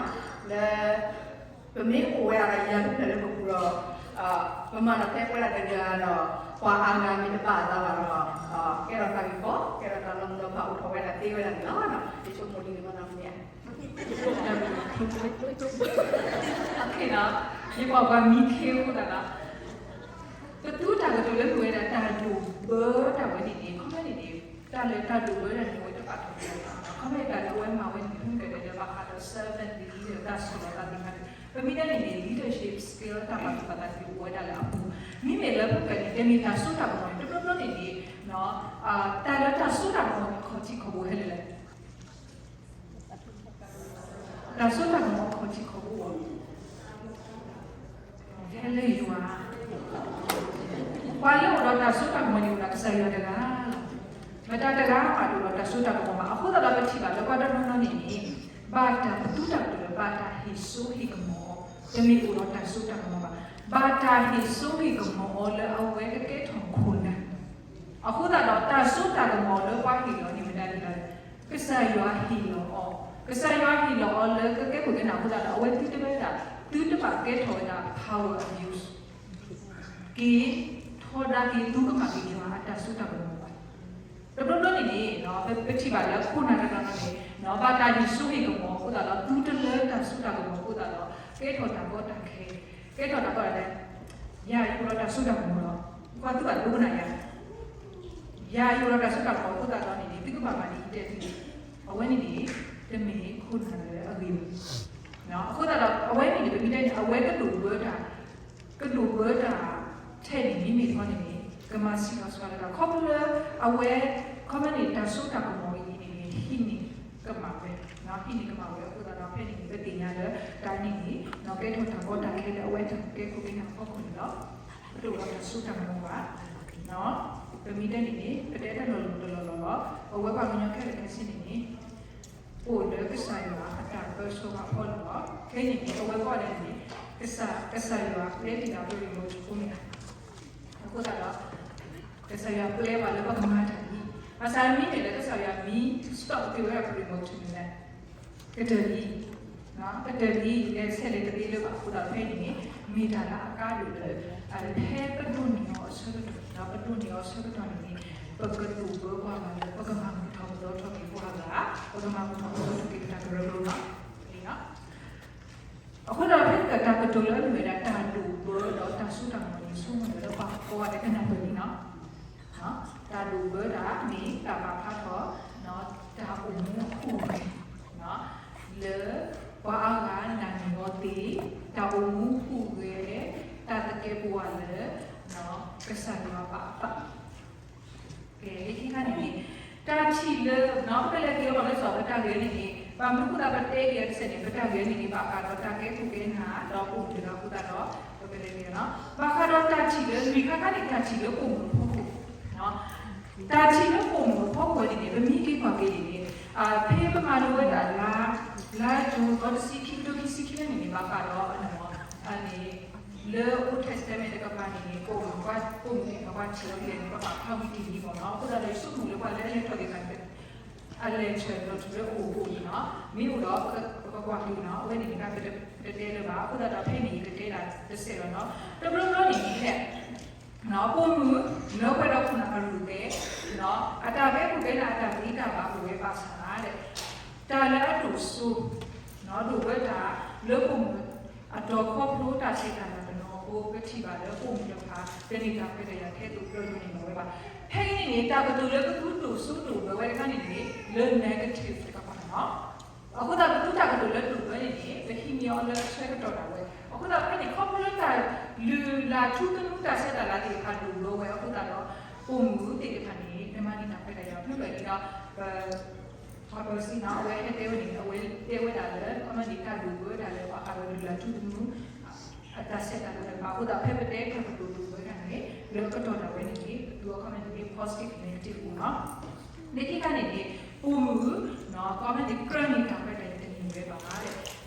ပမ့ၢ်အိၣ်ဝဲဒၣ်ယၤလၢပပူၤဒီး ပမၤတၢ်ဖဲပှဲၤဒၣ်တဂၤဒီး ပှၤအါဂၤမ့ၢ်တဘၣ်အသးဘၣ်ဒီး ကဲထီၣ်တၢ်ဂ့ၢ်ကီ, ကဲထီၣ်တၢ်လီၤမုၢ်လီၤဖးအိၣ်ထီၣ်ဝဲဒၣ်သ့ဝဲဒၣ်န့ၣ်လီၤ. ယဆိကမိၣ်ဒ်န့ၣ်မ့ၢ်နီၤမ့ၢ်ဧါ. ယကွၢ်ပှၤမံခ့အဃိသတးဒီး ပသူတၢ်ကတိၤလၢမ့ၢ်ဝဲဒၣ်တၢ်ဒိၣ်ဘၢတၢ်ဝဲန့ၣ်န့ၣ် ခီမ့ၢ်န့ၣ်န့ၣ် တၢ်လၢတၢ်ဒိၣ်ဘၢတၢ်န့ၣ် အဝဲတဘၣ်ထီၣ်ဘၣ်, ခီမ့ၢ်တၢ်လၢအဝဲမၤဝဲန့ၣ် ဖုကတဲလၢဘၣ်ဃးဒီး servant leader တၢ်ဆီၣ်လီၤသးသ့ၣ်တဖၣ်န့ၣ် ပမ့ၢ်တဲန့ၣ်န့ၣ် leadership skill တၢ်ပာ်သူၣ်ပာ်သးတဖၣ်အိၣ်ဝဲဒၣ်လၢအပူၤ, မ့မ့ၢ်လၢဖုကတဲန့ၣ် တမ့ၢ်တၢ်စိတၢ်ကမီၤန့ၣ် တဘျီဘျီန့ၣ်န့ၣ် တၢ်လၢတၢ်စိတၢ်ကမီၤန့ၣ် အခီၣ်ထံးခီၣ်ဘိဟဲလၢလဲၣ် တၢ်စိတၢ်ကမီၤအခီၣ်ထံးခီၣ်ဘိ ဟဲလၢယွၤ, ပှၤလၢအိၣ်ဒီးတၢ်စိတၢ်ကမီၤန့ၣ် အိၣ်ဒီးကစၢ်ယွၤတဂၤလီၤ. မတၤတဂၤမးတအိၣ်ဒီးတၢ်စိတၢ်ကမီၤဘၣ်. အဃိသတးဒီးပထံၣ်ဘၣ်လၢပှၤတနီၤနီၤန့ၣ်န့ၣ် ဘၣ်တၢ်ပသူတၢ်ကတိၤလၢဘၣ်တၢ်ဟ့ၣ်စိဟ့ၣ်ကမီၤအီၤ, တမ့ၢ်အိၣ်ဒီးတၢ်စိတၢ်ကမီၤဘၣ်. ဘၣ်တၢ်ဟ့ၣ်စိဟ့ၣ်ကမီၤအီၤလၢအဝဲကကဲထီၣ်ခိၣ်နၢ် အဃိသတးဒီးတၢ်စိတၢ်ကမီၤလၢပှၤဟ့ၣ်လီၤန့ၣ် မတၤဒ်လဲၣ်, ကစၢ်ယွၤဟ့ၣ်လီၤအီၤ, ကစၢ်ယွၤဟ့ၣ်လီၤအီၤလၢကကဲခိၣ်ကဲနၢ်အဃိသတးဒီး အဝဲသုတဝဲဒၣ်, သုတဘၣ်ကဲထီၣ်ဝဲဒၣ် power abuse, က့ၤထီဒါက့ၤသုကမၣ်က့ၤယွၤအတၢ်စိတၢ်ကမီၤဘၣ်. တဘျီဘျီန့ၣ်န့ၣ် ပထံၣ်ဘၣ်လၢခိၣ်နၢ်တနီၤနီၤန့ၣ် ဘၣ်တၢ်ဟ့ၣ်စိဟ့ၣ်ကမီၤအဃိသတးဒီး သုတလၢတၢ်စိတၢ်ကမီၤအဃိသတးဒီး ကဲထီၣ်တၢ်ကီတၢ်ခဲ, ကဲထီၣ်တၢ်ကီတၢ်ခဲ ယၤယအိၣ်ဒီးတၢ်စိတၢ်ကမီၤလီၤ. ကွၢ်သုဘၣ်ဒိကနၣ်ယၤ, ယၤယအိၣ်ဒီးတၢ်စိတၢ်ကမီၤအဃိသတးဒီးန့ၣ်န့ၣ် သုကဘၣ်မၤဒ်အံၤတဲဒ်အံၤ, အဝဲန့ၣ်န့ၣ် တမ့ၢ်ခိၣ်နၢ်လၢအဂ့ၤဘၣ်. အဃိသတးဒီး အဝဲန့ၣ်န့ၣ် ပမ့ၢ်တဲန့ၣ် အဝဲကဒိၣ်ဘၢတၢ်, ကဒိၣ်ဘၢတၢ်ထဲန့ၣ် မ့မ့ၢ်တခီန့ၣ်န့ၣ် ကမၤဆံးလီၤစှၤလၢတၢ် ခီဖျိလၢအဝဲ ခီမ့ၢ်န့ၣ် တၢ်စိတၢ်ကမီၤအံၤန့ၣ်န့ၣ် ဟံးန့ၢ်ကမၣ်ဝဲ, ဟံးန့ၢ်ကမၣ်ဝဲအဃိသတးဒီး ဖဲန့ၣ်န့ၣ် ပသ့ၣ်ညါလၢတၢ်န့ၣ်န့ၣ် ကဲထီၣ်တၢ်ကီတၢ်ခဲလၢအဝဲတၢ်ကဲခိၣ်ကဲနၢ်အဖီခိၣ်န့ၣ်လီၤ. ပတအိၣ်ဒီးတၢ်စိတၢ်ကမီၤဘၣ်. ပမ့ၢ်တဲန့ၣ်န့ၣ် ပတဲတၢ်လီၤလီၤတလီၤလီၤလီၤ. အဝဲပှၤကညီခဲလၢာ်ခဲဆ့န့ၣ်န့ၣ် အိၣ်လၢကစၢ်ယွၤအတၢ်ပၢဆှၢအဖီလာ်လီၤ. ခဲအံၤန့ၣ်န့ၣ် အဝဲကိးဂၤဒဲးန့ၣ် ကစၢ်ယွၤပျဲတ့ၢ်ဒၣ်ပ remote အဃိန့ၣ်လီၤ. အဃိသတးဒီး ကစၢ်ယွၤပျဲပှၤလၢပကမၤတၢ်အံၤ, ဘၣ်ဆၣ်မ့မ့ၢ်လၢကစၢ်ယွၤမ့ၢ် stop က့ၤဝဲဒၣ်ပ remote န့ၣ်လဲၣ် ကတၢၢ်လံ, ကတၢၢ်လံ လဲၤဆဲးလဲၤတသ့လၢၤဘၣ်အဃိသတးဒီး ဖဲအံၤန့ၣ် မ့ၢ်တၢ်လၢအကါဒိၣ်လၢ ဖဲပဒိးန့ၢ်အီၤအဆၢကတီၢ် ဒီးပဒိးန့ၢ်အီၤအဆၢကတီၢ်န့ၣ်န့ၣ် ပကတိၤပၢပှၤဂၤလၢ ပကမၤမုာ်ထီၣ်ပသီထီၣ်က့ၤပှၤဂၤ, ပကမၤမုာ်ထီၣ်ပသီထီၣ်က့ၤပတၢ်ကရၢကရိလီၤ. အဃိဒီးဖဲတၢ်ကတိၤလၢအမ့ၢ်ဝဲဒၣ်တၢ်ဒိၣ်ဘၢဒီးတၢ်စိတၢ်ကမီၤန့ၣ် ဆိကမိၣ်လၢပှၤကိးဂၤဒဲးကနၢ်ပၢၢ်လံနီၤ. တၢ်ဒိၣ်ဘၢတၢ်မ့ၢ်တၢ်ပာ်ဖျါထီၣ် တၢ်အိၣ်မူအဟူးဂဲၤ လၢပှၤအါဂၤနာ်န့ၢ်အီၤသ့, တၢ်အိၣ်မူဟူးဂဲၤ, တၢ်သကဲးပဝးလၢ ကစၢ်ယွၤပာ်အသး ကဲ လၢခံခါန့ၣ်န့ၣ် တၢ်ထံၣ်လၢ ပကလဲၤက့ၤအီၤလၢစီၤ ပတၢ်ဂဲၤန့ၣ်န့ၣ် ဘၣ်မနုၤအဃိသတးပတဲက့ၤအီၤတစဲးန့ၣ် ပတၢ်ဂဲၤန့ၣ်န့ၣ် ဘၣ်ဃးဒီးတၢ်ကဲခိၣ်ကဲနၢ်ဒီးပိာ်မုၣ်တဂၤအဃိသတးဒီး ပကလဲၤက့ၤအီၤနီၤ. ဘၣ်ဃးဒီးတၢ်ထံၣ်လၢ လွံၢ်ခါခါန့ၣ် တၢ်ထံၣ်လၢပိာ်မုၣ်အဖီခိၣ် တၢ်ထံၣ်လၢပိာ်မုၣ်အဖီခိၣ်န့ၣ်န့ၣ် ပမ့ၢ်က့ၤကွၢ်က့ၤန့ၣ်န့ၣ် ဖဲပမၤလိဝဲဒၣ်လၢ လါကၠိ ဒီတဆံခံ ခံဆံခံန့ၣ်န့ၣ် ဘၣ်ဃးဒီး လၢ Old Testament တကပၤန့ၣ်န့ၣ် ပိာ်မုၣ် ပိာ်မုၣ်သ့ၣ်တဖၣ်ပှၤထံၣ်အီၤဒ်လဲၣ်န့ၣ် ပဘၣ်ဖးဝံၤတ့ၢ်လံမ့ၢ်နီၤ. အဃိသတးဒီး ယဆိကမိၣ်လၢပှၤလၢအလဲၤထီၣ်က့ၤသးန့ၣ် အလဲၤထီၣ်ဒီးတုၤလၢအိၣ်အိၣ်အံၤနီၤ မ့ၢ်အိၣ်ဒီး ပကကွၢ်က့ၤနီၤ အဝဲန့ၣ်န့ၣ် ပတတဲလၢၤဘၣ်. အဃိသတးဒီး ဖဲန့ၣ်ယကတဲဒၣ်တစဲးလီၤနီၤ. တဘျီဘျီန့ၣ်န့ၣ် ပိာ်မုၣ် လၢပှဲၤဒီးခိၣ်နၢ်အရူၢ်သဲး အတၢ်ကဲခိၣ်ကဲနၢ်အတၢ်သ့တၢ်ဘၣ်အိၣ်ဝဲဘၣ်ဆၣ် တၢ်လၢအဒိၣ်စိ ဒိၣ်ဘၢတၢ်လၢပိာ်မုၣ် အတီၤခီဖျိတၢ်ဆဲးတၢ်လၤတနီၤအဃိ ပထံၣ်ဘၣ်လၢပိာ်မုၣ်တဖၣ် တန့ၢ်တၢ်ခွဲးတၢ်ယာ်ထဲသိးပျၢၤဒိၣ်န့ၢ်ဘၣ်ဝဲဘၣ်. ဖဲအံၤန့ၣ်န့ၣ် တၢ်ကတိၤလၢပသူဒိၣ်စိဒိၣ်ဘၢဝဲတခါန့ၣ်န့ၣ် လၢ negative တကပၤလီၤ. အဃိသတး ပသူတၢ်ကတိၤလၢဒိၣ်ဘၢန့ၣ်န့ၣ် ပဟံးန့ၢ်အီၤလၢအဆၢကတီၢ်ဒၣ်ဝဲ. အဃိသတးဖဲန့ၣ် ခီဖျိလၢတၢ်လုၢ်လၢ်ထူသနူတၢ်ဆဲးတၢ်လၤသ့ၣ်တဖၣ်ဒိၣ်ဘၢဝဲအဃိသတးဒီး ပိာ်မုၣ်သ့ၣ်တဖၣ်န့ၣ် နမၤန့ၢ်တၢ်ခွဲးတၢ်ယာ်ဖုၣ်လီၤအံၤဒီး ပ ပှၤပၢၤစံနီၤ အဝဲဟဲတဲဝဲန့ၣ် အဝဲတဲဝဲဒၣ်လၢ ခီမ့ၢ်န့ၣ် တၢ်ဒိၣ်ဘၢတၢ်လၢပှၤအါဂၤလုၢ်လၢ်ထူသနူ အတၢ်ဆဲးတၢ်လၤတဖၣ်အဃိသတး ဖဲပတဲတၢ်ကတိၤဒိၣ်ဘၢတၢ်န့ၣ် လၢအကတီၢ်ဒၣ်ဝဲန့ၣ်န့ၣ် ပသူအခီမ့ၢ်န့ၣ် positive negative အိၣ်နီၤ. လၢခံခါန့ၣ်န့ၣ် ပိာ်မုၣ် ခီမ့ၢ်န့ၣ် ကြၢးန့ၢ်တၢ်ခွဲးတၢ်ယာ်တန့ၢ်ဝဲဘၣ်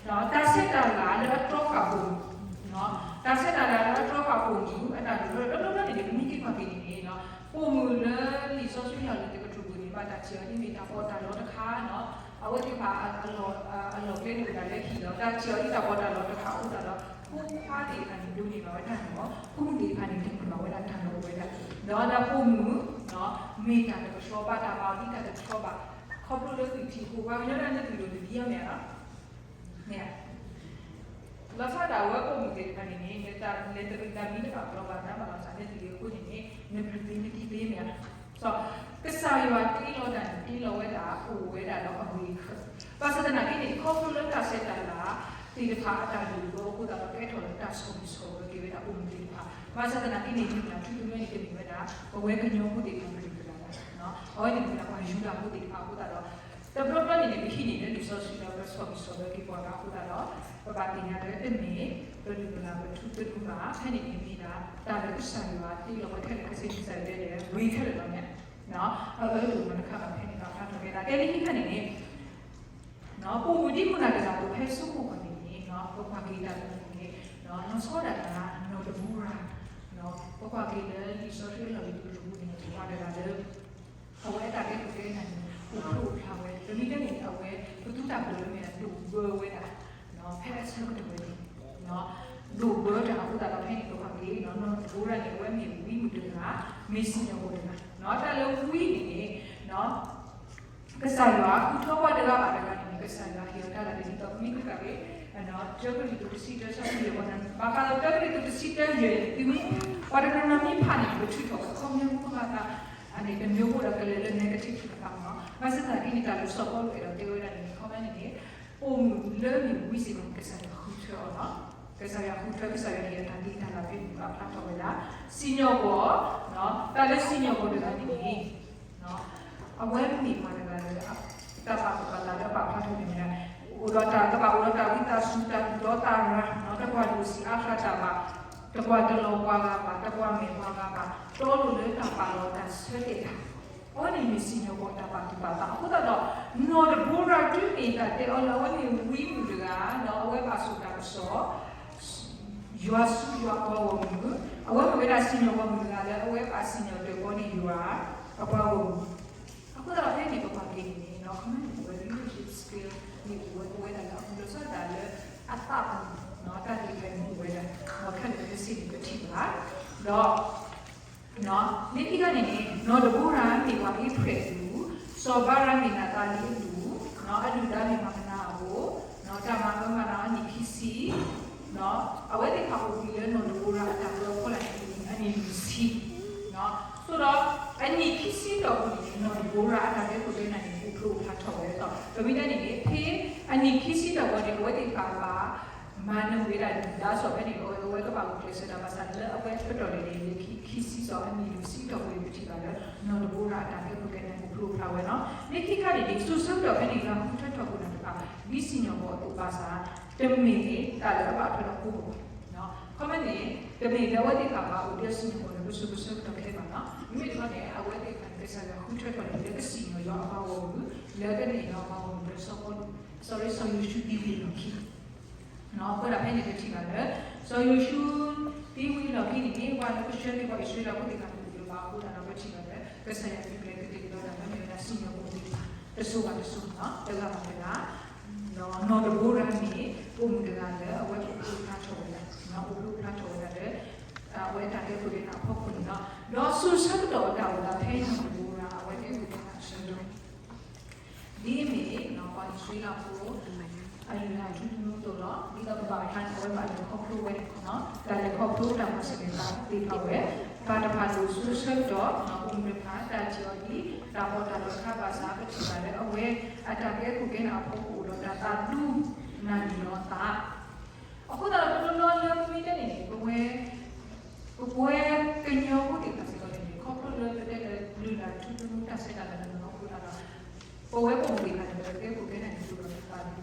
တၢ်ဆဲးတၢ်လၤလၢအတြီဃာ်ပိာ်မုၣ် တၢ်ဆဲးတၢ်လၤလၢအတြီဃာ်ပိာ်မုၣ် အတၢ်ဒိၣ် ဒီးတဘျီဘျီန့ၣ်န့ၣ် ပမ့ၢ်က့ၤကွၢ်က့ၤန့ၣ်န့ၣ် ပိာ်မုၣ်လၢလံာ်စီဆှံလီၢ်လံၤတကတြူၢ်ပူၤန့ၣ် ဘၣ်တၢ်ထံၣ်အီၤဒ်မ့ၢ်တၢ်ပီးတၢ်လီတခါနီၤ, အဝဲသ့ၣ်တဖၣ် အလီၢ်ကျဲန့ၣ်အိၣ်ဒၣ်လၢဟံၣ်လီၤ, တၢ်ထံၣ်အီၤဒ်တၢ်ပီးတၢ်လီတခါအဃိသတးဒီး ဖိခွါသ့ၣ်တဖၣ်န့ၣ် ဒိးန့ၢ်ဘၣ်ဝဲဒၣ်န့ၣ်လီၤ, ဖိမုၣ်သ့ၣ်တဖၣ်န့ၣ် ဒိးန့ၢ်ဘၣ်ဝဲဒၣ်တၢ်လီၢ်အိၣ်ဝဲဒၣ်, ဒီးဒီးပိာ်မုၣ် မ့ၢ်တၢ်တကဆှီ ဘၣ်တၢ်မၤအီၤဒ်တၢ်တကဆှီဘၣ်, ခီဖျိလၢသုထံၣ်ဃိ ပှၤကညီဒၣ်န့ၣ် သုဒိၣ်တဒ်အီၤမ့ၢ်ဧါနီၤ, မ့ၢ်ဧါ လီၤဆီဒၣ်ဝဲပိာ်မုၣ်သ့ၣ်တဖၣ်န့ၣ်န့ၣ် လၢတၢ်လၢတၢ်မံၤတဘၣ်ကလီဘၣ် နဘၣ်လီၤစၢ်န့ၣ်သ့ၣ်အဃိန့ၣ်န့ၣ် နဘျုးသ့နတံၤသ့မ့ၢ်ဧါ, ကစၢ်ယွၤတ့လီၤတၢ်န့ၣ် တ့လီၤဝဲဒၣ်အိၣ်ဝဲဒၣ်ဒီးအဂ့ၤအခၢး, ဘၣ်ဆၣ်သနာ်က့န့ၣ် ခီဖျိလၢတၢ်ဆဲးတၢ်လၤသ့ၣ်တဖၣ်အတၢ်ဒိၣ်ဒိၣ်အဃိသတးဒီး ကဲထီၣ်လၢတၢ်ဆီၣ်ဘံၣ်ဆီၣ်ဘၢက့ၤဝဲဒၣ်ပိာ်မုၣ်သ့ၣ်တဖၣ်, ဘၣ်ဆၣ်သနာ်က့န့ၣ် မုၢ်နၤထူသနွဲန့ၣ် တမ့ၢ်ဝဲဒၣ် ပဝဲကညီဖိသ့ၣ်တဖၣ်ကလုၢ်ကလၢ်ဘၣ်, အဝဲန့ၣ်မ့ၢ်ဒၣ်ပှၤယူဒၤဖိသ့ၣ်တဖၣ်အဃိသတးဒီး တဘျီဘျီန့ၣ်န့ၣ် ပဟံးန့ၢ်လၢလံာ်စီဆှံဒီးပဆီၣ်ဘံၣ်ဆီၣ်ဘၢက့ၤပှၤဂၤအဃိသတးဒီး ပဘၣ်သ့ၣ်ညါလၢတမ့ၢ်ပလုၢ်ပလၢ်ပထူပဒိၣ်ဘၣ်, ဖဲန့ၣ်န့ၣ်မ့ၢ်ဒၣ်တၢ်လၢကစၢ်ယွၤတ့လီၤဝဲခဲလၢာ်ခဲဆ့ ကစၢ်ယွၤတဲဒၣ်ဂ့ၤခဲလၢာ်လီၤမ့ၢ်, အအၢတအိၣ်နီတခါဘၣ် ဖဲန့ၣ်ဘၣ်ဖျါထီၣ်ဝဲဒၣ် တဲလၢဟံၣ်ခါန့ၣ်န့ၣ် ပိာ်မုၣ်ဒ်ခိၣ်နၢ်တဂၤအသိးဖဲဆိကမိၣ်ကွၢ်န့ၣ်န့ၣ် ပကွၢ်က့ၤတၢ်တမံၤန့ၣ် လီၤဆီဒၣ်တၢ်နီၢ်တဘိရၤ, ပကွၢ်က့ၤလၢလံာ်စီဆှံလီၢ်လံၤတကတြူၢ်ပူၤန့ၣ် ပှၤတဂၤလၢ အဝဲအတၢ်ကဲခိၣ်ကဲနၢ်န့ၣ် အိၣ်ဖျိအိၣ်ဖျါဝဲ ပမ့ၢ်တဲန့ၣ်န့ၣ် အဝဲပသူတၢ်ပၢၢ်လၢမ့ၢ်ဒၣ်ဒိၣ်ဘၢဝဲဒၣ် ဖဲအဆၢကတီၢ်ဝဲန့ၣ် ဒိၣ်ဘၢတၢ်အဃိသတးဒီး ဖဲန့ၣ်ပကွၢ်က့ၤ နီၢ်တဘိရၤန့ၣ် အဝဲမ့ၢ်ဝံမုၣ်တဂၤ မ့ၢ်စံၣ်ညီၣ်ကွီၢ်တဂၤ တၢ်လၢဝံန့ၣ်န့ၣ် ကစၢ်ယွၤဃုထၢပှၤတဂၤဘၣ်တဂၤန့ၣ်န့ၣ် ကစၢ်ယွၤဟ့ၣ်အီၤတၢ်လၢဒ်သိး ပမ့ၢ်က့ၤကွၢ်က့ၤ တၢကရံၣ်သူးတဆံတၢ ဆၢဖိယဲၢ်ပူၤန့ၣ် ဘၣ်ဃးဒီးတၢကရံၣ်သူးတဆံတၢယဲၢ်န့ၣ် သုမ့ၢ် ပှၤတနီၤနီၤမ့ၢ်ဖးန့ၣ် ပထုးထီၣ်အခီပညီမူဘၣ်သး အန့ၣ်တမံၤဃိဒီးကလဲၤလၢ negative တဖၣ်မ့ၢ်နီၤ ဘၣ်ဆၣ်သနာ်က့န့ၣ် တၢ်လၢစီၤပီလူးအဲၣ်ဒိးတဲဝဲဒၣ်န့ၣ် ခီပညီန့ၣ်န့ၣ် ပိာ်မုၣ်လၢမ့ၢ်ဝံစ့ၢ်ကီးန့ၣ် ကစၢ်ယွၤဃုထၢအီၤလီၤ. ကစၢ်ယွၤဃုထၢ ကစၢ်ယွၤဟ့ၣ်အတၢ်သ့တၢ်လၢ်ဖဲန့ၣ် ပာ်ဖျါထီၣ်ဝဲဒၣ် စံၣ်ညီၣ်ကွီၢ် တၢ်လၢစံၣ်ညီၣ်ကွီၢ်တဂၤန့ၣ်န့ၣ် အဝဲမ့ၢ်ပှၤတဂၤလၢ တၢ်ပာ်သူၣ်ပာ်သးလၢပာ်ဖျါထီၣ်န့ၣ် အိၣ်ဒီးတၢ်ကဘၣ်အိၣ်ဒီးတၢ်ဝံသးစူၤ တၢ်သူၣ်တီသးရၤ တကွၢ်ဒိၣ်ဆံးအါဖျါတၢ်ဘၣ်, တကွၢ်တလီၤပှၤဂၤဘၣ်, တကွၢ်မဲာ်ပှၤဂၤဘၣ်, တီလိၤလၢတၢ်ပာ်လီၤတၢ်ဆၢတဲာ်တၢ်, အဝဲန့ၣ်မ့ၢ်စံၣ်ညီၣ်ကွီၢ်တၢ်ပာ်သူၣ်ပာ်သးအဃိသတးဒီး နီၢ်တဘိရၤတုၤမ့ၢ်တၢ်တဲအီၤလၢအဝဲမ့ၢ်ဝံမုၣ်တဂၤ ဒီးအဝဲဘၣ်ဆိၣ်တၢ်ကစီၣ် ယွၤဆူယွၤအပှၤဂီၢ်မုၢ်, အဝဲမ့ၢ်ဝဲဒၣ်စံၣ်ညီၣ်ကွီၢ်မုၣ်တဂၤလၢအဝဲဘၣ်စံၣ်ညီၣ်တဲာ်ဘီန့ၢ်ယွၤ အပှၤဂီၢ်မုၢ်, အဃိသတးဒီးဖဲန့ၣ်ပကွၢ်က့ၤန့ၣ်န့ၣ် ခီမ့ၢ်န့ၣ် အဝဲ leadership skill န့ၣ် အိၣ်ဝဲဒၣ်လၢအပူၤလီၤဆီဒၣ်တၢ်လၢ အသးပူၤ တၢ်သ့ၣ်တဖၣ်န့ၣ်အိၣ်ဝဲဒၣ် ခဲလၢာ်ခဲဆ့န့ၣ် ပထံၣ်ဘၣ် ဒီး လၢခံခါန့ၣ်န့ၣ် နီၢ်တဘိရၤမ့ၢ်ပှၤအ့ဖြဲးအပူၤ, စီၤဘၤရးမ့ၢ်နးသၤလံအဒူၣ်, အဒုၣ်ဒါမ့ၢ်မၤကနၤအအိၣ်, တၢ်မၤအၢမၤနးအနံၣ်ခံဆံ, အဝဲသ့ၣ်တဖၣ်အိၣ်ဘှံးလၢနီၢ်တဘိရၤအတၢ်ပၢအဖီလာ်န့ၣ် အနံၣ်လွံၢ်ဆံ, ဆိဒီး အနံၣ်ခံဆံတီၢ်ပူၤန့ၣ် နီၢ်တဘိရၤအတၢ်ကဲခိၣ်ကဲနၢ်န့ၣ် အိၣ်ဖျိအိၣ်ဖျါထီၣ်ဝဲဒီး ပမ့ၢ်တဲန့ၣ်န့ၣ် ဖဲအနံၣ်ခံဆံတီၢ်ပူၤန့ၣ် အဝဲသ့ၣ်တဖၣ်ဘၣ် မၤနၢၤဝဲဒၣ်ဒုၣ်ဒါစီၤဖဲန့ၣ် အဝဲကဘၣ်အိၣ်ကျဲးစၢးတၢ်ဘၣ်ဆၣ်လၢအဝဲပတီၢ်န့ၣ်န့ၣ် လၢခံဆံစီၤအနံၣ်လွံၢ်ဆံတီၢ်ပူၤန့ၣ် ပထံၣ်ဘၣ်လၢ နီၢ်တဘိရၤအတၢ်ကဲခိၣ်ကဲနၢ်အိၣ်ဖျိအိၣ်ဖျါဝဲနီၤ. လၢခံခါန့ၣ်န့ၣ် စိၤဆၢကတီၢ်ဖဲန့ၣ် ယွၤဃုထၢထီၣ်ပှၤတဖၣ် ဒ်စံၣ်ညီၣ်ကွီၢ်အသိးဘၣ်ဆၣ် တမ့ၢ်တၢ်လၢအဘၣ်ထွဲဒီးကိးဂၤဘၣ် ခီမ့ၢ်န့ၣ် တမ့ၢ်လၢအဝဲသ့ၣ်တဖၣ်ဘၣ်အိၣ်ဒီးစံၣ်ညီၣ်ကွီၢ်လၢပစိၤပဆၢကတီၢ်ခဲအံၤဘၣ်နီၤ. မ့မ့ၢ်တခီန့ၣ် အဝဲသ့ၣ်တဖၣ်န့ၣ် ကစၢ်ယွၤဃုထၢထီၣ်န့ၣ် လၢကစံၣ်ညီၣ်ယွၤအပှၤဂီၢ်မုၢ် လၢကန့ၢ်ယွၤအပှၤဂီၢ်မုၢ်လၢစီၤပီလူး စီၤယိၤၡူသံဝံၤအလီၢ်ခံ အဃိဒီးဖဲန့ၣ်ပထံၣ်ဘၣ်လၢ စီၤယိၤၡူသံဝံၤအလီၢ်ခံန့ၣ်န့ၣ် ပှၤလၢကဆှၢန့ၢ်ပှၤအံၣ်စရ့လးဖိသ့ၣ်တဖၣ်တအိၣ်လၢၤဘၣ်အဃိသတးဒီး ပထံၣ်ဘၣ်လၢ ကစၢ်ယွၤမ့ၢ်ကျဲကသ့ၣ်ကဒီးတၢ်လၢမ့ၢ်ဝဲဒၣ်စံၣ်ညီၣ်ကွီၢ်သ့ၣ်တဖၣ် တစိၤဘၣ်တစိၤနီၤ တဂၤဘၣ်တဂၤ နီၢ်တဘိရၤန့ၣ် ပိာ်မုၣ်တဂၤလၢအဝဲအိၣ်ဖျိဖျါထီၣ်ဝဲဒၣ် အိၣ်ဖျိဖျါထီၣ်ဝဲဒၣ်လၢ အဝဲအတၢ်ကဲခိၣ်ကဲနၢ်အဖီခိၣ်န့ၣ်လီၤ. ဒီးစိၤဆၢကတီၢ်အတၢ်အိၣ်သးဖဲနီၢ်တဘိရၤ အဝဲကဲခိၣ်ကဲနၢ်အဆၢကတီၢ် ဒ်အမ့ၢ် ပှၤအံၣ်စရ့လးဖိ အလုၢ်အလၢ်ထူသနူအသိးလီၤ. ဒ်သိးကဘၣ်ဖျါန့ၣ် အဝဲဘၣ်လဲၤခီဖျိဝဲန့ၣ် တၢ်လဲၤခီဖျိတၢ်မၤစၢၤန့ၣ် သ့ၣ်ထီၣ်ဝဲ ပၢ်တဖၣ်ဒိၣ်စိၤဆၢကတီၢ် ပိာ်မုၣ်တဖၣ် တၢ်ထံၣ်အီၤဒ်တၢ်ပီးတၢ်လီတခါဘၣ်ဆၣ် ပထံၣ်ဘၣ်လၢအဝဲ အတၢ်ကဲခိၣ်ကဲနၢ်အဖီခိၣ်အိၣ်ဒီးတၢ်သးဒူ နၢ်န့ၢ်လီၤသး အဃိသတးဒီး တဘျီဘျီလၢပမ့ၢ်တဲန့ၣ်န့ၣ် ပဝဲ ပဝဲကညီဖိသ့ၣ်တဖၣ်စ့ၢ်ကီးန့ၣ်န့ၣ် ခီဖျိလၢပတဲလၢလုၢ်လၢ်ထူသနူတၢ်ဆဲးတၢ်လၤတနီၤအဃိသတးဒီး ပဝဲပိာ်မုၣ်သ့ၣ်တဖၣ်န့ၣ် ပကဲခိၣ်ကဲနၢ်န့ၣ် ပဒိၣ်ဒီးတၢ်သးဒူန့ၣ် ပဒိၣ်ဒီး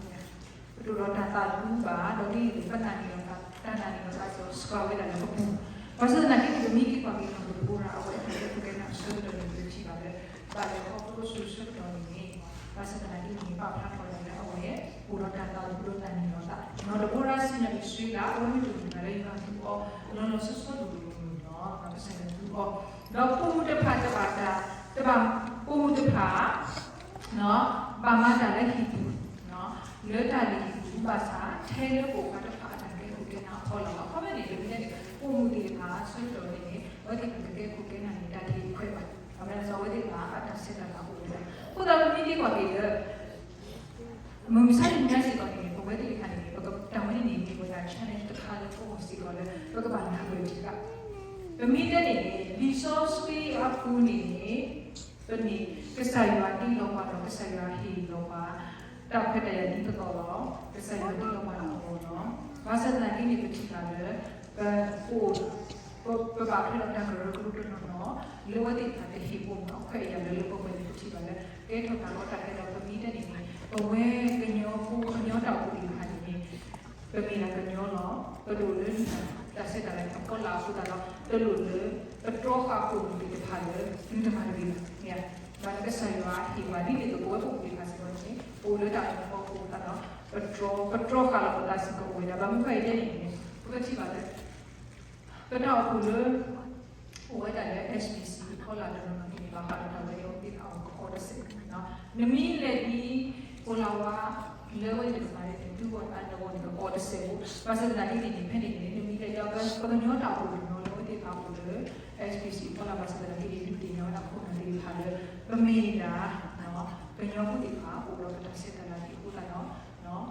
တၢ်သးဒူဘၣ် ဒီးဒ်န့ၣ် ပနၢ်န့ၢ်လီၤသး တၢ်နၢ်န့ၢ်လီၤသးစ့ၢ်ကီး စှၤဝဲဒၣ်လၢပပူၤ ဘၣ်ဆၣ်သနာ်က့န့ၣ် ပမ့ၢ်က့ၤကွၢ်က့ၤနီၢ်တဘိရၤ အဝဲအတၢ်ကဲခိၣ်ကဲနၢ်အဆၢကတီၢ်န့ၣ် ပထံၣ်ဘၣ်လၢ ဘၣ်လဲၤခီဖျိစိၤဆၢကတီၢ်န့ၣ်န့ၣ် ဘၣ်ဆၣ်သနာ်က့န့ၣ် ပာ်ဖျါထီၣ်ဝဲဒၣ်လၢအဝဲ အိၣ်ဒီးတၢ်သးဒူဒီးတၢ်နၢ်န့ၢ်လီၤသး နီၢ်တဘိရၤစံၣ်ညီၣ်အံၣ်စရ့လး အဝဲမ့ၢ်တမ့ၢ်တဂၤလၢယွၤသူအီၤ လီၤလီၤဆီဆီဒိၣ်ဒိၣ်မုၢ်မုၢ်လီၤ. အီၤ, ဒီးပိာ်မုၣ်တဖၣ်တဘၣ်တၢ်, တဘၣ်ပိာ်မုၣ်တဖၣ် ဘၣ်မၤတၢ်လၢဟံၣ်ပူၤ, လၢတၢ်လုၢ်ဟံၣ်ပူၤဘၣ်ဆၣ် ထဲလၢပိာ်ခွါတဖၣ်အတၢ်ကဲခိၣ်ကဲနၢ်အဖီလာ်လီၤ. အခီပညီန့ၣ် ပမ့ၢ်တဲန့ၣ် ပိာ်မုၣ်သ့ၣ်တဖၣ် ဆၢကတီၢ်န့ၣ် အဝဲသ့ၣ်တဖၣ်ကကဲခိၣ်ကဲနၢ်န့ၣ် တၢ်တဟ့ၣ်ခွဲးဘၣ်. အဝဲဒၣ်အဝဲသ့ၣ်တဖၣ်အတၢ်ဆဲးတၢ်လၤအိၣ်ဝဲဒၣ်. အဃိသတးဒီး ပမ့ၢ်က့ၤကွၢ်က့ၤလၢ မုၢ်မဆါတနံၤညါစ့ၢ်ကီးန့ၣ် ပဝဲသ့ၣ်တဖၣ်န့ၣ် ပကတၢ်ဝဲန့ၣ်န့ၣ် မ့ၢ်ဝဲဒၣ် challenge တခါလၢပဂီၢ်စ့ၢ်ကီးလၢ ပကဘၣ်နၢ်ပၢၢ်တံၢ်ဘၣ်. ပမ့ၢ်တဲန့ၣ်န့ၣ် လံာ်စီဆှံအပူၤန့ၣ်န့ၣ် ပန့ၣ် ကစၢ်ယွၤတ့လီၤပှၤဒီး ကစၢ်ယွၤဟ့ၣ်လီၤပှၤ တၢ်ခွဲးတၢ်ယာ်ဒ်သိးသိးလီၤ. ကစၢ်ယွၤတ့လီၤပှၤလၢအဂီၢ်လီၤ. ဘၣ်ဆၣ်သနာ်က့န့ၣ် ပထံၣ်ဘၣ်လၢ ပအိၣ် ပ ပဘၣ်ထွဲဒီးတၢ်ကရၢကရိတနီၤနီၤ လၢအဝဲသ့ၣ်တဖၣ်တဟ့ၣ်ပိာ်မုၣ်အခွဲးအယာ်လၢလၢပှဲၤပှဲၤန့ၣ် ပထံၣ်ဘၣ်လၢ ကဲထီၣ်တၢ်ကီတၢ်ခဲဒီး ပမ့ၢ်တဲန့ၣ်န့ၣ် ပဝဲကညီဖိ ကညီတၢ်အိၣ်ဖှိၣ်သ့ၣ်တဖၣ်န့ၣ်န့ၣ် ပမ့ၢ်ဒၣ်ကညီလီၤ. ပတအိၣ်လၢ တၢ်ဆဲးတၢ်လၤအဖီလာ်အဃိသတးဒီး တလိၣ်လၢ ပတြီဃာ်ပိာ်မုၣ်သ့ၣ်တဖၣ်လၢ သုတမၤတဂ့ၤဘၣ်. မ့ၢ် ဘၣ်လၢကစၢ်ယွၤဟ့ၣ်ပှၤဒ်န့ၣ်အသိး ပဝဲပအိၣ်သ့ၣ်တဖၣ်စ့ၢ်ကီးန့ၣ် ပအိၣ်လၢတၢ်အဖီခိၣ်အဃိသတးဒီး ပတြီ ပတြီဃာ်လီၤပသးစ့ၢ်ကီးအိၣ်ဝဲဒၣ်. ဘၣ်မနုၤဃိအံၤတဲန့ၣ်န့ၣ် ပကထံၣ်ဘၣ်လၢ ပတၢ်အိၣ်ဖှိၣ်လၢ အိၣ်ဝဲဒၣ်လၢ S B C အဖီလာ်တနီၤနီၤန့ၣ် ဘၣ်ဃးဒီးတၢ်ဝဲအံၤသ့ၣ်တဖၣ်အဂီၢ် ကီတစဲး နမ့ၢ်လဲၤဒ် ကိလၤဝါ လၢအဝဲသ့ၣ်တဖၣ်န့ၣ် သုဂီၢ်အတဂီၢ်န့ၣ် ကီတစဲးဖိ. ဘၣ်ဆၣ်သနာ်က့န့ၣ်န့ၣ် ဖဲန့ၣ်န့ၣ် နမ့ၢ်လဲၤဒ် ပကညီတၢ်အိၣ်ဖှိၣ်တနီၤလၢအဝဲသ့ၣ်တဖၣ်အိၣ်လၢ S B C အဖီလာ် ဘၣ်ဆၣ်သနာ်က့န့ၣ် ဒုးသ့ၣ်ညါဝဲဒၣ်ခိၣ်နၢ်သ့ၣ်တဖၣ်လၢ ပမ့ၢ်ဒၣ် ကညီဖိသ့ၣ်တဖၣ် အိၣ်ဒီးပတၢ်ဆဲးတၢ်လၤသ့ၣ်အဃိသတ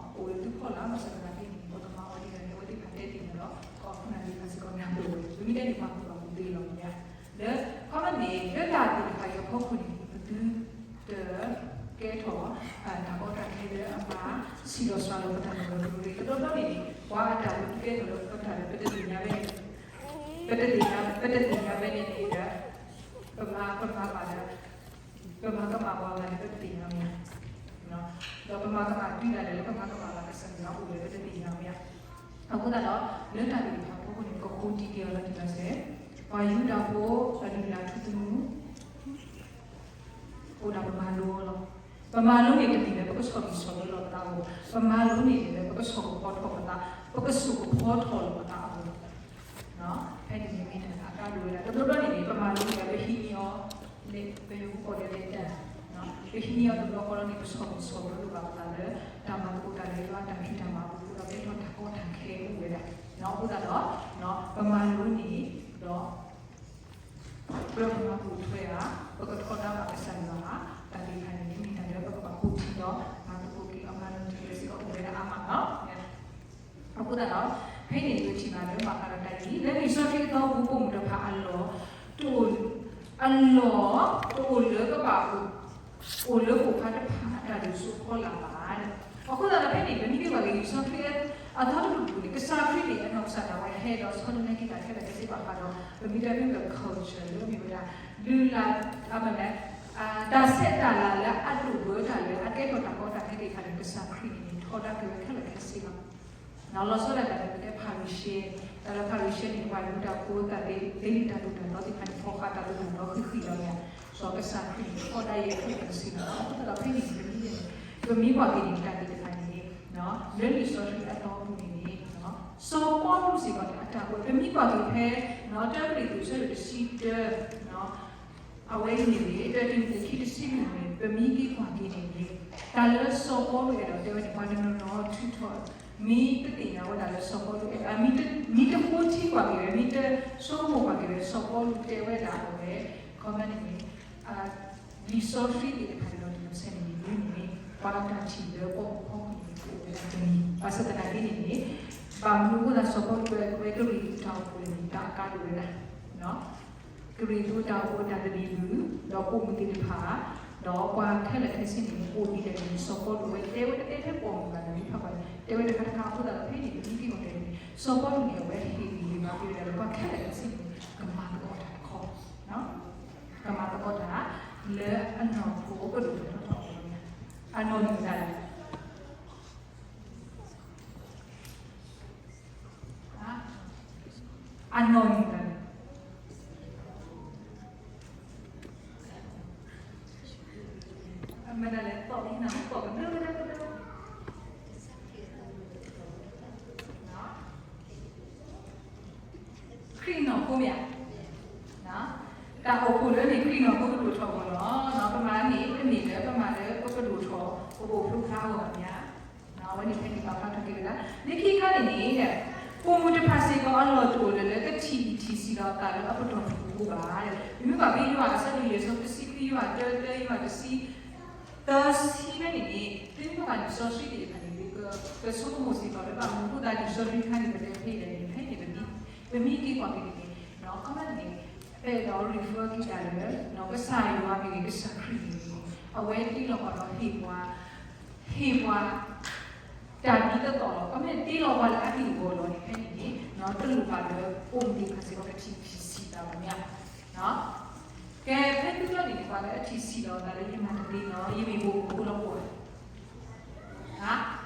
းဒီး အိၣ်လၢသုဖီလာ် ဘၣ်ဆၣ်သနာ်က့န့ၣ် ပကမၤအီၤဒ်လဲၣ်န့ၣ် အဝဲသ့ၣ်တဖၣ်တဲသ့ၣ်ညါဒီး ပခိၣ်နၢ်သ့ၣ်တဖၣ်စ့ၢ်ကီးနၢ်ပၢၢ်ဝဲ ပမ့ၢ်တဲန့ၣ် ပှၤကူၣ်ဘၣ်ကူၣ်သ့လီၤမ့ၢ်ဧါ. လၢ ခီမ့ၢ်န့ၣ် လၢတၢ်သ့ၣ်တဖၣ်အံၤအဖီခိၣ်န့ၣ် ပသုတ ကဲထီၣ် တၢ်ကီတၢ်ခဲလၢအမၤ ဆံးလီၤစှၤလီၤပတၢ်ကရၢကရိ တဘျီဘျီန့ၣ်န့ၣ် ပှၤအတၢ်အိၣ်ကဲထီၣ်လၢပတၢ်လၢပတသ့ၣ်ညါဝဲန့ၣ် ပတသ့ၣ်ညါ ပတသ့ၣ်ညါဝဲန့ၣ်န့ၣ်ဒီး ပမၤ ပမၤဘၣ်ဒီး ပမၤကမၣ်ပှၤဂၤန့ၣ် ပတသ့ၣ်ညါမ့ၢ်ဧါ. ဒီးပမၤကမၣ်တုၤဒၣ်လဲာ်လၢပမၤကမၣ်ဘၣ်ကစၢ်ယွၤအိၣ်လၢ ပတသ့ၣ်ညါမ့ၢ်ဧါ. အဃိသတးဒီး လၢတၢ်သ့ၣ်တဖၣ်အဖီခိၣ်န့ၣ် ပကဃိတံၤက့ၤအီၤလီၤတံၢ်လီၤဆဲး, ပှၤယူဒၤဖိအလုၢ်အလၢ်ထူသနူ အိၣ်ဒၣ်ပမၤလိအီၤလီၤ. ပမၤလိန့ၣ်တမ့ၢ်လၢပကဆီၣ်ဘံၣ်ဆီၣ်ဘၢလီၤပသးအဂီၢ်, ပမၤလိန့ၣ်လၢပကဆီၣ်ကဖီထီၣ်ပသး, ပကစိာ်ကဖီထီၣ်လီၤပသးအဂီၢ်. ဖဲန့ၣ်မ့ၢ်မ့ၢ်တၢ်လၢအကါဒိၣ်ဝဲဒၣ် တဘျီဘျီန့ၣ်န့ၣ် ပမၤလိန့ၣ် ပဟံးန့ၢ်အီၤ လၢပယီၤကီၢ်ဒီးလဲၤတၢ်, ပဟံးန့ၢ်အီၤတဘျီဃီလီၤန့ၣ် ပဆီၣ်ဘံၣ်ဆီၣ်ဘၢလိာ်ဘၣ်ပသးလၢ တၢ်မၤသကိးတၢ်လၢယွၤ တၢ်ဖံးတၢ်မၤအပူၤ ဒီးကဲထီၣ်တၢ်ကီတၢ်ခဲအိၣ်ဝဲဒၣ်. အဃိသတးဒီး ပမၤလိန့ၣ်ဒီး ပမၤပိာ်ထွဲဧါ, ပကထီဒါဘၣ်ကစၢ်ယွၤဧါ, တၢ်သ့ၣ်တဖၣ်န့ၣ် မ့ၢ်တၢ်လၢပကဘၣ်ဃိထံဒီး မၤသကိးက့ၤအီၤ မၤလိက့ၤအီၤစ့ၢ်ကီးအိၣ်ဝဲဒၣ်အါမးလီၤ. အဃိသတးဒီး ဖဲန့ၣ်ပထံၣ်ဘၣ်လၢဘၣ်ဃးဒီးတၢ်အံၤ လၢလံာ်စီဆှံအသီပူၤ ပိာ်မုၣ်တဖၣ်အလီၢ် တအိၣ် အလီၢ်တအိၣ်လၢကဘၣ်အိၣ် အိၣ်လၢပိာ်ခွါတဖၣ်အတၢ်ဒုးစိအဖီလာ်ဘၣ်. အဃိသတးဒီးဖဲန့ၣ် ပမ့ၢ်က့ၤကွၢ်က့ၤလံာ်စီဆှံ အသီတပူၤပူၤန့ၣ် ကစၢ်ခရံာ်န့ၣ် အနီၢ်ကစၢ်ဒၣ်ဝဲဟဲဒီးဆီတလဲက့ၤတၢ်ခဲလၢာ်ခဲဆ့ဘၣ်ဃးဒီး ပမ့ၢ်တဲမ့ၢ်ဝဲ culture လၢမ့ၢ်ဝဲဒၣ် လုၢ်လၢ် အမလဲၣ် တၢ်ဆဲးတၢ်လၤလၢအဒိၣ်ဘၢတၢ်လၢအကဲထီၣ်တၢ်ကီတၢ်ခဲသ့ၣ်တဖၣ်န့ၣ် ကစၢ်ခရံာ်န့ၣ် ထီဒါက့ၤဝဲခဲလၢာ်ခဲဆ့လီၤ. လီၤဆီဒၣ်တၢ်လၢပတဲဖၤရံၤၡဲ, တၢ်လၢဖၤရံၤၡဲန့ၣ် ပှၤယူဒၤဖိသးသ့ သ့လံာ်တၢ်သိၣ်တၢ်သီသ့ၣ်တဖၣ်န့ၣ် ဖီၣ်ဃာ်တၢ်သိၣ်တၢ်သီဃံးဃံးလီၤမ့ၢ်ဧါ. စီၤကစၢ်ခရံာ်န့ၣ် ထီဒါယဲခဲလၢာ်ခဲဆ့လီၤ. အဃိသတးဒီးဖဲန့ၣ် ပမ့ၢ် ပမ့ၢ်ကွၢ်က့ၤန့ၣ် တၢ်သ့ၣ်တဖၣ်န့ၣ်န့ၣ် လၢလံာ်စီဆှံအသီပူၤန့ၣ်န့ၣ် စီၤပီလူးစ့ၢ်ကီးန့ၣ် အတၢ်ကွဲး ပမ့ၢ်ကွၢ်က့ၤဖဲ တၢကရံၣ်သူး အဆၢဒိၣ်တဆံတၢ အဝဲအံၤန့ၣ်န့ၣ် တၢတံၤမသ့း ခံတဆံလွံၢ်န့ၣ် ပမ့ၢ်က့ၤကွၢ်က့ၤန့ၣ်န့ၣ် တၢ်လၢစီၤပီလူးအဲၣ်ဒိးတဲဝဲန့ၣ် ပှၤတနီၤနီၤထုးထီၣ် မ့ၢ်တသ့ၣ်ညါဝဲဒၣ်လၢစီၤပီလူးအဲၣ် မ့ၢ်တဃိထံကွၢ်က့ၤဝဲ မ့ၢ်တဆိကမိၣ်ကွၢ်က့ၤဝဲ စီၤပီလူးတဲဝဲဒၣ်အဝဲ ခီမ့ၢ်န့ၣ်န့ၣ် လံာ်စီဆှံသ့ၣ်တဖၣ်န့ၣ်ဒီး တနီၤဆဲးန့ၣ်န့ၣ် ပှၤတၢ်ထံၣ်လၢပှၤဟီၣ်ခိၣ်န့ၣ် ကအိၣ်ဝဲဒၣ်တမံၤ ဘၣ်ဆၣ်သနာ်က့န့ၣ်န့ၣ် ဘၣ်မနုၤအဃိသတး စီၤပီလူးဝဲ ကရံၣ်သူးတၢ်အိၣ်ဖှိၣ်န့ၣ် တၢ်အကါဒိၣ်ဝဲဒၣ် ကရံၣ်သူးတၢ်အိၣ်ဖှိၣ်တၢ်သဘံၣ်ဘုၣ် ဒီးပိာ်မုၣ်သ့ၣ်တဖၣ် ဒီးပှၤခဲလၢာ်ခဲဆ့န့ၣ် အိၣ်ဒ်လဲၣ်န့ၣ် စီၤပီလူးဝဲတဲဝဲတတဲထဲပိာ်မုၣ်ဘၣ်န့ၣ် ဖးပှၤန့ၣ် တဲဝဲတခါတခါအဃိသတးဒီး ဖဲန့ၣ် ပမ့ၢ်က့ၤကွၢ်က့ၤန့ၣ် စီၤပီလူးန့ၣ် အဝဲဟ့ၣ်ဂံၢ်ဟ့ၣ်ဘါက့ၤဝဲဒၣ်လၢပှၤခဲလၢာ်ခဲဆ့န့ၣ် ကမၤသကိးတၢ်တခီ ကမၤသကိးတၢ် လၢအနီၢ်ခိကဒိၣ်ထီၣ်ထီထီၣ်အဃိန့ၣ် အနီၢ်န့ၣ်မတၤလဲၣ် အနီၢ်န့ၣ်မတၤလဲၣ် မတၤလဲၣ် သီၣ်လံနၤ သီၣ်ကဒၢကဒၢကဒၢ ခရံာ်နီၢ်ခိမ့ၢ်ဧါ တၢ်အိၣ်ဖှိၣ်လၢန့ၣ် ခရံာ်နီၢ်ခိကဒိၣ်ထီၣ်အဂီၢ်လီၤ. ပမၤန့ၣ် တမ့ၢ်လၢပမၤလၢပကဒိၣ်ထီၣ် ပကအိၣ်ဖျိဖျါအဂီၢ်ဘၣ်မ့ၢ်ဧါ. အဝဲန့ၣ်ဖဲန့ၣ်ပာ်ဖျါထီၣ်က့ၤဝဲဒၣ် လၢခံခါန့ၣ်န့ၣ် ပိာ်မုၣ်တဖၣ်စ့ၢ်ကီးအလီၢ်တအိၣ်လၢၤလၢကထံၣ်အံၤထံၣ်ဆံးလီၤအသးလၢအပတီၢ်ဖုၣ်အဃိဘၣ်. မ့မ့ၢ်ဘၣ်ဖဲယွၤအဆၢဒိၣ်ယဲၢ်ဆၢ တဆံခွံ ယွၤတၢ တၢ ယွၤတဆံ သၢဆံဖဲန့ၣ်န့ၣ် သုမ့ၢ်ဘၣ်လံာ်စီဆှံသ့ၣ်တဖၣ်န့ၣ် ကဆိကမိၣ်စ့ၢ်ကီးလၢဘၣ်မနုၤအဃိသတးလံာ်စီဆှံတခါန့ၣ် ပတဲဖဲလဲၣ်န့ၣ် ဖဲန့ၣ်ပမံ ပမံက့ၤကွၢ်က့ၤန့ၣ်န့ၣ် comment န့ၣ် အဲၣ်ဒိး refer က့ၤတၢ်လၢ ကစၢ်ယွၤမ့ၢ်ဂ့ၤ ကစၢ်ခရံာ်မ့ၢ်ဂ့ၤ အဝဲတ့လီၤပှၤဒီးဟ့ၣ်ပှၤ ဟ့ၣ်ပှၤ တၢ်ဒ်သိးသိးလီၤ. အမ့ၢ်တ့လီၤပှၤလၢအဂ့ၢ်အဂီၢ်လီၤန့ၣ် ဖဲန့ၣ်န့ၣ် တလိၣ်ဘၣ်လၢပိာ်မုၣ်သ့ၣ်တဖၣ်စ့ၢ်ကီးကထံၣ်ထံၣ်ဆံးသးဘၣ်မ့ၢ်ဧါ. ကဲ ဖဲသုကီၢ်န့ၣ်န့ၣ် ပှၤလၢအထံၣ်ဆံးလီၤအသးလၢယမၤတသ့လီၤ ယမ့ၢ်ပိာ်မုၣ်အဃိလီၤ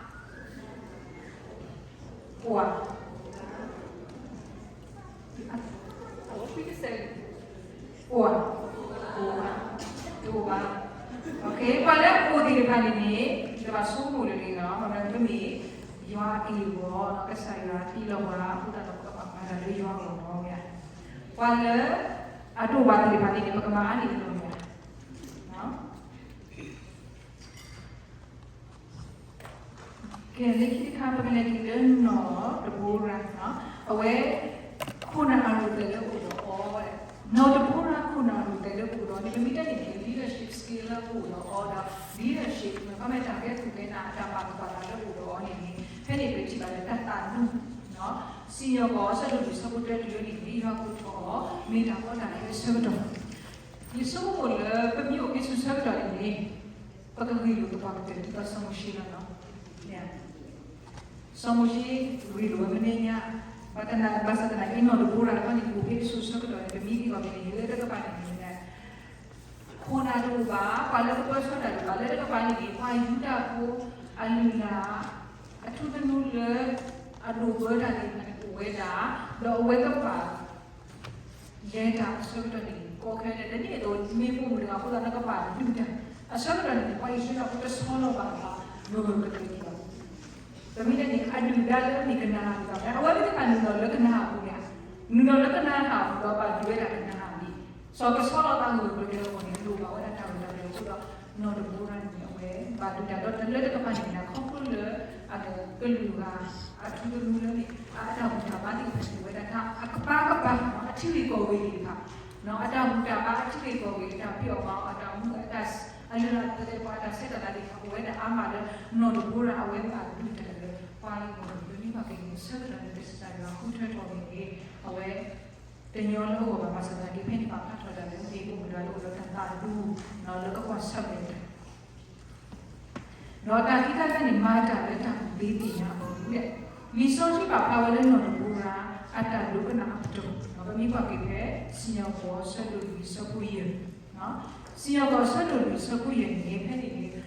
ပိာ်ဧါ. ဟါ ပိာ်ဧါ. ပိာ်ဧါ. တအိၣ်ဘၣ်. ပှၤလၢအအိၣ်သ့ၣ်တဖၣ်န့ၣ်န့ၣ် တဘၣ်ဆိကမိၣ်လၢၤလၢၤလီၤ. မ့မ့ၢ် ယွၤအဂ့ၢ်အဂီၢ် ကစၢ်ယွၤတ့လီၤပှၤအဃိသတးဒီး ပကဘၣ်မၤတၢ်လၢယွၤအဂီၢ်လီၤမ့ၢ်ဧါ. ပှၤလၢအတအိၣ်ဘၣ်သ့ၣ်တဖၣ်န့ၣ်န့ၣ် ပကမၤအါန့ၢ်အလီၢ်မ့ၢ်ဧါ. ကဲ လၢခံတခါ ပကလဲၤက့ၤလၢနီၢ်တဘိရၤ, အဝဲ ခိၣ်နၢ်အရူၣ်သဲးလၢအိၣ်ဒီးအီၤ, နီၢ်တဘိရၤခိၣ်နၢ်အရူၣ်သဲးလၢအိၣ်ဒီးအီၤန့ၣ် ပမ့ၢ်တဲန့ၣ် leadership skill လၢအိၣ်ဒီးအီၤဒီး leadership မ့ၢ်ခီမ့ၢ်တၢ်ကဲသူၣ်ကဲနၤ အတၢ်ပာ်သူၣ်ပာ်သးလၢအိၣ်ဒီးအီၤန့ၣ်န့ၣ် ဖဲန့ၣ်ပထံၣ်ဘၣ်လၢတၢ်သးဒူ စံၣ်ညီၣ်ကွီၢ်အဆၢဒိၣ်လွံၢ်ဆၢဖိတၢတုၤန့ၣ်န့ၣ် ယွၤကိးထီၣ်အီၤ မ့ၢ်တၢ်ကီတၢ်ခဲအဆၢကတီၢ်, ယဆိကမိၣ်လၢပမ့ၢ်အိၣ်က့ၤဆူဆၢကတီၢ်န့ၣ်န့ၣ် ပကဂ့ၢ်လိာ်သပှၢ်ကတၢၢ်ဒ်သိးစီၤမိၤၡ့လီၤနီၤ. စီၤမိၤၡ့ဂ့ၢ်လိာ်ဝဲမနုၤညါ, ဘၣ်ဆၣ်သနာ်က့နီၢ်တဘိရၤတဖၣ်န့ၣ် အိၣ်ဖဲဆူဆၢကတီၢ်န့ၣ် ပမ့ၢ်ဂ့ၢ်ဂီၤန့ၣ် လၢတကပၤန့ၣ်န့ၣ် ခိၣ်နၢ်တအိၣ်ဘၣ်, ပှၤလၢကပၢဆှၢတၢ်တအိၣ်ဘၣ်, လၢတကပၤန့ၣ်န့ၣ် ပှၤယူဒၤဖိအလုၢ်အလၢ် အထူသနူလၢ အဒိၣ်ပၢတၢ်သ့ၣ်တဖၣ်န့ၣ် အိၣ်ဝဲဒၣ်, ဒီးအဝဲကဘၣ် လဲၤတၢ်အဆၢကတီၢ်န့ၣ် ကီခဲလၢာ် တနံၣ်အသိး မ့ၢ်ပိာ်မုၣ်တဂၤအဃိသတး နကဘၣ်ဒုးတၢ် အဆၢကတီၢ်န့ၣ် ပှၤအံၣ်စရ့လးဖိတဆီလီၤဘၣ်အသး ဂၢၢ်ဂၢၢ်ကျၢၤကျၢၤလီၤ. ပမ့ၢ်တဲန့ၣ် အဒုၣ်ဒါလၢအမ့ၢ်ကနၤဧၣ်သ့ၣ်တဖၣ် အဝဲသ့ၣ်တဖၣ်နုာ်လီၤလၢကနၤဧၣ်အပူၤန့ၣ်, နုာ်လီၤလၢကနၤဧၣ်အပူၤဒီး ဘၣ်ဒုးဝဲဒၣ်ကနၤဧၣ်န့ၣ်, စီၤကဆီလီၤသးဂၢၢ်ဂၢၢ်ကျၢၤကျၢၤအဂီၢ်န့ၣ် လိၣ်ဘၣ်ဝဲဒၣ်တၢ်ဂၢၢ်တၢ်ကျၢၤအဃိဒီး နီၢ်တဘိရၤန့ၣ် အဝဲဘၣ်ဒုးတၢ်ဒီး တလၢတကပၤန့ၣ် ခီဖျိလၢ အကလုၢ်ဂၤ အထူသနူလၢန့ၣ် အတၢ်ဘူၣ်တၢ်ဘါသ့ၣ်တဖၣ်န့ၣ် အိၣ်ဝဲဒၣ်တၢ်အကပၤကပၤ အထံဂ့ၢ်ကီၢ်ဂ့ၢ်သ့ၣ်တဖၣ်, အတၢ်ဘူၣ်တၢ်ဘါ အထံဂ့ၢ်ကီၢ်ဂ့ၢ် အတၢ်ဖံးအီၣ်မၤအီၣ် အတၢ်မူ အတၢ် အလုၢ်အလၢ် ပှၤတၢ်ဆဲးတၢ်လၤသ့ၣ်တဖၣ် အိၣ်ဝဲဒၣ်အါမးလၢ နီၢ်တဘိရၤ အဝဲဘၣ်ဒုးတၢ်လၢ ပှၤအံၤဂီၢ် ပမ့ၢ်ဘၣ်က့ၤန့ၣ် ဆၢကတီၢ်န့ၣ် ကစၢ်ယွၤဃုထၢထီၣ်န့ၣ် အဝဲ တညီလၢအဂီၢ်ဘၣ် ဘၣ်ဆၣ်သနာ်က့ ဖဲန့ၣ်ပာ်ဖျါထီၣ်တၢ်လၢ မ့ၢ်ပိာ်မုၣ်တဂၤလၢအိၣ်ဒီးတၢ်သးဒူ လၢကကွၢ်ဆၢၣ်မဲာ်တၢ် ဒီးတၢ်ခံခါတခါန့ၣ် မၤတၢ်လၢတၢ်ကူၣ်သ့သ့ၣ်ညါအပူၤ, လံာ်စီဆှံပာ်ဖျါဝဲလၢနီၢ်တဘိရၤ အတၢ်ဒိကနၣ်အပတီၢ်, ပမ့ၢ်ကွၢ်က့ၤဖဲ စံၣ်ညီၣ်ကွီၢ်အဆၢဒိၣ်လွံၢ်အဆၢဖိယဲၢ်, စံၣ်ညီၣ်ကွီၢ်အဆၢဒိၣ်လွံၢ်အဆၢဖိယဲၢ်န့ၣ် ဖဲန့ၣ်န့ၣ်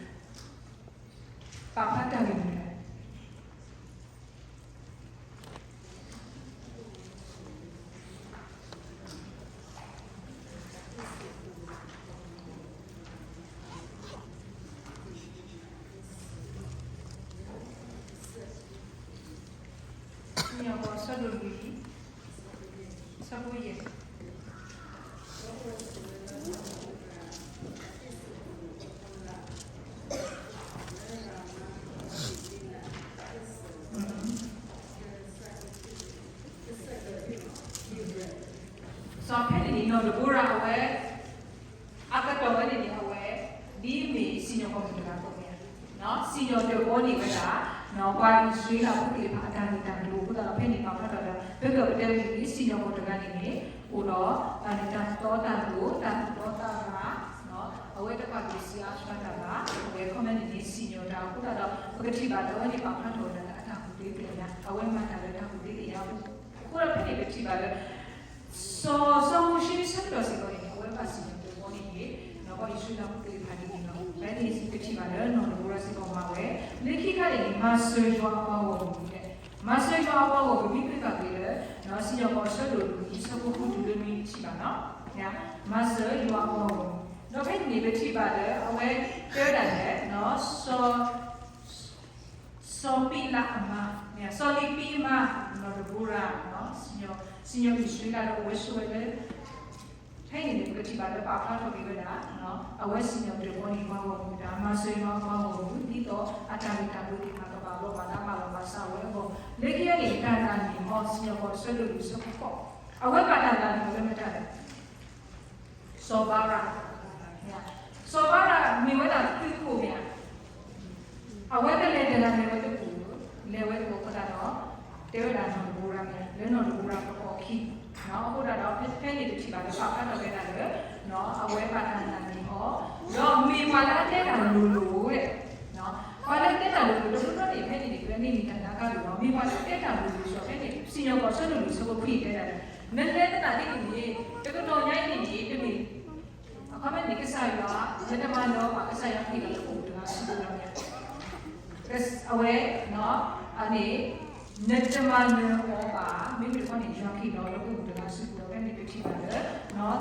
ပာ်ဖျါတၢ်ဂ့ၢ်မနုၤလဲၣ်. စံၣ်ညီၣ်ကွီၢ်အဆၢဒိၣ်လွံၢ် အဆၢဖိယဲၢ်. စီၤဖဲန့ၣ်န့ၣ် နီၢ်တဘိရၤအဝဲ အကတီၢ်ဝဲန့ၣ်န့ၣ် အဝဲ ဒ်အမ့ၢ်စံၣ်ညီၣ်ကွီၢ်မုၣ်တဂၤအသိးန့ၣ်ဧါ, စံၣ်ညီၣ်တၢၢ်ဘီန့ၢ်ဝဲဒၣ် ပှၤအံၣ်စရ့လးဖိသ့ၣ်တဖၣ်အတၢ်ဂ့ၢ်တၢ်ကျိၤအဃိသတးဒီး ဖဲန့ၣ်ပာ်ဖျါထီၣ်ဒီး ဖဲကပတဲမ့ၢ်ဂ့ၤ စံၣ်ညီၣ်ကွီၢ်တဂၤန့ၣ်န့ၣ် အိၣ်ဒီး တၢ်န့ၣ်တၢ်တီတၢ်လိၤ တၢ်သူၣ်တီသးဂၤ အဝဲတပာ်ဒိၣ်စံးအါစှၤတၢ်ဘၣ် အဝဲခီမ့ၢ်န့ၣ်န့ၣ် စံၣ်ညီၣ်တၢ်အဃိသတးဒီး ပကထံၣ်ဘၣ်လၢအဝဲန့ၣ်ပာ်ဖျါထီၣ်ဝဲဒၣ်လၢအတၢ်ကူၣ်သ့သ့ၣ်ညါ အဝဲမၤတၢ်လၢတၢ်ကူၣ်သ့သ့ၣ်ညါအပူၤ အဃိဒီးဖဲန့ၣ်ပထံၣ်ဘၣ်လၢ စီၤ စီၤမိၤၡ့ဆၢကတီၢ်စ့ၢ်ကီးန့ၣ် အဝဲဘၣ်စံၣ်ညီၣ်တၢၢ်ဘီန့ၣ်န့ၣ် ဒီးပှၤအံၣ်စရ့လးဖိသ့ၣ်တဖၣ်န့ၣ်န့ၣ်လီၤ. ဖဲန့ၣ်ပထံၣ်ဘၣ်လၢနီၢ်တဘိရၤစ့ၢ်ကီးမၤဝဲ လၢခံခါန့ၣ်န့ၣ် မၤစၢၤယွၤအပှၤဂီၢ်မုၢ်န့ၣ် မၤစၢၤယွၤအပှၤဂီၢ်မုၢ် မ့ၢ်ပာ်က့ၤလၢ စံၣ်ညီၣ်ကွီၢ်အဆၢဒိၣ်လွံၢ်အဆၢဖိဃုတုၤလၢနွံပထံၣ်ဘၣ်နီၤ မၤစၢၤယွၤအပှၤဂီၢ်မုၢ် ဒီးဖဲန့ၣ်န့ၣ် ပထံၣ်ဘၣ်လၢအဝဲတဲဝဲဒၣ်လဲၣ် စီၤ စီၤပံလးအမါ စီၤလံးပံအမါ နီၢ်တဘိရၤ စံၣ်ညီၣ်အံၣ်စရ့လးဒီးအဝဲဆိၣ်ဝဲလၢ ဖဲ ဖဲန့ၣ်န့ၣ် ပကထံၣ်ဘၣ်လၢပာ်ဖျါထီၣ်က့ၤဝဲဒၣ် အဝဲစံၣ်ညီၣ်ကတၢၢ်ပီန့ၣ် မၤဂီၢ်မုၢ်တၢ် မၤစၢၤယွၤမၤဂီၢ်မုၢ် ဒ်သိးအတၢ်ဂ့ၢ်တၢ်ကျိၤသ့ၣ်တဖၣ်ကဘၣ်ဘျီးဘၣ်ဒါ ဘၣ်လီၤဘၣ်စးဝဲအဂီၢ် လၢခံန့ၣ် တၢ်နာ်န့ၢ်အီၤ စံၣ်ညီၣ်ကွီၢ်ဆၢဒိၣ်လွံၢ်ဆၢဖိဃိး အဝဲဘၣ်တၢ်နာ်န့ၢ်အီၤလၢမတၤလဲၣ် စီၤဘၤရး စီၤဘၤရးမ့ၢ်ဝဲဒၣ်သုးခိၣ်မ့ၢ်ဧါ အဝဲကလဲၤတဂၤလဲၤဝဲတပူၤ, လဲၤဝဲတပူၤအဃိသတးဒီး တဲဝဲဒၣ်နီၢ်ဒဘိရၤမ့ၢ်ဧါ လၢနီၢ်ဒဘိရၤကအီၣ်ခံ, အဃိသတးဒီး ဖဲန့ၣ်တထံၣ်ဘၣ်လၢပာ်ဖျါထီၣ်ဝဲဒၣ်လၢ အဝဲဘၣ်တၢ်နာ်န့ၢ်အီၤ, ဒီးမ့ၢ်ပှၤလၢအတဲတၢ်လိၤလိၤဝဲ ပှၤလၢအတဲတၢ်လိၤလိၤ တဘျီဘျီန့ၣ် ဖဲန့ၣ်န့ၣ် ပမ့ၢ်မ့ၢ်တၢ်နါကါလိၤလီၤ, မ့ၢ်ပှၤလၢအတဲတၢ်လိၤလိၤစ့ၢ်ကီး ဖဲန့ၣ် စံၣ်ညီၣ်ကွီၢ်ဆၢဒိၣ်လွံၢ်ဆၢဖိခွံတဲဒၣ်လဲၣ်, နလဲၤသနာ်က့န့ၣ် တကတီၢ်ညါအံၤန့ၣ်န့ၣ် တမ့ၢ် အခီပညီန့ၣ် ကစၢ်ယွၤ နတမၤနၢၤအီၤဘၣ် ကစၢ်ယွၤဟ့ၣ်လီၤလၢအိၣ်တဂၤအစုပူၤလီၤ. အဝဲ အန့ၣ် နတမၤနၢၤအီၤဘၣ် မ့မ့ၢ်တခီန့ၣ် ယွၤဟ့ၣ်လီၤလၢအိၣ်တဂၤအစုပူၤလီၤ. ဖဲန့ၣ်ပထံၣ်ဘၣ်လၢ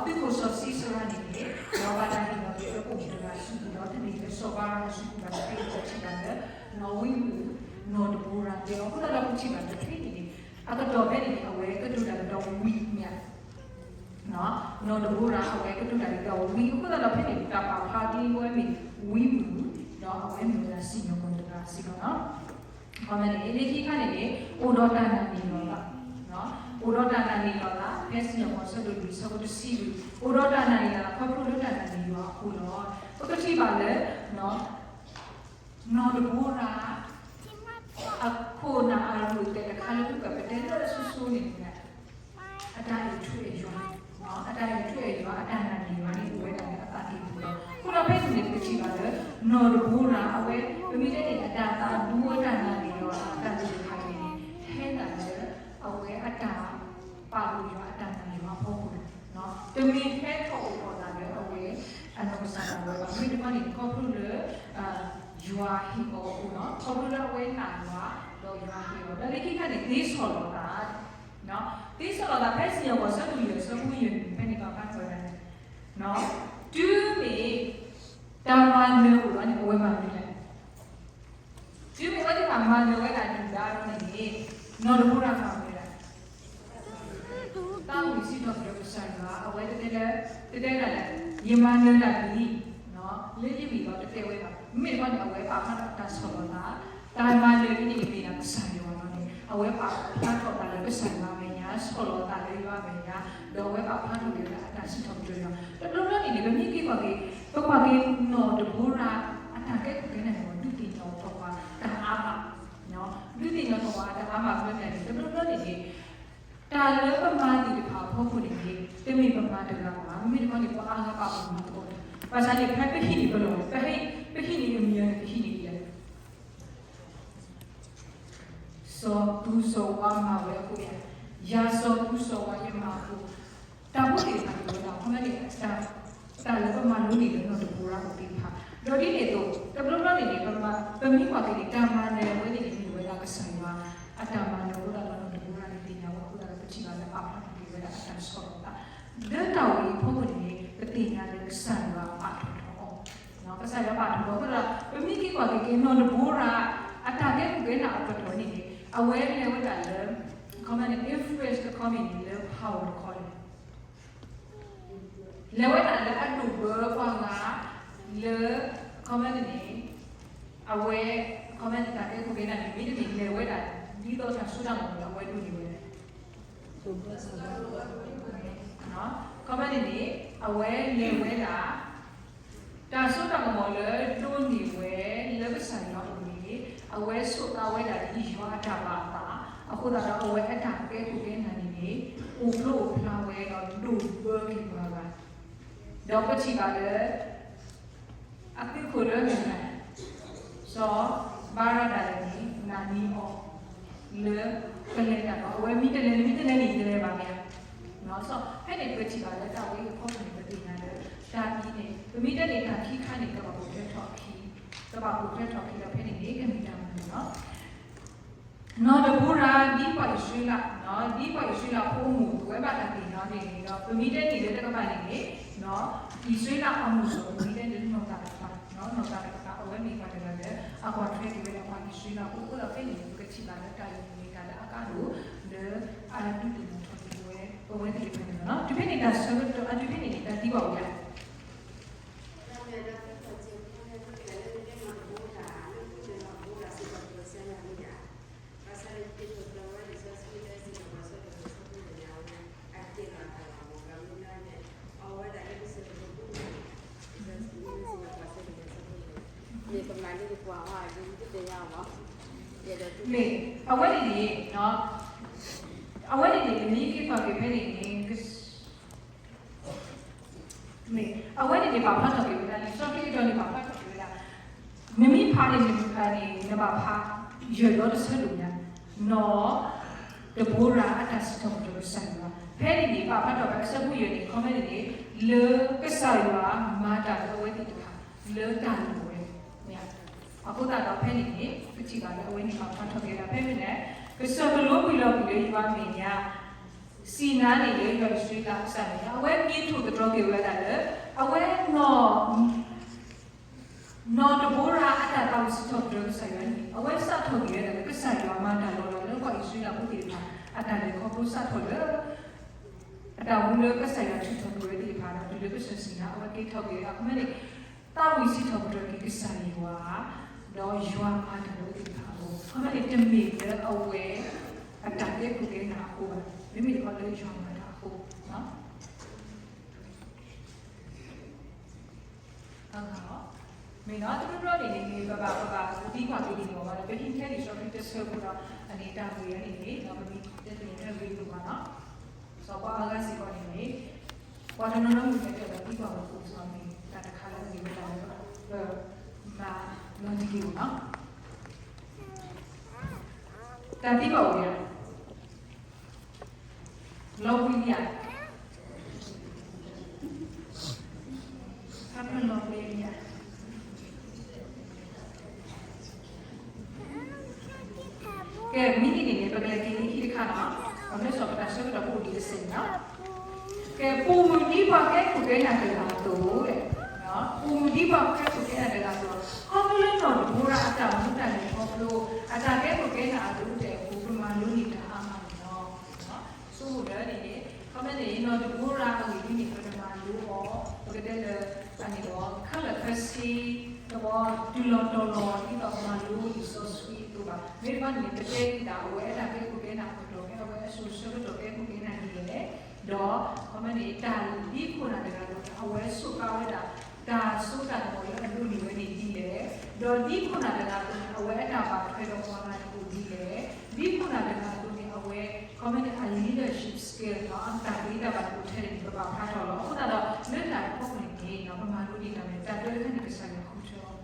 သုးခိၣ်စီၤၡံစရၤန့ၣ်န့ၣ် ယွၤဘၣ်တၢ်ဟ့ၣ်လီၤက့ၤလၢအိၣ်တဂၤအစုပူၤလီၤ. တမ့ၢ်လၢစီၤဘၤရၤအစုပူၤဘၣ် ဖဲန့ၣ်ပထံၣ်ဘၣ်လၢ နီၢ်ဝံမုၣ် နီၢ်ဒဘိရၤတဲအီၤ အဃိသတးဒီးပထံၣ်ဘၣ်လၢဖဲန့ၣ်န့ၣ် အကတီၢ်ဖဲန့ၣ်န့ၣ် အဝဲကတိၤတၢ်ဒီးဝံမ့ၢ်ဧါ နီၢ်ဒဘိရၤ အဝဲကတိၤတၢ်ဒီးဝံ အဃိသတးဒီးဖဲန့ၣ် တၢ်ပာ်ဖျါဒ်အဝဲမ့ၢ်ဝံမုၣ် ဒီးအဝဲမ့ၢ်ဝဲဒၣ်စံၣ်ညီၣ်ကွီၢ်တဂၤစ့ၢ်ကီးလီၤ. အဃိန့ၣ် လၢခံခါန့ၣ်န့ၣ် အိၣ်ဒီးတၢ်နာ်န့ၢ်လီၤသး, အိၣ်ဒီးတၢ်နာ်န့ၢ်လီၤသး ဖဲစံၣ်ညီၣ်ကွီၢ်ဆၢဒိၣ်လွံၢ်ဆၢဖိတဆံလွံၢ် အိၣ်ဒီးတၢ်နာ်န့ၢ်လီၤသး ခီဖျိလၢတၢ်နာ်န့ၢ်ယွၤအဃိလီၤ. ပကထံၣ်ဘၣ်လၢ နီၢ်ဒဘိရၤ အခိၣ်နၢ်အရူၢ်သဲးတခါလၢပကတဲလၢအစိၤစိၤန့ၣ် အတၢ်အဲၣ်ထူအဲၣ်ယွၤ, အတၢ်အဲၣ်ထူအဲၣ်ယွၤ အတၢ်နာ်န့ၢ်ယွၤန့ၣ် အိၣ်ဝဲဒၣ်လၢအသးကံၢ်ပူၤလီၤ. အဃိဒီးဖဲန့ၣ်န့ၣ် ပကထံၣ်ဘၣ်လၢ နီၢ်ဒဘိရၤ အဝဲ ပမ့ၢ်တဲန့ၣ် အတၢ်သးဒူဝဲတၢ်နာ်န့ၢ်ယွၤ အတၢ်သ့ၣ်တဖၣ်န့ၣ် ဟဲဒၣ်လၢ အဝဲအတၢ်ပာ်ဒိၣ်ယွၤ အတၢ်နာ်ယွၤအဖီခိၣ်လီၤ. တမ့ၢ်ဟဲထီၣ်အိၣ်ထီၣ်သးလၢအဝဲ အနီၢ်ကစၢ်ဒၣ်ဝဲဘၣ်. မ့ၢ်တခီန့ၣ် ခီဖျိလၢ ယွၤဟ့ၣ်အီၤအဃိလီၤ. ခီဖျိလၢအဝဲနာ်ယွၤ ဒီးယွၤဟ့ၣ်အီၤ ဒီးလၢခံခါန့ၣ် သ့ဆီၣ်လီၤသး သ့ဆီၣ်လီၤသး ဖဲစံၣ်ညီၣ်ကွီၢ်ဆၢဒိၣ်လွံၢ်ဆၢဖိယဲၢ်န့ၣ် ဖဲန့ၣ်ပာ်ဖျါထီၣ်ဝဲဒၣ်န့ၣ် တုၤမ့ၢ် တၢ်မၤနၢၤအိၣ်လီၤန့ၣ် အဝဲမၤမနုၤလဲၣ်. တုၤမ့ၢ်အဝဲသ့ၣ်တဖၣ်မၤနၢၤဝဲဒၣ်ဒုၣ်ဒါအဃိန့ၣ်န့ၣ် နီၢ်ဒဘိရၤမၤမနုၤလဲၣ်. သးဝံၣ်စံးထီၣ်ပတြၢၤကစၢ်ယွၤ အဝဲတတဲလၢ တတဲဒၣ်လဲာ် ယမၤနၢၤတၢ်ဒ်အံၤ လၢယဂံၢ်ဘါတတဲဝဲဘၣ်. မ့မ့ၢ်တခီန့ၣ် အဝဲပာ်ဖျါထီၣ်တၢ်ဆီၣ်လီၤသး တၢ်မၤနၢၤဒ်န့ၣ် မ့ၢ်ဒၣ်ကစၢ်ယွၤလီၤန့ၣ် အဝဲပာ်ဖျါထီၣ်သးလၢကစၢ်ယွၤအမဲာ်ညါ ဆီၣ်လီၤသးလၢယွၤအမဲာ်ညါ ဒီးအဝဲပာ်ဖျါထီၣ်က့ၤဝဲဒၣ်အတၢ်စံးထီၣ်ပတြၢၤယွၤ တဘျီဘျီန့ၣ်န့ၣ် ပမ့ၢ်က့ၤကွၢ်က့ၤ ပကွၢ်က့ၤနီၢ်ဒဘိရၤ အတၢ်ကဲခိၣ်ကဲနၢ်န့ၣ် ဒုးသ့ၣ်နီၣ်ထီၣ်ပှၤတၢ်အါမး ဒုးသ့ၣ်နီၣ်ထီၣ်ပှၤတၢ်အါမး ဘျီန့ၣ်န့ၣ် တဘျီဘျီန့ၣ်န့ၣ် တၢ်လၢပမၤသ့ၣ်တဖၣ်အဖီခိၣ်န့ၣ်န့ၣ် တမ့ၢ်ပမၤတဂၤဘၣ် မ့မ့ၢ်တခီန့ၣ် ပှၤအါဂၤပာ်ပနီၣ်သကိးန့ၣ် ဘၣ်ဆၣ်န့ၣ် ဖဲပဟံးန့ၢ်ပလီၢ် ပဟံး ပဟံးန့ၢ်အမံၤန့ၣ် ပဟံးန့ၢ်ဒ်လဲၣ် စီၤသူစီၤဝါမၤဝဲအဃိ ယၤ ယၤစီၤသူစီၤဝါယမၤအဃိ တၢ်ဖိသ့ၣ်တဖၣ်န့ၣ်ဝဲဒၣ် ခီမ့ၢ်န့ၣ် တၢ်လၢပမၤလိန့ၢ်လၢနီၢ်ဒဘိရၤအီၤသ့ၣ်တဖၣ် ဒီးဒ်န့ၣ်အသိး တဘျီဘျီန့ၣ်န့ၣ် ပမ့ၢ်ကွၢ်က့ၤန့ၣ် တၢ်မၤနၢၤဝဲန့ၣ်န့ၣ် မ့ၢ်ဝဲဒၣ်ကစၢ်ယွၤ အတၢ်မၤနၢၤအဃိသတးဒီးနီၢ်ဒဘိရၤန့ၣ်သ့ၣ်ညါဝဲအဃိသတးဒီး ပထံၣ်ဘၣ်လၢပာ်ဖျါထီၣ်က့ၤဝဲဒၣ်အတၢ်ဆီၣ်လီၤသး လၢတၢ်ဝဲအံၤအဖီခိၣ်န့ၣ်န့ၣ် ပသ့ၣ်ညါလၢကစၢ်ယွၤပာ်ထီၣ်ထီအီၤ ကစၢ်ယွၤပာ်ထီၣ်ထီအီၤအဃိဒီး ပမ့ၢ်က့ၤကွၢ်က့ၤက့ၤနီၢ်ဒဘိရၤ အတၢ်ကဲခိၣ်ကဲနၢ်အပတီၢ်န့ၣ်န့ၣ် အဝဲလဲၤဝဲဒၣ်လၢ ခီမ့ၢ်န့ၣ် influence တခီမ့ၢ်န့ၣ် လၢ power တခီန့ၣ် လဲၤဝဲဒၣ်လၢအဒိၣ်ဘၢပှၤဂၤ လၢ ခီမ့ၢ်န့ၣ် အဝဲ ခီမ့ၢ်န့ၣ် တၢ်ကဲခိၣ်ကဲနၢ်န့ၣ် မ့တမ့ၢ်လဲၤဝဲဒၣ် ဒ်သိးတၢ်စိတၢ်ကမီၤလၢအဝဲဒိးန့ၢ်ဝဲ ခီမ့ၢ်န့ၣ်န့ၣ် အဝဲလဲၤဝဲဒၣ် တၢ်စိတၢ်ကမီၤလၢဒိးန့ၢ်ဝဲ လၢကစၢ်ယွၤအအိၣ်န့ၣ် အဝဲဆိးသးဝဲဒၣ်ဒ်ယွၤအတၢ်ဘၣ်အသး အဃိသတးဒီးအဝဲအတၢ်ကဲခိၣ်ကဲနၢ်န့ၣ်န့ၣ် အိၣ်ဖျိအိၣ်ဖျါဝဲဒီးဒိၣ်ဘၢက့ၤပှၤဂၤ ဒီးပထံၣ်ဘၣ်လၢ အသုးခိၣ်လၢမ့ၢ် စီၤဘၤရးဒၣ်လဲာ်န့ၣ် နာ်န့ၢ်အီၤ လၢကလဲၤတၢ်ဒီး အဝဲမ့ၢ်တလဲၤန့ၣ် မ့ၢ်တလဲၤန့ၣ် ယတလဲၤဘၣ်မ့ၢ်ဧါ. ဖဲန့ၣ်ပထံၣ်ဘၣ်လၢတၢ်ဝဲအံၤအဖီခိၣ်န့ၣ် ပသ့ၣ်ညါလၢ တၢ်အံၤန့ၣ် ပမ့ၢ်တဲန့ၣ် တၢ်ခံခါန့ၣ် ကဘၣ်ပိာ်ထွဲထီၣ်အခံ ကဘၣ်ပိာ်ထွဲထီၣ်အခံဒီးဖဲန့ၣ်န့ၣ် ကမ့ၢ်တၢ်မနုၤလီၤ. နီၢ်ဒဘိရၤ ဒ်ပှၤအံၣ်စရ့လး ဒ်ပှၤအံၣ်စရ့လးဖိအမုၣ် ပဝဲဘၣ်တၢ်သ့ၣ်ညါန့ၣ်ဒီး ပမ့ၢ်တဲန့ၣ်လၢတကပၤန့ၣ်န့ၣ် အံၣ်စရ့လးအမုၣ်ဒီး ပမ့ၢ်တဲန့ၣ်လၢနီၢ်သးတကပၤ နီၢ်သးတကပၤ အဝဲမ့ၢ်ပှၤတဂၤလၢ အကွၢ်ထွဲက့ၤဝဲဒၣ်ပှၤအံၣ်စရ့လးဖိ အဃိဒီးဖဲန့ၣ် ပကထံၣ်ဘၣ်လၢတၢ်အံၤန့ၣ်မ့ၢ်တၢ်လၢအကါဒိၣ် လၢအဒုးသ့ၣ်နီၣ်ထီၣ်က့ၤဝဲ ပ အဝဲသ့ၣ်တဖၣ်န့ၣ်လီၤ. တုၤဖဲန့ၣ်တၢ်ဆၢကတီၢ် အတုၤဖဲန့ၣ်န့ၣ် တၢ်သံကွၢ်ဝဲဒၣ် မ့ၢ် အဝဲန့ၣ်န့ၣ် အဝဲန့ၣ်န့ၣ် ပမ့ၢ်က့ၤကွၢ်က့ၤဖဲန့ၣ်န့ၣ် မ့ၢ် အဝဲန့ၣ်န့ၣ် ပာ်ဖျါထီၣ်က့ၤဝဲဒၣ် လံာ်စီဆှံကတီၢ်န့ၣ် ပာ်ဖျါထီၣ်က့ၤဝဲဒၣ် နမ့ၢ်ဖးန့ၣ် နမ့ၢ်ဖးန့ၣ် နဘၣ်ဖး ယဲၢ်ဒီတဆၢဒိၣ်ညါ နီၢ်ဒဘိရၤအတၢ်စံးထီၣ်ပတြၢၤကစၢ်ယွၤ ဖဲန့ၣ်န့ၣ် ပာ်ဖျါထီၣ်ဝဲအဆၢဖိယဲၢ်န့ၣ် ခီဖဲန့ၣ်န့ၣ် လၢကစၢ်ယွၤမၤတၢ်လၢအဝဲသ့ၣ်တဖၣ် လၢတၢ်လိၣ်ဝဲ အဃိသတးဒီးဖဲန့ၣ်န့ၣ် ပထံၣ်ဘၣ်လၢအဝဲန့ၣ်ပာ်ဖျါထီၣ်က့ၤဝဲဒၣ် ဖဲမ့ၢ်န့ၣ် ကစၢၢ်ကလိကွံာ်လီၤကွံာ်လၢယွၤအမဲာ်ညါ စံးနါန့ၣ်လၢယွၤအံၣ်စရ့လးအကစၢ်န့ၣ် အဝဲက့ၤထီၣ်သတြီၤက့ၤဝဲဒၣ်လၢ အဝဲနီၢ် နီၢ်ဒဘိရၤအတၢ်သးဝံၣ်စံးထီၣ်ပတြၢၤကစၢ်ယွၤန့ၣ် အဝဲစးထီၣ်က့ၤဝဲဒၣ်လၢကစၢ်ယွၤမၤတၢ်လီၤလးလၢပှၤအံၣ်စရ့လးဖိသ့ၣ်တဖၣ် အတၢ်လဲၤခီဖျိစးထီၣ်လၢ အတၢ်ဝံလၢကစၢ်ယွၤထုးထီၣ်ပတြၢၤဝဲသ့ၣ်တဖၣ်ဒီး တုၤလၢကစၢ်စံးနါ အဝဲက့ၤထီၣ်က့ၤဝဲဒၣ် ခီဖဲန့ၣ် သးဝံၣ်စံးထီၣ်ပတြၢၤက့ၤကစၢ်ယွၤ ဒီးယွၤမၤတၢ်လၢအဝဲသ့ၣ်တဖၣ်အဂီၢ် ခီဖဲန့ၣ် တမ့ၢ်လၢအဝဲ အတၢ်ကဲခိၣ်ကဲနၢ်အဃိဘၣ် မ့မ့ၢ်တခီလၢယွၤမၤတၢ်အဃိ မ့ၢ်နီၤ တဘျီဘျီန့ၣ်န့ၣ် ပဘၣ် ပဘၣ်သံကွၢ်က့ၤဒ်န့ၣ်မ့ၢ် ပဟံးထဲလံာ်စီဆှံတဆၢဖိဒီး အန့ၣ်တၢ်ဂ့ၢ်အန့ၣ်န့ၣ် ပမ့ၢ်တဲသ့ၣ်ညါတၢ်ဂ့ၢ်တအိၣ်ဘၣ်နီၤ စီၤပၤအၤဃးစ့ၢ်ကီးန့ၣ်န့ၣ် ပှၤတနီၤနီၤမ့ၢ်တဲဒီးသံကွၢ်ဝဲကိးစီန့ၣ် တၢ်တခါလၢအဂ့ၤဝဲဒၣ်လၢ ပမၤလီၤတံၢ်က့ၤအီၤနီၤ တၢ်သံကွၢ်ဝဲဒၣ် လီၤဘှံးလံဧါ, ခါဖျၢၣ်လီၤဘှံးလံဧါ. ကဲ မ့ၢ်ဒ်န့ၣ်န့ၣ် ပကလဲၤက့ၤလၢခံတခါနီၤ, ပမ့ၢ်စီၤပတၢ်ဆၢကတီၢ်ပအိၣ်ဒံးတစဲးနီၤ. ကဲ ပူၤမုၢ်ဒ်ပှၤကဲခိၣ်ကဲနၢ်တဂၤအသိး, ပူၤမုၢ်ဒ်ပှၤကဲခိၣ်ကဲနၢ်တဂၤအသိး, ခီဖျိလၢနီၢ်ဒဘိရၤအတၢ်မူတၢ်လဲၤခီဖျိ အတၢ်ကဲခိၣ်ကဲနၢ်အသိးတဖၣ်အပူၤ ပမၤလိန့ၢ်တၢ်အါမးန့ၣ်လီၤ. ဆိကမိၣ်ဒီးန့ၣ်န့ၣ် ခီဖျိန့ၣ် နီၢ်ဒဘိရၤအဂ့ၢ်ဒ်န့ၣ် ပတမၤလိအီၤ, ပကတဲလၢ အန့ၣ်ဒီး ခဲလၢာ်ခဲဆ့ တဘီတုၤလီၤတီၤလီၤ ဒ်သိးပမၤလိလံာ်စီဆှံအသိးဘၣ်. မ့ၢ်တဘၣ်န့ၣ် ပတဲဒၣ်အဝဲအတၢ်ကဲခိၣ်ကဲနၢ်အကတီၢ်ဖဲ အဝဲအစိၤဆၢကတီၢ်ကဲခိၣ်ကဲနၢ်ဒ်လဲၣ်, ဒီး ခီဖျိန့ၣ် တၢ်လၢဒ်ခိၣ်နၢ်တဂၤဒီး အဝဲစူးကါဝဲဒၣ် တၢ်စိတၢ်ကမီၤလၢအဒိးန့ၢ်ဝဲန့ၣ်ဒ်လဲၣ်, ဒီးဒ်ခိၣ်နၢ်တဂၤအသိးန့ၣ် အဝဲအတၢ်ဘၣ်ထွဲဒီးပှၤဂၤန့ၣ်အိၣ်ဒ်လဲၣ်, ဒ်ခိၣ်နၢ်တဂၤအသိးန့ၣ် အဝဲ ခီဖျိန့ၣ် အ leadership skill နီၤ အတၢ်သ့တၢ်ဘၣ်န့ၣ်အိၣ်ထဲန့ၣ်န့ၣ် ပဘၣ်ဖျါထီၣ်လီၤ. အဃိသတးဒီး လၢတၢ်တဖၣ်အပူၤန့ၣ်န့ၣ် ပမၤလိဒံးတၢ်န့ၣ် တၢ်တခါန့ၣ် ကစၢ်ယွၤဃုထၢ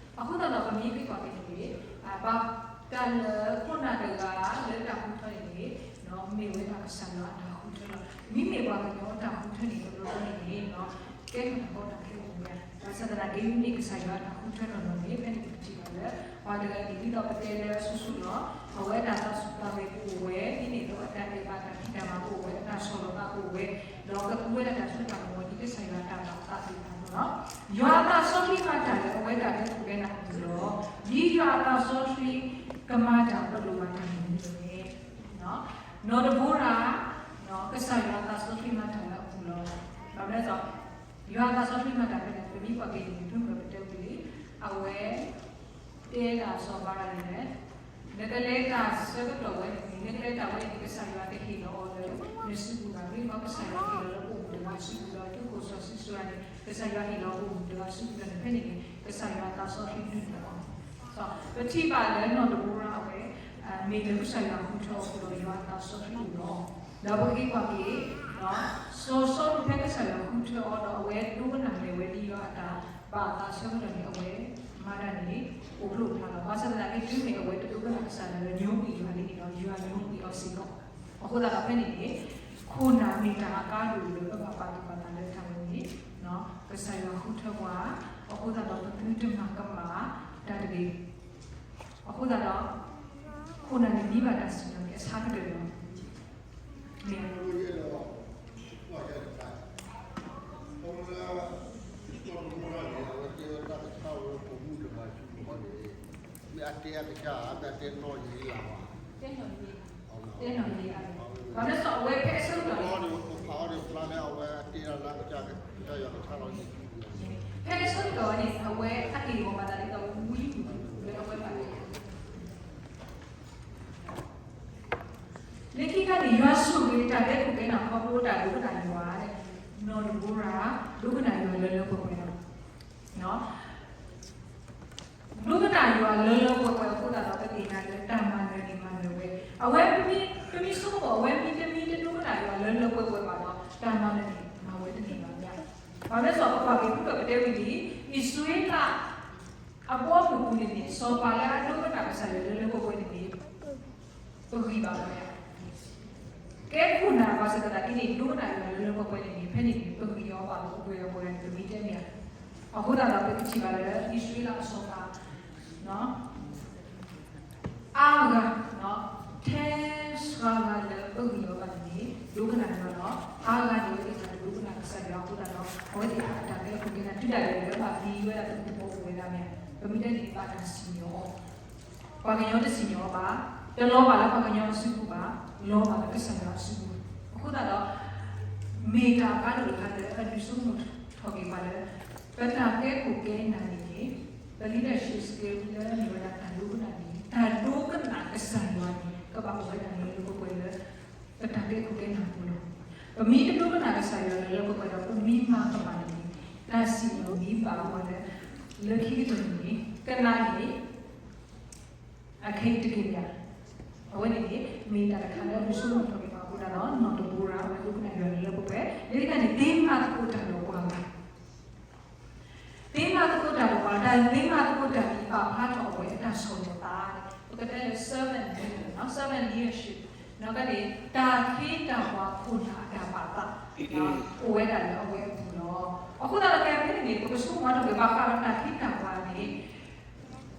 အီၤ အဃိသတးဒီး ပမ့ၢ်က့ၤကွၢ်က့ၤန့ၣ် ဘၣ်တၢ်လၢခိၣ်နၢ်တဂၤလၢတၢ်ဃုထၢန့ၣ်န့ၣ် မ့ၢ်ဝဲဒၣ်ကစၢ်ယွၤအတၢ်ဃုထၢလီၤ. မ့မ့ၢ်ပှၤကညီအတၢ်ဃုထၢန့ၣ် တဘျီဘျီန့ၣ်န့ၣ် ကဲထီၣ်တၢ်ကီတၢ်ခဲအိၣ်ဝဲ, ဘၣ်ဆၣ်သနာ်က့ မ့မ့ၢ်ကစၢ်ယွၤအတၢ်ဃုထၢနီၢ်နီၢ်န့ၣ် ဖဲန့ၣ်ပထံၣ်ဘၣ်လၢ ပှၤတဂၤအံၤန့ၣ် ဒ်သိးပတဲလၢအစိၤစိၤလီၤ, အဝဲအတၢ်သးစူၤသးဂဲၤကအိၣ်ဝဲ ဒ်န့ၣ်အသိးအတၢ်အဲၣ်ဘၣ်တၢ်ဖံးတၢ်မၤကအိၣ်ဝဲ, အတၢ်ဆီၣ်လီၤသးကအိၣ်ဝဲ, ဒီးကသူဝဲဒၣ်တၢ်စိတၢ်ကမီၤဒ်ကစၢ်ယွၤအတၢ်ဘၣ်သးသ့ၣ်တဖၣ်အသိးလီၤ. ယွၤအသးစီဆှံမၤတၢ်လၢအဝဲဒၣ်ကဲခိၣ်ကဲနၢ်အပူၤလီၤ. ဒ်ယွၤအသးစီဆှံကမၤတၢ် ပလိၣ်ဘၣ်တၢ်မနုၤလဲၣ်. နီၢ်ဒဘိရၤ ကစၢ်ယွၤအသးစီဆှံမၤတၢ်လၢအပူၤလီၤ. ဘၣ်မနုၤလဲၣ်, ယွၤအသးစီဆှံမၤတၢ်ဖဲလဲၣ်, ပမ့ၢ်ကွၢ်က့ၤန့ၣ် ဖုမုၢ်ပတဲဝံၤလံ, အဝဲ တဲဒၣ်စီၤပၤဒၤနံးယ့လး, နကလဲၤတၢ်ဆၢကတီၢ်ဝဲန့ၣ် နကလဲၤတၢ်ဝဲန့ၣ် ကစၢ်ယွၤတဟ့ၣ်လီၤအီၤလၢနစုပူၤဘၣ်. မ့ၢ်လၢကစၢ်ယွၤဟ့ၣ်လီၤလၢပအိၣ်မုၣ်တဂၤစုပူၤဒီး သုးခိၣ်စီၤၡံၣ်စိၤန့ၣ် ကစၢ်ယွၤဟ့ၣ်လီၤပအိၣ်မုၣ်တဂၤစုပူၤဒီးန့ၣ် ဖဲန့ၣ်န့ၣ် ကစၢ်ယွၤအသးစီဆှံဒုးနုာ်အီၤ. ပထံၣ်ဘၣ်လၢနီၢ်ဒဘိရၤအဝဲ မ့ၢ်လၢကစၢ်ယွၤဃုထၢအီၤအဃိဒီး ယွၤအသးစီဆှံအိၣ်လီၤ. ဒီးပက့ၤကွၢ်က့ၤ စီၤစီလူးဖဲကစၢ်ယွၤဃုထၢအီၤဒီး အဝဲဒိကနၣ်လဲၤဝဲဒ်ယွၤအတၢ်ဘၣ်အသးဆၢကတီၢ်န့ၣ် အဝဲမၤတၢ်န့ၣ် အိၣ်ဖျိဖျါလီၤ. ဘၣ်ဆၣ်သနာ်က့ တုၤမ့ၢ်အဝဲတဒိကနၣ်ကစၢ်ယွၤလၢညိကွံာ်ယွၤလံန့ၣ်ဒီး ယွၤညိကွံာ်အီၤစ့ၢ်ကီး. အဃိသတးဒီးဖဲန့ၣ်န့ၣ် ခိၣ်နၢ်မ့ၢ်တၢ်အကါဒိၣ်လၢပဘၣ်ပာ်သူၣ်ပာ်သးလၢတၢ်ဝဲန့ၣ် ကစၢ်ယွၤဃုထၢပှၤ, အဃိသတးဒီးပသုတမၤကမၣ်တၢ်တဂ့ၤ. အဃိသတးဒီး ခိၣ်နၢ်န့ၣ်မံဘၣ်တၢ်စံၣ်ညီၣ်ကဲဆါကတၢၢ်လီၤ. မ့ၢ် မ့ၢ်အတဲအကစၢ်ဧါ, မ့ၢ်အတဲနီၢ်ယံၤလၢ်ဘၣ်, တဲနီၢ်ယံၤဧါ, ဘၣ်မနုၤအဃိ အဝဲဖဲအဆၢကတီၢ်န့ၣ် ဖဲအဆၢကတီၢ်န့ၣ် အဝဲအက့ၢ်အဂီၤမၤသးဒ်သိးဝံမုၣ်လၢအဝဲဘၣ် လၢခံခါန့ၣ် ယွၤဆိၣ်ဂ့ၤတၢ်ကဲခိၣ်ကဲနၢ်ခီဖျိတၢ်ဒိကနၣ်ယွၤန့ၣ်, နီၢ်တဘိရၤ ဒိကနၣ်ယွၤလၢလၢပှဲၤပှဲၤလီၤ. ဒိကနၣ်ယွၤလၢလၢပှဲၤပှဲၤအဃိသတးဒီး ပသ့ၣ်ညါလၢတၢ်မၤနၢၤန့ၣ်မၤနၢၤဝဲ, အဝဲ ပမ့ၢ်ဆိကမိၣ် အဝဲမ့တမ့ၢ်တဒိကနၣ်ယွၤလၢလၢပှဲၤပှဲၤဘၣ်ဒီး တၢ်မၤနၢၤန့ၣ် မၤဝဲတန့ၢ်ဘၣ်. ဘၣ်မနုၤအဃိ ပကွၢ်က့ၤဖုကပတဲဝံၤလံ, အံၣ်စရ့လး အဘီအမုၢ်ပူၤန့ၣ်န့ၣ် စီၤပၤလၢအဒိကနၣ်ကစၢ်ယွၤလၢလၢပှဲၤပှဲၤန့ၣ်န့ၣ် ပဂံၢ်ဘၣ်လီၤ. ကဲခိၣ်နၢ်ဘၣ်ဆၣ်သနာ်က့န့ၣ် ဒိကနၣ်ယွၤလၢလၢပှဲၤပှဲၤန့ၣ်န့ၣ် ဖဲန့ၣ်န့ၣ် ပဂံၢ်အီၤဘၣ်လီၤပှဲၤပှဲၤန့ၣ် ပမ့ၢ်တဲမ့ၢ်ဧါ. အဃိသတးဒီး ပကထံၣ်ဘၣ်လၢ အံၣ်စရ့လးအစီၤပၤ အါဂၤ ထဲစှၤဂၤလၢပဂံၢ်အီၤဘၣ်န့ၣ်န့ၣ် ဒိကနၣ်ယွၤလီၤ. အါဂၤန့ၣ် အဝဲသ့ၣ်တဒိကနၣ်ကစၢ်ယွၤအဃိသတးဒီး အဝဲသ့ၣ်အတၢ်ကဲခိၣ်ကဲနၢ် တုၤဒၣ်လဲာ်လၢဘၣ်သံဝဲဒၣ် သမူသကိးအိၣ်ဝဲဒၣ်မ့ၢ်ဧါ, ပမ့ၢ်တဲန့ၣ်ဘၣ်တၢ်စံၣ်ညီၣ်အီၤ, ပှၤကညီတစံၣ်ညီၣ်အီၤဘၣ်, တလီၤဘၣ်လၢပှၤကညီအစုပူၤဘၣ်, လီၤဘၣ်လၢကစၢ်ယွၤအစုပူၤ. အဃိသတးဒီး မ့ၢ်တၢ်အကါဒိၣ်တခါလၢအဒုးဆိကမိၣ်ထီၣ်က့ၤပှၤလၢ ပတၢ်ကဲခိၣ်ကဲနၢ်န့ၣ်န့ၣ် ပ leadership skill လၢအမ့ၢ်ဝဲဒၣ်တၢ်ဒိကနၣ်န့ၣ် တၢ်ဒိကနၣ်ကစၢ်ယွၤန့ၣ် ကဘၣ်အိၣ်ဝဲဒၣ်လၢလၢပှဲၤပှဲၤလၢ ပတၢ်ကဲခိၣ်ကဲနၢ်ပူၤလီၤ. ပမ့ၢ်တဒိကနၣ်ကစၢ်ယွၤလၢလၢပှဲၤပှဲၤဒီး ပမ့ၢ်မၤကမၣ်န့ၣ်န့ၣ် တၢ်စံၣ်ညီၣ်န့ၣ်ဘၣ်ပှၤလၢ လၢခံကတၢၢ်န့ၣ်န့ၣ် ကနၣ်န့ၣ် အခဲအံၤတက့ၢ်မ့ၢ်ဧါ. အဝဲန့ၣ်န့ၣ် မ့ၢ်တၢ်တခါလၢအဒုးဆိကမိၣ်ထီၣ်က့ၤပှၤအဃိသတးဒီး နီၢ်တဘိရၤ အဝဲဒိကနၣ်ယွၤလၢလၢပှဲၤပှဲၤ, လၢခံကတၢၢ်န့ၣ် သ့မၤသကိးတၢ်ဒီးပှၤဂၤ သ့မၤသကိးတၢ်ဒီးပှၤ, တၢ်သ့မၤသကိးတၢ်န့ၣ် ပာ်ဖျါထီၣ်အဝဲအတၢ်ဆီၣ်လီၤသး, ပကတဲလၢ servant leader နီၤ, servant leadership နီၤ, ကန့ၣ် တၢ်ခ့တၢ်ပှၤခိၣ်နၢ်အတၢ်ပာ်သး အိၣ်ဝဲဒၣ်လၢအဝဲအပူၤလီၤ. အဃိသတးဒီး ခဲအံၤန့ၣ် ပကဆိကမိၣ်ထီၣ်က့ၤ ဘၣ်ဃးဒီးတၢ်ခ့တၢ်ပှၤန့ၣ်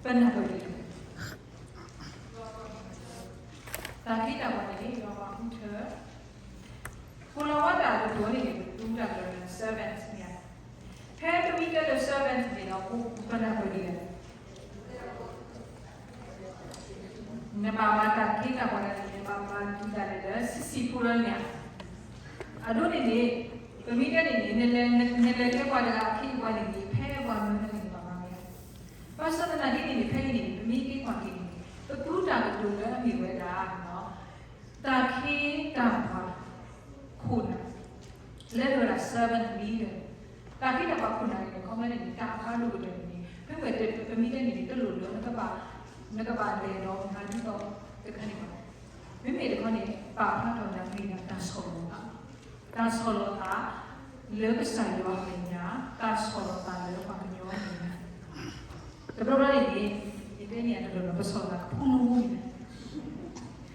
ပနၢ်ပၢၢ်ဒ်လဲၣ်. တၢ်ခ့တၢ်ပှၤန့ၣ် ယွၤပာ်ဃုထၢ ကိၤလၤဝါတၢ်ကတိၤန့ၣ်န့ၣ် ပသူတၢ်ကတိၤန့ၣ် servants မ့ၢ်ဧါ. ဖဲပမ့ၢ်တဲလၢ servants န့ၣ်ဒီး ပနၢ်ပၢၢ်ဒ်လဲၣ်. နဘၣ်မၤတၢ်ခ့တၢ်ပှၤန့ၣ် နဘၣ်မၤဒ်လဲၣ်လၢ ဆံးဆံးဖိလၢမ့ၢ်ဧါ. အဒိန့ၣ်န့ၣ် ပမ့ၢ်တဲန့ၣ်န့ၣ် နလဲၤကဲပှၤတဂၤအခ့အပှၤန့ၣ်န့ၣ် ဖဲပှၤမၢနၤန့ၣ် နဘၣ်မၤမ့ၢ်ဧါ. ဘၣ်ဆၣ်သနာ်က့န့ၣ်န့ၣ် ဖဲအံၤန့ၣ် ပမ့ၢ်က့ၤကွၢ်က့ၤန့ၣ် ပသူတၢ်ကတိၤလၢအမ့ၢ်ဝဲဒၣ် တၢ်ခ့တၢ်ပှၤခိၣ်နၢ် လၢအမ့ၢ်ဝဲဒၣ် servant leader တၢ်ခ့တၢ်ပှၤခိၣ်နၢ်န့ၣ် ခီပညီန့ၣ် တၢ်အကါဒိၣ်ကတၢၢ်န့ၣ် ဖဲဝဲပမ့ၢ်တဲန့ၣ်န့ၣ် တလိၣ်လၢနကဘၣ် နကဘၣ်လဲၤဒီးမၤဒ်သိးတခါန့ၣ်ဘၣ်. မ့မ့ၢ်တခီန့ၣ် ပာ်ဖျါထီၣ်နၤမ့ၢ်ဒၣ်တၢ်ဆီၣ်လီၤသး တၢ်ဆီၣ်လီၤသးလၢကစ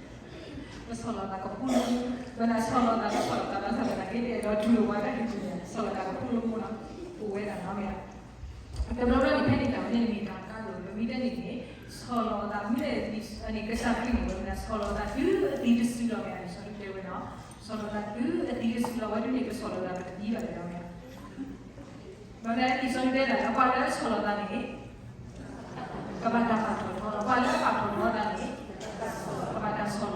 ၢ်ယွၤအမဲာ်ညါ, တၢ်ဆီၣ်လီၤသးလၢပှၤကညီအမဲာ်ညါ. တဘျီဘျီန့ၣ်န့ၣ် ယတဲန့ၣ်အတဘျီဘျီ ပဆီၣ်လီၤသးကဖူလၢမူန့ၣ်, ပဆီၣ်လီၤသးကဖူလၢမူ, ပနၢ်ဆီၣ်လီၤသး ပဆီၣ်လီၤသး ဘၣ်ဆၣ်သနာ်က့ တအဲၣ်ဒိးတူၢ်လိာ်ဝဲဒၣ်န့ၣ် ဆီၣ်လီၤသးကဖူလၢမူနီၤ, အိၣ်ဝဲဒၣ်နီၤမ့ၢ်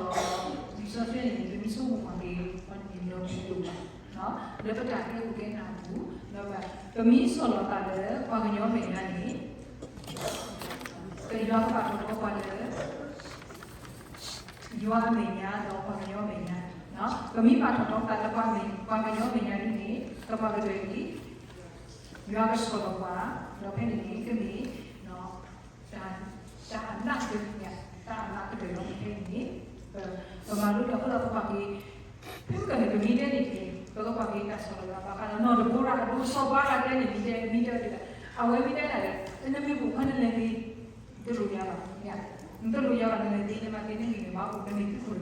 ဧါ. တဘျီဘျီန့ၣ် ဖဲန့ၣ်တၢ်ဝဲန့ၣ်မ့ၢ်တၢ်ကါဒိၣ် ပမ့ၢ်တဲန့ၣ်န့ၣ် ဆီၣ်လီၤသးမ့ၢ်လဲၣ် ကစၢ်ခရံာ်န့ၣ် ဝဲမ့ၢ်ဆီၣ်လီၤသးတုၤအသံတစုလီၤမ့ၢ်ဧါ, လံာ်စီဆှံတဲဝဲနီၤ, ဆီၣ်လီၤသးတုၤအသံတစုလီၤ ဝဲဒၣ်န့ၣ် ပဆီၣ်လီၤသးပတသံဘၣ်န့ၣ်လီၤမ့ၢ်ဧါ. ဘၣ်မနုၤလၢလံာ်စီဆှံတဲဒၣ်လၢ ပှၤလၢအဆီၣ်လီၤသးန့ၣ် ကဘၣ်တၢ်ပာ်ထီၣ်ထီ, ပှၤလၢအပာ်ထီၣ်ထီသးန့ၣ် ကဘၣ်တၢ်ဆီၣ်လီၤ. လံာ်စီဆှံန့ၣ်န့ၣ် ပမ့ၢ်ဆိကမိၣ်ကွၢ်က့ၤအီၤန့ၣ် လီၤထူလီၤယိာ်လီၤ. လၢပတၢ်ကဲခိၣ်ကဲနၢ်အပူၤ ပမ့ၢ်ဆီၣ်လီၤသးလၢပှၤကညီမဲာ်ညါန့ၣ် ကယွၤကပာ်ထီၣ်ထီပှၤလၢ ယွၤအမဲာ်ညါဒီးပှၤကညီအမဲာ်ညါ, ပမ့ၢ်ပာ်ထီၣ်ထီပသးလၢပှၤမဲာ်, ပှၤကညီအမဲာ်ညါဒ်န့ၣ် ကဘၣ်ကတၢၢ်အံၤ ယွၤကဆီၣ်လီၤပှၤ, ဒီးဖဲန့ၣ်န့ၣ် ကမ့ၢ် တၢ်, တၢ်အနးကတၢၢ်, တၢ်အနးကတၢၢ်လီၤ. ဖဲန့ၣ်န့ၣ် ပ, ပမၤလိဒီးအဃိဒီးပကွၢ်က့ၤ, ဖဲကန့ၣ် ပမ့ၢ်တဲန့ၣ်န့ၣ် ပကကွၢ်က့ၤတၢ်ဆီၣ်လီၤသးဘၣ်ဃးဒီး နီၢ်တဘိရၤအဒိ စီၤပၤအဂၤတဲန့ၣ် မ့ၢ်တဲ, မ့ၢ်တဲဒ်လဲၣ်, အဝဲမ့ၢ်တဲဒ်လဲၣ်, နမ့ၢ်ပိာ်ခွါနလဲၤသ့, တလိၣ်ယၤဘၣ်, နတလိၣ်ယၤဘၣ် နလဲၤသ့ နမၤသ့ နဂံၢ်နဘါအိၣ် နမ့ၢ်သုးခိၣ်တဂၤ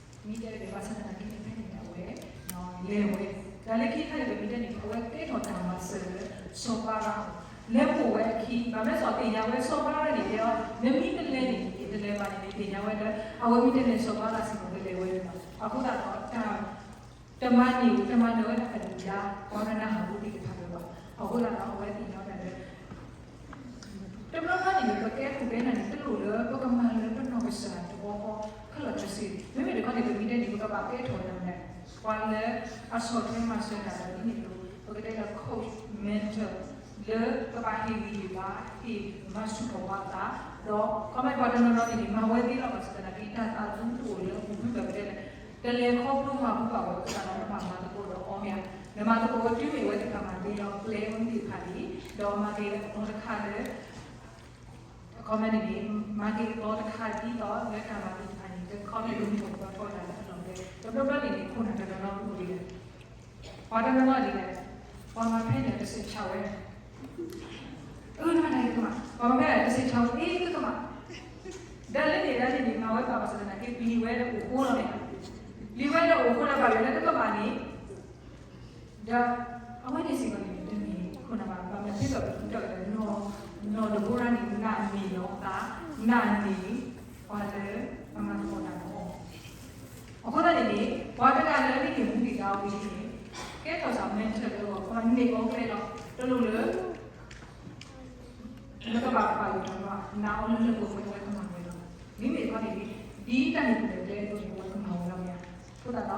မ့ၢ်တဲဒ်လဲၣ် ဘၣ်ဆၣ်သနာ်က့န့ၣ် ဖဲန့ၣ်န့ၣ် အဝဲ လဲၤဝဲ, တၢ်လၢခံခါန့ၣ် ပမ့ၢ်တဲန့ၣ် အဝဲကဲထီၣ်တၢ်မၤစၢၤလၢ စီၤပၤအဂီၢ်, လဲၤပိာ်ဝဲအခံ, ဘၣ်မနုၤစီၤသ့ၣ်ညါဝဲ စီၤပၤအဂီၢ်န့ၣ်တဲအီၤ နမ့ၢ်တလဲၤန့ၣ် ယတလဲၤဘၣ်န့ၣ်န့ၣ် သ့ၣ်ညါဝဲလၢ အဝဲမ့ၢ်တလဲၤ စီၤပၤအဂီၢ်စ့ၢ်ကီးတလဲၤဝဲန့ၣ်လီၤ. အဃိသတးဒီး တၢ် တမၤန့ၢ် တမၤနၢၤဝဲဒၣ်အဒုၣ်ဒါ ပှၤကနၤအၢၤဖိသ့ၣ်တဖၣ်လၢၤဘၣ်. အဃိသတးဒီး အဝဲသ့ၣ်ညါဝဲဒၣ်လၢ တဘျီဘျီန့ၣ်န့ၣ် ပကဲခိၣ်ကဲနၢ်န့ၣ် တလိၣ်လၢပကမၤလၢပနီၢ်ကစၢ်တဘီဃီခဲလၢာ်ခဲဆ့, မ့မ့ၢ်တခီန့ၣ် ပမ့ၢ်တဲန့ၣ် ပကဘၣ် ကဲထီၣ်ဝဲဒၣ် ပှၤလၢအဆီၣ်ထွဲမၤစၢၤတၢ်ဒ်န့ၣ်အသိး ပကတဲလၢ coach mentor လၢကဘၣ်ဟ့ၣ်ဂံၢ်ဟ့ၣ်ဘါ ဟ့ၣ်မၤဆူၣ်ထီၣ်ပှၤအသး ဒီးခီမ့ၢ်ပှၤတနီၤနီၤန့ၣ်န့ၣ် မၤဝဲသ့လီၤ ဘၣ်ဆၣ်သနာ်က့ တၢ်သးသမူတအိၣ်လၢအပူၤ ဖုကတဲလၢ တလဲၤခီဖျိမၤဘူၣ်ဘၣ်ဝဲအဃိသတးဒီး နဘၣ်မၤသကိးဒီးအီၤမ့ၢ်ဧါ, နမၤသကိးဝဲတုၤမ့ၢ်ဝဲသ့ၣ်တဖၣ်မၤသ့လီၤ ပျဲဝဲသ့ၣ်တဖၣ်န့ၣ် ဒီးမၤက့ၤလၢအသီတခါလၢ အခီပညီန့ၣ်န့ၣ် မၤက့ၤအသီတခါဒ်သိးလၢတၢ်မၤသ့ၣ်တဖၣ်န့ၣ် တခီမ့ၢ်လၢမုၢ်ထီၣ်ပှၤထီၣ်ဝဲဒၣ်လၢအလီၢ်ကျဲ တဘျီဘျီန့ၣ်န့ၣ် ခိၣ်နၢ်တနီၤနီၤအိၣ်ဒ်လဲၣ်, ပှၤတနီၤနီၤဒ်လဲၣ်, ပှၤမၤဖဲန့ၣ်တစဲးဆါဝဲ အၢ နမၤတၢ်အံၤကမၣ်, ပှၤမၤဖဲန့ၣ်တစဲးဆါဝဲ အ့ ကကမၣ်, ဒီးလၢန့ၣ်ဒၣ်န့ၣ်န့ၣ် မၤဝဲဘၣ်ဘၣ်ဆၣ်သနာ်က့ ပျံၤဝဲလၢအိၣ်ဃိလီၤန့ၣ်, ပျံၤဝဲလၢအိၣ်ဃိလီၤ ဘၣ်ယိၣ်လၢတကမၣ်န့ၣ် ဒီးအဝဲန့ၣ်စ့ၢ်ကီးန့ၣ် တမ့ၢ်ခိၣ်နၢ်ဘၣ်, ဘၣ်မနုၤဒ်သိးပကတဲလၢ နီၢ်တဘိရၣ်န့ၣ် နးန့ၢ်လီၤအသး, နးန့ၢ်ပှၤလၢအမၤသကိးတၢ်ဒီးအီၤ, အဃိသတးန့ၣ်န့ၣ် ပှၤတဂၤလၢအမ့ၢ်မူဒံးတၢ်ဝံၤန့ၣ် ကဲထီၣ်စ့ၢ် mentor လၢအဂီၢ် ပှၤန့ၢ်အီၤကျဲလီၤ, တလိၣ်လၢ နကဘၣ်ပာ်ယိၣ်တၢ်ဘၣ်, နးအီၤလၢလၢပှဲၤပှဲၤ အဝဲကမၤဝဲလီၤ. မ့မ့ၢ်တခီန့ၣ်န့ၣ် ဒ်တၢ်ဟ့ၣ်ကူၣ်လဲၤကျဲအသိးန့ၣ်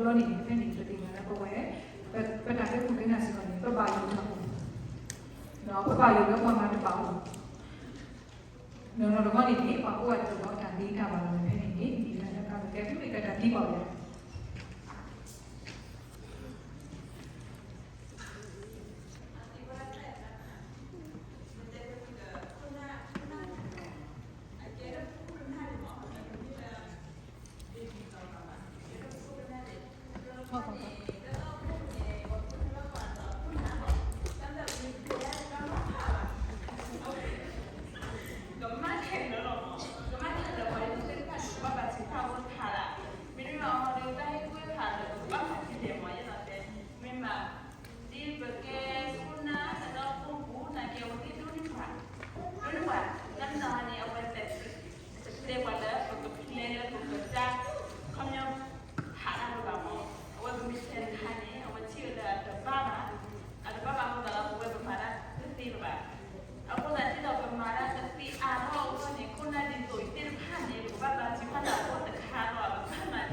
အဝဲကမၤဝဲလီၤမ့ၢ်ဧါ. အဃိသတးဒီး တဘျီဘျီန့ၣ်န့ၣ် ဖဲန့ၣ်ပသ့ၣ်ညါလၢပဝဲ ပတၢ်ကဲခိၣ်ကဲနၢ်စ့ၢ်ကီးန့ၣ် ပဘၣ်ယိၣ်တၢ်အိၣ်, ဒီးပဘၣ်ယိၣ်လၢပှၤမၤတဘၣ်အိၣ် နီၢ်နီၢ်တခီန့ၣ်န့ၣ် ပှၤကိးဂၤဒဲးဒီးတၢ်သ့တၢ်ဘၣ်လီၤ ဖဲန့ၣ်န့ၣ် မ့ၢ်တၢ်တခါကဲ မ့ၢ်ကတၢ်သံကွၢ်လီၤ. ကမၣ်ခဲလၢာ်လီၤမး, ကမၣ်ခဲလၢာ် ပှၤလၢသ့ၣ်တဖၣ်န့ၣ် ကဘၣ်ပာ်စၢၤတၢ်အိၣ်ဖှိၣ်တခါလၢ်, မ့တမ့ၢ်အီၤဒီး တၢ်ဟ့ၣ်ကူၣ်ဟ့ၣ်ဖးလၢ ပကဘၣ်မၤဒ်လဲၣ်မး ယဲဒၣ်တဲ, မ့ၢ်မး ဒ်ပကဲခိၣ်နၢ် ဒီးဖိပူၤ နာ်က့အဝဲသ့ၣ်ဒိၣ်န့ၢ်ပှၤ, ဒိၣ်န့ၢ်ပှၤ, တၢ်မ့ၢ်တခါန့ၣ် အဝဲတဲ တဲပှၤလၢ ပကဖျဲလၢပကတၢ် ခီပညီ ဟးတၢ်လၢၤဘၣ်မး, အဝဲပမ့ၢ်တဲတခါန့ၣ် အဝဲထံၣ်ဝဲလၢအတဘၣ်ဘၣ်, အတဘၣ်ဘၣ်အဃိသတးဒီး ပဝဲပမၤတၢ်တသ့လၢၤဘၣ်. အဃိသတးဒ်သိးပမၤတၢ်တသ့အါထီၣ်အဃိန့ၣ် ခိၣ်နၢ်ဒ်သိးအံၤသ့ၣ်တဖၣ်န့ၣ် ပကဘၣ်ပာ်စၢၤတၢ်အိၣ်ဖှိၣ်တခါလီၤ, ပက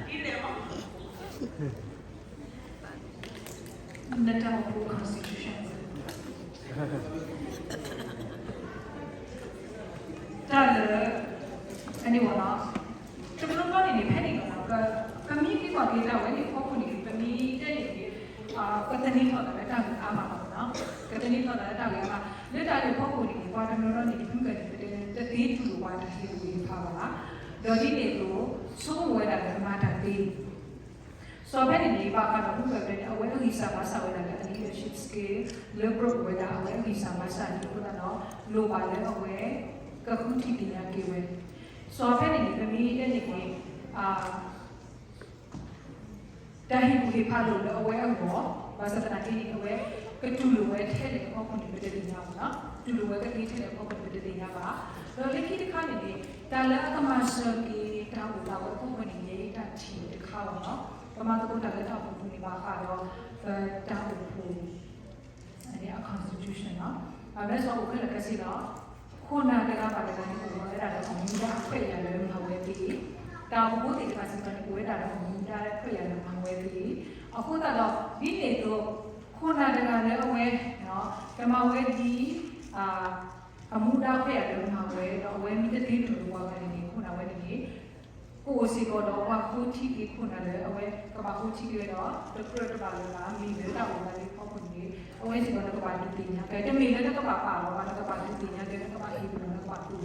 ဘၣ်မၤဒ်လဲၣ်မး နတၢ်အိၣ်ဖှိၣ် constitution တၢ်လၢ anyway လီၤ, တဘျီဘျီန့ၣ်န့ၣ် ဖဲန့ၣ်လီၤ, ပမ့ၢ်သံကွၢ်က့ၤတၢ်ဝဲန့ၣ်အဖီခိၣ်န့ၣ် ပမ့ၢ်တဲန့ၣ်န့ၣ် ပသန့ၤထီၣ်သးလၢတၢ်ဂ့ၤအါမးလီၤ, ပသန့ၤထီၣ်သးလၢတၢ်ဂ့ၤအါမး, လၢတၢ်ဂ့ၢ်ဖီခိၣ်န့ၣ်န့ၣ် ပှၤတနီၤနီၤန့ၣ် ဖုကန့ၣ် ပတဲတသ့တူၢ်လိာ်ပှၤတၢ်ဟ့ၣ်ကူၣ်ဟ့ၣ်ဖးဘၣ်, ဒီးဒ်န့ၣ်အသိး ဆိကမိၣ်ဝဲဒၣ်လၢမၤတၢ်သ့ စီၤဖဲန့ၣ်န့ၣ် ဘၣ်ဃးဒီးမုၢ်ကၢၢ်ဖဲန့ၣ် အဝဲအဂံၢ်စၢ်ဘါစၢ်ဝဲဒၣ်လၢအ leadership skill လၢ broke ဝဲဒၣ် အဝဲအဂံၢ်စၢ်ဘါစၢ်န့ၣ်အဃိသတးဒီး လိၣ်ဘၣ်လၢအဝဲ ကဃုထံၣ်သ့ၣ်ညါက့ၤဝဲ, စီၤဖဲန့ၣ်န့ၣ် ပမ့ၢ်တဲန့ၣ်န့ၣ် တၢ်ဟ့ၣ်ကူၣ်ဟ့ၣ်ဖးလိၣ်လၢအဝဲအဂီၢ်, ဘၣ်ဆၣ်သနာ်က့န့ၣ် အဝဲကတူၢ်လိာ်ဝဲထဲလဲၣ်အဖီခိၣ်န့ၣ် ပတသ့ၣ်ညါဘၣ်, တူၢ်လိာ်ဝဲကသ့ထဲလဲၣ်အဖီခိၣ်န့ၣ် ပတသ့ၣ်ညါဘၣ်. ဒီးလၢခံတခါန့ၣ်န့ၣ် တၢ်လၢအကမၤစၢၤက့ၤတၢ်အိၣ်သးဝဲအဖီခိၣ်န့ၣ် ယဲအံၤတၢ်ထံၣ်တခါလီၤ. ပမၤသကိးတၢ်လၢတၢ်အိၣ်ဖှိၣ်န့ၣ် ဘၣ်ဃးဒီး ပတၢ်အိၣ်ဖှိၣ် အ constitution လီၤ. ဘၣ်မနုၤလဲၣ် အိၣ်ခဲလၢာ်ခဲဆ့လီၤ. ခိၣ်နၢ်တဂၤဘၣ်တဂၤန့ၣ် အိၣ်ဝဲဒၣ်ဒီးအမူဒါအခွဲးအယာ်လၢမၤဝဲသ့, တၢ်အိၣ်ဖှိၣ်ဖိသ့ၣ်တဖၣ်စ့ၢ်ကီးန့ၣ် အိၣ်ဝဲဒၣ်ဒီးအမူဒါအခွဲးအယာ်လၢမၤဝဲသ့, အဃိသတးဒီး ဒ်န့ၣ်အသိး ခိၣ်နၢ်တဂၤလၢအဝဲ တမၤဝဲဒ် အမူဒါခွဲးယာ်လၢမၤဝဲ ဒီးအဝဲမ့ၢ်တသ့တူၢ်လိာ်ပှၤဂၤန့ၣ်န့ၣ် ခိၣ်နၢ်ဝဲန့ၣ်န့ၣ် ကအိၣ်စ့ၢ်ကီးဒီးပှၤဃိထံက့ၤခိၣ်နၢ်လၢအဝဲကဘၣ်ဃိထံက့ၤဝဲဒီး တကြၢးတဘၣ်လၢၤဘၣ် မ့ၢ်လၢတၢ်အိၣ်သးသ့ၣ်အဖီခိၣ်န့ၣ် အဝဲစ့ၢ်ကီးနကဘၣ်ဒုးသ့ၣ်ညါက့ၤ တမ့ၢ်လၢနကဘၣ်ပာ်လီၤဘၣ် နကဘၣ်ဒုးသ့ၣ်ညါက့ၤ နကဘၣ်ဟ့ၣ်ပလီၢ်နကဘၣ်သိၣ်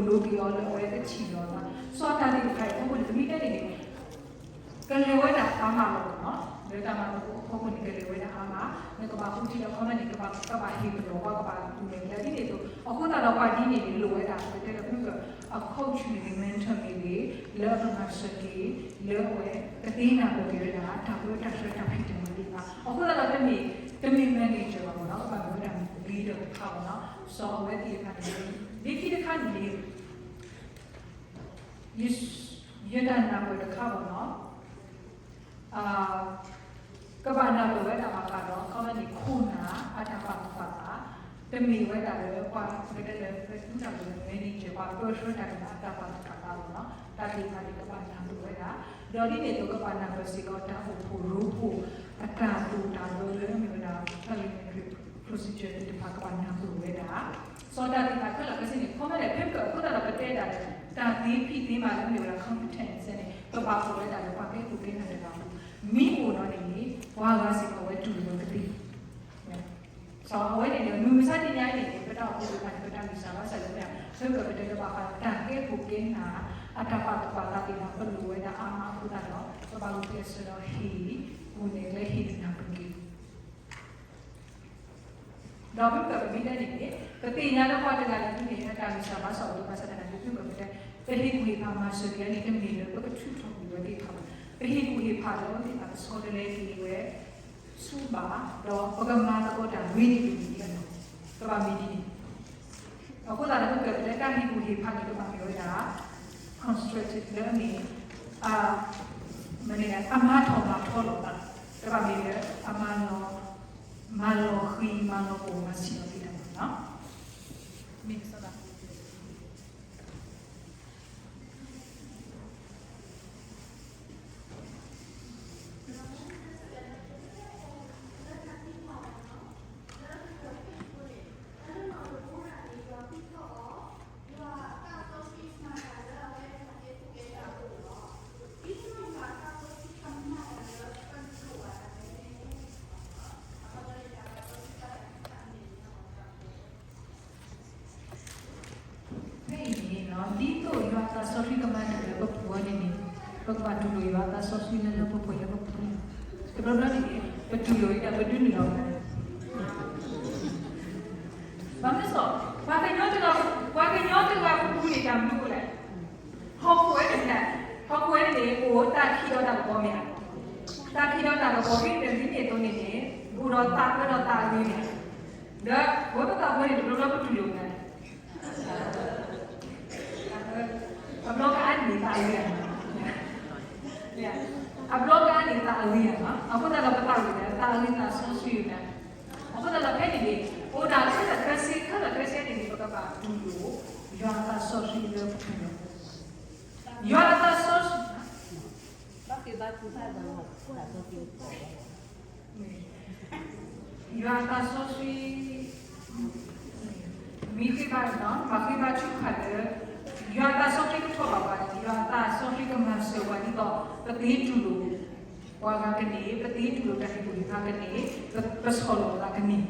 လိက့ၤအီၤလၢအဝဲကထံၣ်လီၤသး စီၤတၢ်သ့ၣ်တဖၣ်အံၤအဖီခိၣ်န့ၣ် ပမ့ၢ်တဲန့ၣ်န့ၣ် ကလဲၤဝဲဒၣ်အါမးလီၤနီၤ လၢတၢ်မၤသကိးအဖီခိၣ်န့ၣ် ကလဲၤဝဲဒၣ်အါမး နကဘၣ်ဃိထံဒီးခီမ့ၢ်န့ၣ် ကဘၣ် ကဘၣ်ဟ့ၣ်ပလီၢ်ဝဲ ကဘၣ်လဲၤကဒါဒ်န့ၣ်အသိး အဃိသတးဒီးပှၤဒ်န့ၣ်န့ၣ် လိၣ်ဝဲဒၣ် ပတဲလၢမုၢ်ကၢၢ် အ coach မ့ၢ်ဂ့ၤ mentor မ့ၢ်ဂ့ၤ လၢအကမၤစၢၤက့ၤ လၢအဝဲကသ့ၣ်ညါဘၣ်က့ၤဝဲဒၣ် တၢ်ပၢတၢ်ဆှၢတၢ်ဖံးတၢ်မၤသ့ၣ်တဖၣ် အဃိသတးဒီးတမ့ၢ် တမ့ၢ် manager ဘၣ်မ့ၢ်နီၤ ကဘၣ်မ့ၢ်ဝဲဒၣ် leader တခါမ့ၢ်နီၤ စီၤအဝဲသ့ၣ်တဖၣ်န့ၣ် လၢခံတခါန့ၣ်န့ၣ် ယတၢ်နၢ်ပၢၢ်တခါမ့ၢ်နီၤ ကဘၣ်နၢ်ပၢၢ်ဝဲဒၣ်ဘၣ်ဃးဒီး ခီမ့ၢ်န့ၣ် ခိၣ်နၢ်အတၢ်ပာ်သူၣ်ပာ်သး တမ့ၢ်ဝဲဒၣ်လၢပှၤကတဲလၢ ပသူတၢ်ကလၢ manager ပှၤပၢဆှၢတၢ်ကလၢအတၢ်ပာ်သူၣ်ပာ်သးလီၤနီၤ တၢ်သ့ၣ်တဖၣ်န့ၣ် ကဘၣ်နၢ်ပၢၢ်ဝဲဒၣ် ဒီးဒ်န့ၣ်အသိးကဘၣ်နၢ်ပၢၢ်စ့ၢ်ကီးတၢ်အိၣ်ဖှိၣ်ရိဖှိၣ် အတၢ်သိၣ်တၢ်သီလၢအမ့ၢ်ဝဲဒၣ် parliamentary procedure သ့ၣ်တဖၣ်ကဘၣ်နၢ်ပၢၢ်ဝဲဒၣ် စီၤတၢ်သ့ၣ်တဖၣ်ခဲလၢာ်ခဲဆ့န့ၣ် ခီမ့ၢ်လဲၣ် ဖဲပကအိၣ်အဃိသတးဒီးပတဲဒၣ်လၢ တၢ်သ့ဖံးသ့မၤလၢအမ့ၢ်ဝဲဒၣ် competence န့ၣ် ပဘၣ်အိၣ်ဝဲဒၣ်လၢပှၤကဲခိၣ်ကဲနၢ်တဂၤအပူၤ မ့ၢ်အိၣ်ဒီးန့ၣ်န့ၣ် ပှၤဂၤစ့ၢ်ကီးဝဲတူၢ်လိာ်ဝဲကသ့ စီၤအဝဲန့ၣ်န့ၣ် မုၢ်မဆါတနံၤအံၤန့ၣ်န့ၣ် ပတၢ်အိၣ်ဖှိၣ်သ့ၣ်တဖၣ်န့ၣ် ပတၢ်ဂံၢ်စၢ်ဘါစၢ်လၢမ့ၢ် ဖဲပကတဲလၢဘၣ်ဃးဒီးတၢ်ကဲခိၣ်ကဲနၢ် အတၢ်ပာ်သူၣ်ပာ်သးသ့ၣ်တဖၣ် ပလိၣ်ဝဲဒၣ်အါမးအဃိသတးဒီး ပဘၣ်ဂုာ်ကျဲးစၢးဒီးဟ့ၣ် ပူၤန့ၣ်လၢဟ့ၣ်နၢ်ပၢၢ်က့ၤ ဒီးမ့ၢ်ပမ့ၢ်တဲန့ၣ်န့ၣ် ပသ့ၣ်ညါလၢပှၤတဂၤလၢဒုးန့ၣ် အတၢ်ဂံၢ်စၢ်ဘါစၢ်အိၣ်လၢဘၣ်ဆၣ်သနာ်က့ မ့ၢ်ပမ့ၢ်တဲ ပဟ့ၣ်ကူၣ်ဟ့ၣ်ဖးမၤစၢၤက့ၤန့ၣ် တမ့ၢ်လၢပကထုးထီၣ်ကွံာ်ဝဲသ့ၣ်တဖၣ်ဘၣ်. ပဟ့ၣ်ကူၣ်ဟ့ၣ်ဖးလၢအဝဲသ့ၣ်တဖၣ်ကဆီတလဲက့ၤဝဲ ဆူဘၣ် ဒီးပကမၤသကိးတၢ်ဂ့ၤန့ၣ်တမံၤအလီၢ် ကဘၣ်မ့ၢ်ဒ်န့ၣ် အဃိသတးဒီး ပကတဲတၢ်ဟ့ၣ်ကူၣ်ဟ့ၣ်ဖးန့ၣ် ကဘၣ်မ့ၢ်ဝဲဒၣ် constructive လၢအမ့ၢ် မ့ၢ်အမၤထီၣ်မၤထီလီၤသး ကဘၣ်မ့ၢ်လၢအမၤလီၤ မၤလီၤဃံၤ မၤလီၤပိာ် မၤဆံးလီၤသ့တၢ်န့ၣ်လီၤ. မ့ၢ်ကစီဒီ ဖဲအံၤန့ၣ် ဒ်သိးယွၤအသးစီဆှံကမၤနၢၤလၢပပူၤအီၤန့ၣ်န့ၣ် ပကဘၣ်တူၢ်လိာ်ယွၤအသးစီဆှံလၢလၢပှဲၤပှဲၤလၢပပူၤ. တဘျီဘျီန့ၣ် ပတူၢ်လိာ်ဝဲဒၣ်ပဒုးနုာ်လီၤ ဘၣ်မနုၤအဃိ ပှၤကညီတဂၤ ပှၤကညီတဂၤပူၤန့ၣ် တၢ်မနုၤလဲၣ်. ဟီၣ်ခိၣ်ဝဲန့ၣ် ဟီၣ်ခိၣ်ဝဲန့ၣ် အိၣ်တၢ်ခံးဒီးတၢ်ကပီၤမ့ၢ်ဧါ. တၢ်ခံးဒီးတၢ်ကပီၤ ဖဲတနံၤန့ၣ်အသိးန့ၣ်န့ၣ် အိၣ်ဒီးသးအၢဒီးသးအဂ့ၤန့ၣ် ဒီးပဝဲပသးပှဲၤန့ၣ် တဘျီဘျီပတူၢ်လိာ်ဝဲ အဘျီကအါန့ၣ်သးအဂ့ၤဧါ. အဘျီကအါန့ၣ်သးအဂ့ၤဧါ. အဃိသတးဒီးပသးဝံၣ်န့ၣ် သးအဂ့ၤသးစီဆှံန့ၣ်. အဃိသတးဒီးဖဲန့ၣ်န့ၣ် အိၣ်ဒၣ်ခဲလၢာ်ခဲဆ့ ခဲလၢာ်ခဲဆ့န့ၣ်န့ၣ် ပကဘၣ်တူၢ်လိာ် ယွၤအသးစီဆှံလၢပပူၤလီၤ. ယွၤအသးစီဆှံ ယွၤအသးစီဆှံ မ့ၢ်ဃ့ဘါန့ၣ် မ့ၢ်ဃ့ဘါထုကဖၣ်လၢ ယွၤအသးစီဆှံကထီၣ်ဘၣ်ပှၤန့ၣ် ယွၤအသးစီဆှံကမၤစၢၤပှၤဒ်သိး ပသ့တူၢ်လိာ် ပှၤဂၤကန့ၢ် ပသ့တူၢ်လိာ်တၢ်ဟ့ၣ်ကူၣ်ဟ့ၣ်ဖးကန့ၢ် ပဆီၣ်လီၤသးကန့ၢ်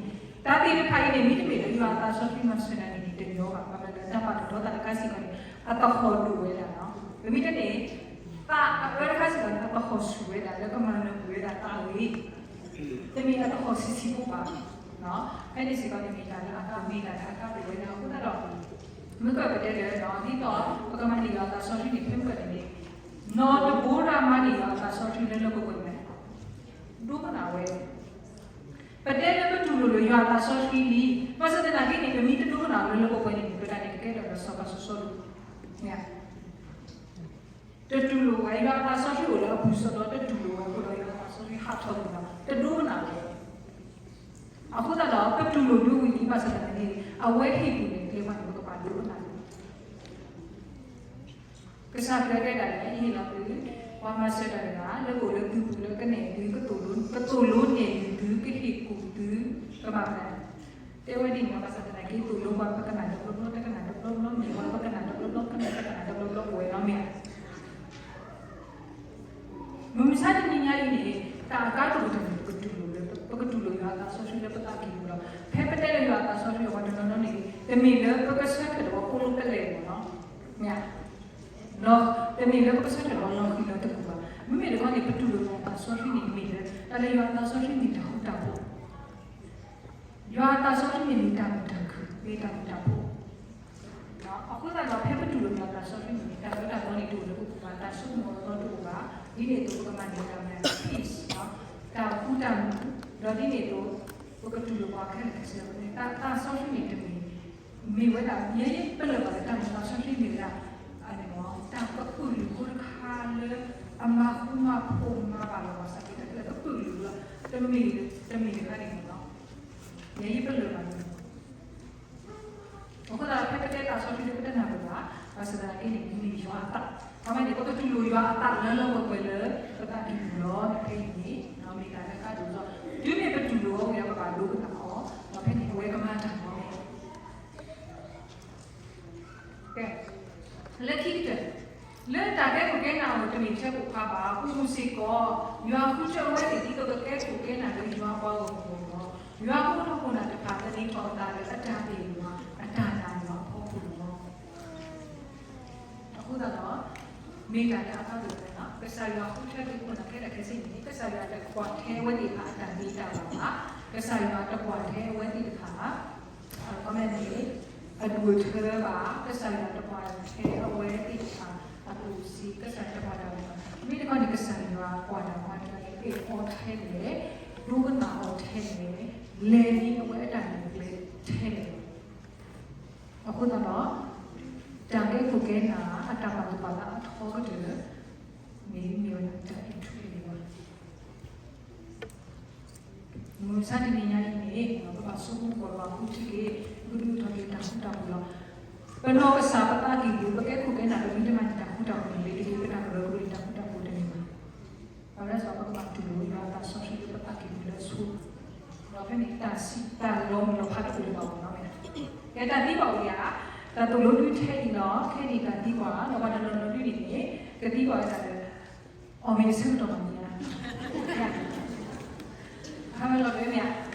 တၢ်သ့ၣ်တဖၣ်အံၤန့ၣ် မ့တမ့ၢ်လၢယွၤအသးစီဆှံမၤစၢၤနၤန့ၣ်န့ၣ် တညီဘၣ်. ဘၣ်မနုၤလဲၣ် တၢ်ပာ်တတီသးတခါစ့ၢ်ကီးန့ၣ် အသဟီၣ်ဒိၣ်ဝဲဒၣ်လီၤ. ပမ့ၢ်တဲန့ၣ် သးအၢတခါစ့ၢ်ကီးန့ၣ် အသဟီၣ်ဆူၣ်ဝဲဒၣ်လၢကမၤနၢၤကွံာ်ဝဲဒၣ်သးအဂ့ၤ တမ့ၢ်အသဟီၣ်ဆံးဆံးဖိဘၣ်. ဖဲန့ၣ်စ့ၢ်ကီးန့ၣ်မ့ၢ်တၢ်လၢအကါ မ့ၢ်တၢ်လၢအကါဒိၣ်ဝဲဒၣ်အဃိသတးဒီး မ့ၢ်ကပတဲလၢ ဒ်သိးပကမၤန့ၢ်ယွၤအသးစီဆှံန့ၣ် ဖဲမ့ၢ်ကန့ၣ်န့ၣ် နီၢ်တဘိရၤမၤန့ၢ်ယွၤအသးစီဆှံလၢလၢပှဲၤပှဲၤန့ၣ် ဒိကနၣ်ဝဲ ပတဲလၢပတူၢ်လိာ်လၢယွၤအသးစီဆှံလံ, ဘၣ်ဆၣ်သနာ်က့န့ၣ် ပမ့ၢ်တဒိကနၣ်လၢလၢပှဲၤပှဲၤန့ၣ် ပတၢ်န့ၣ်ကကဲထီၣ်ဒီးစီၤပၤစီၤစီလူး တတူၢ်လိာ်ဝဲ ယွၤအသးစီဆှံအိၣ်လၢအပူၤစ့ၢ်ကီး တတူၢ်လိာ်ဝဲအဃိဒီး ယွၤအသးစီဆှံဟးထီၣ်လၢၤဘၣ် တဒိကနၣ်လၢၤဘၣ်. အဃိသတးဒီး ပတူၢ်လိာ်ဒိဝံၤလံ ဘၣ်ဆၣ်သနာ်က့ အဝဲဟ့ၣ်ကူၣ်န့ၣ် ကျဲမးန့ၣ် ပကဘၣ်ဒိကနၣ်လၢၤ ကစၢ်ခရံာ်တဲဒၣ်လၢ ယဟ့ၣ်လီၤသု ပှၤမၤစၢၤတၢ်တဂၤ လၢကအိၣ်လၢသုပူၤလၢကနဲၣ်သု ကသိၣ်လိနဲၣ်သု ကဟ့ၣ်ကူၣ်သု ကမၤပှဲၤ တဲဝဲဒ်န့ၣ် ဘၣ်ဆၣ်သနာ်က့ သိၣ်လိပှၤပကနၣ်တဘျီဘျီ တကနၣ်တဘျီဘျီ နဲၣ်ပှၤပကနၣ်တဘျီဘျီ ကနဲၣ်ပကနၣ်တဘျီဘျီ ပဝဲနီတမံၤဧါ မုၢ်မဆါတနံၤညါအံၤန့ၣ် တၢ်အကါဒိၣ်ကတၢၢ်န့ၣ် ပကတူၢ်လိာ်လၢ ပကတူၢ်လိာ်ယွၤအသးစီဆှံလၢပသးကံၢ်ပူၤလီၤ. ဖဲပတဲလၢယွၤအသးစီဆှံအပှၤတနီၤနီၤန့ၣ် တမ့ၢ်လၢပကဆၢထၢၣ်ဒီးပှၤဖိလၢပလဲၣ်မ့ၢ်နီၤ မ့ၢ်ဧါ ဒီးတမ့ၢ်လၢပကဆၢထၢၣ်ဒီးလီၤဃံၤလီၤသကူးဘၣ်. မ့မ့ၢ်တခီန့ၣ် ပတူၢ်လိာ်ယွၤအသးစီဆှံန့ၣ်မ့ၢ်လၢ တၢ်လၢယွၤအသးစီဆှံမ့ၢ်တၢ်ဃူတၢ်ဖိး ယွၤအသးစီဆှံန့ၣ်မ့ၢ်တၢ်မုာ်တၢ်ခုၣ် မ့ၢ်တၢ်ဃူတၢ်ဖိး အဃိသတးဒီး ဖဲပတူၢ်လိာ်ယွၤအသးစီဆှံန့ၣ် တၢ်အၢတၢ်သီန့ၣ်တအိၣ်လၢပပူၤဘၣ်, တၢ်ဆိကမိၣ်အသီတအိၣ်ဘၣ်, ဒ်န့ၣ်အသိးပကမၤန့ၢ်တၢ်မ့ၢ် peace တၢ်ဃူတၢ်မုာ်, ဒီးဒ်န့ၣ်အသိး ပကတူၢ်လိာ်ပှၤခဲလၢာ်ခဲဆ့ သးစီဆှံန့ၣ်တမ့ၢ် မ့ၢ်ဝဲဒၣ် ယဲယပလၢၢ်ဘၣ်လၢတၢ်မ့ၢ်သးစီဆှံမ့ၢ်ဝဲဒၣ် တၢ်ကပုာ်လုာ်ဖိတခါလၢ အမၤဃူမၤဖိးမၤဘၣ်လီၤ ဘၣ်ဆၣ်က့ တၢ်ကပုာ်လုာ်လီၤ တမ့ၢ် တမ့ၢ်တခါန့ၣ်လီၤ. ယဲယပလၢၢ်ဘၣ်န့ၣ် အဃိသတး ဖဲပတဲသးစီဆှံဒီး ပတနၢ်ပၢၢ်ဘၣ်, ဘၣ်ဆၣ်သနာ်က့န့ၣ် မ့ၢ်ယွၤအသး, ပ အဝဲန့ၣ် ပကတူၢ်လိာ်ယွၤအသးလၢလၢပှဲၤပှဲၤလၢ ပသးကံၢ်ပူၤလီၤ. ဖဲအံၤန့ၣ် မ့ၢ်တၢ်လၢအကါဒိၣ်လီၤ. တုၤမ့ၢ်ပတူၢ်လိာ်အီၤဝံၤဒီး ပဘၣ်ဒိကနၣ်အီၤ, ဒီးဖဲန့ၣ် အဝဲကမၤတၢ်လီၤ. ကဲ, လၢခံကတၢၢ်, လၢတၢ်ကဲခိၣ်ကဲနၢ်အဂီၢ် တမ့ၢ်ထဲပိာ်ခွါဘၣ်, ပူၤစ့ၢ်ကီး ယွၤဃုထၢအဝဲသ့ၣ် ဒ်သိးကကဲခိၣ်ကဲနၢ်လၢယွၤအပှၤဂီၢ်မုၢ်အဂီၢ်လီၤ. ယွၤအခိၣ်နၢ်တဖၣ် သန့ၤထီၣ်အသးလၢအတၢ်သ့ၣ်ညါ အတၢ်နာ်ယွၤအဖီခိၣ်လီၤ. အဃိသတးဒီး မ့ၢ်တၢ်လၢအကါဒိၣ်ဝဲလီၤ. ကစၢ်ယွၤဃုထၢဒံးခိၣ်နၢ်ခဲလၢာ်ခဲဆ့န့ၣ် ကစၢ်ယွၤတကွၢ်ထဲအဝဲသ့ၣ်တဖၣ်အတၢ်သ့တၢ်ဘၣ်ဘၣ်. ကစၢ်ယွၤတကွၢ်ထဲအဝဲသ့ၣ်တဖၣ် အမ့ၢ်န့ၣ် အဒူၣ်အထၢဘၣ်. ကစၢ်ယွၤတကွၢ်ထဲအဝဲသ့ၣ်တဖၣ်အကူၣ်စ့, ကစၢ်ယွၤတကွၢ်တၢ်ဘၣ်. မ့ၢ်တခီန့ၣ် ကစၢ်ယွၤကွၢ်တၢ်မၤတၢ်န့ၣ် အ့ၣ်အီထဲလဲၣ်, ဒိကနၣ်အီထဲလဲၣ်, လဲၤဒ်အဝဲအတၢ်န့ၣ်ကျဲထဲလဲၣ်. အဃိသတးဒီး တၢ်ကဲခိၣ်ကဲနၢ်အတၢ်ပာ်သူၣ်ပာ်သးအထီကတၢၢ် မ့ၢ်မ့ၢ်ဝဲဒၣ်တၢ်အံးထွဲန့ၣ်လီၤ. မုၢ်မဆါတနံၤညါအံၤန့ၣ် ပဘၣ်ဆိကမိၣ်ကွၢ်လီၤအဃိထံက့ၤ ပကဒုးအိၣ်ထီၣ်က့ၤတၢ်ဃူတၢ်ဖိးလီၤ. ပနီၢ်ကစၢ်ပသးကံၢ်ပူၤ ပကဲခိၣ်ကဲနၢ် ပမ့ၢ်တမၤန့ၢ်တၢ်ဃူတၢ်ဖိးန့ၣ် မ့ၢ်တက့ၤ ပတၢ်ကရၢကရိန့ၣ် တၢ်ဃူတၢ်ဖိးတမ့ၢ်ဘၣ်. ဘၣ်ဆၣ်ပကဘၣ်တူၢ်လိာ်ယွၤအတၢ်စီဆှံလၢပသးကံၢ်ပူၤလၢအဆိ ဒီးဖဲန့ၣ် တၢ်စံးတၢ်လီၤမုၢ်လီၤဖးတအိၣ်လၢၤဘၣ်အဂီၢ်န့ၣ်. ကဲတၢ်သံကွၢ်ဝဲဒၣ်, တၢ်သိၣ်လိဒုးထဲအံၤလီၤ. ခဲအံၤတၢ်သံကွၢ် ဒီးပှၤတနီၤနီၤဒုးန့ၣ်န့ၣ် ကသံကွၢ်ဝဲဒၣ်လၢ အီၣ်မ့ၢ်တဆၢကတီၢ်ဘၣ်မ့ၢ်ဧါ. အဝဲလီၤတဲမ့ၢ်ဧါ.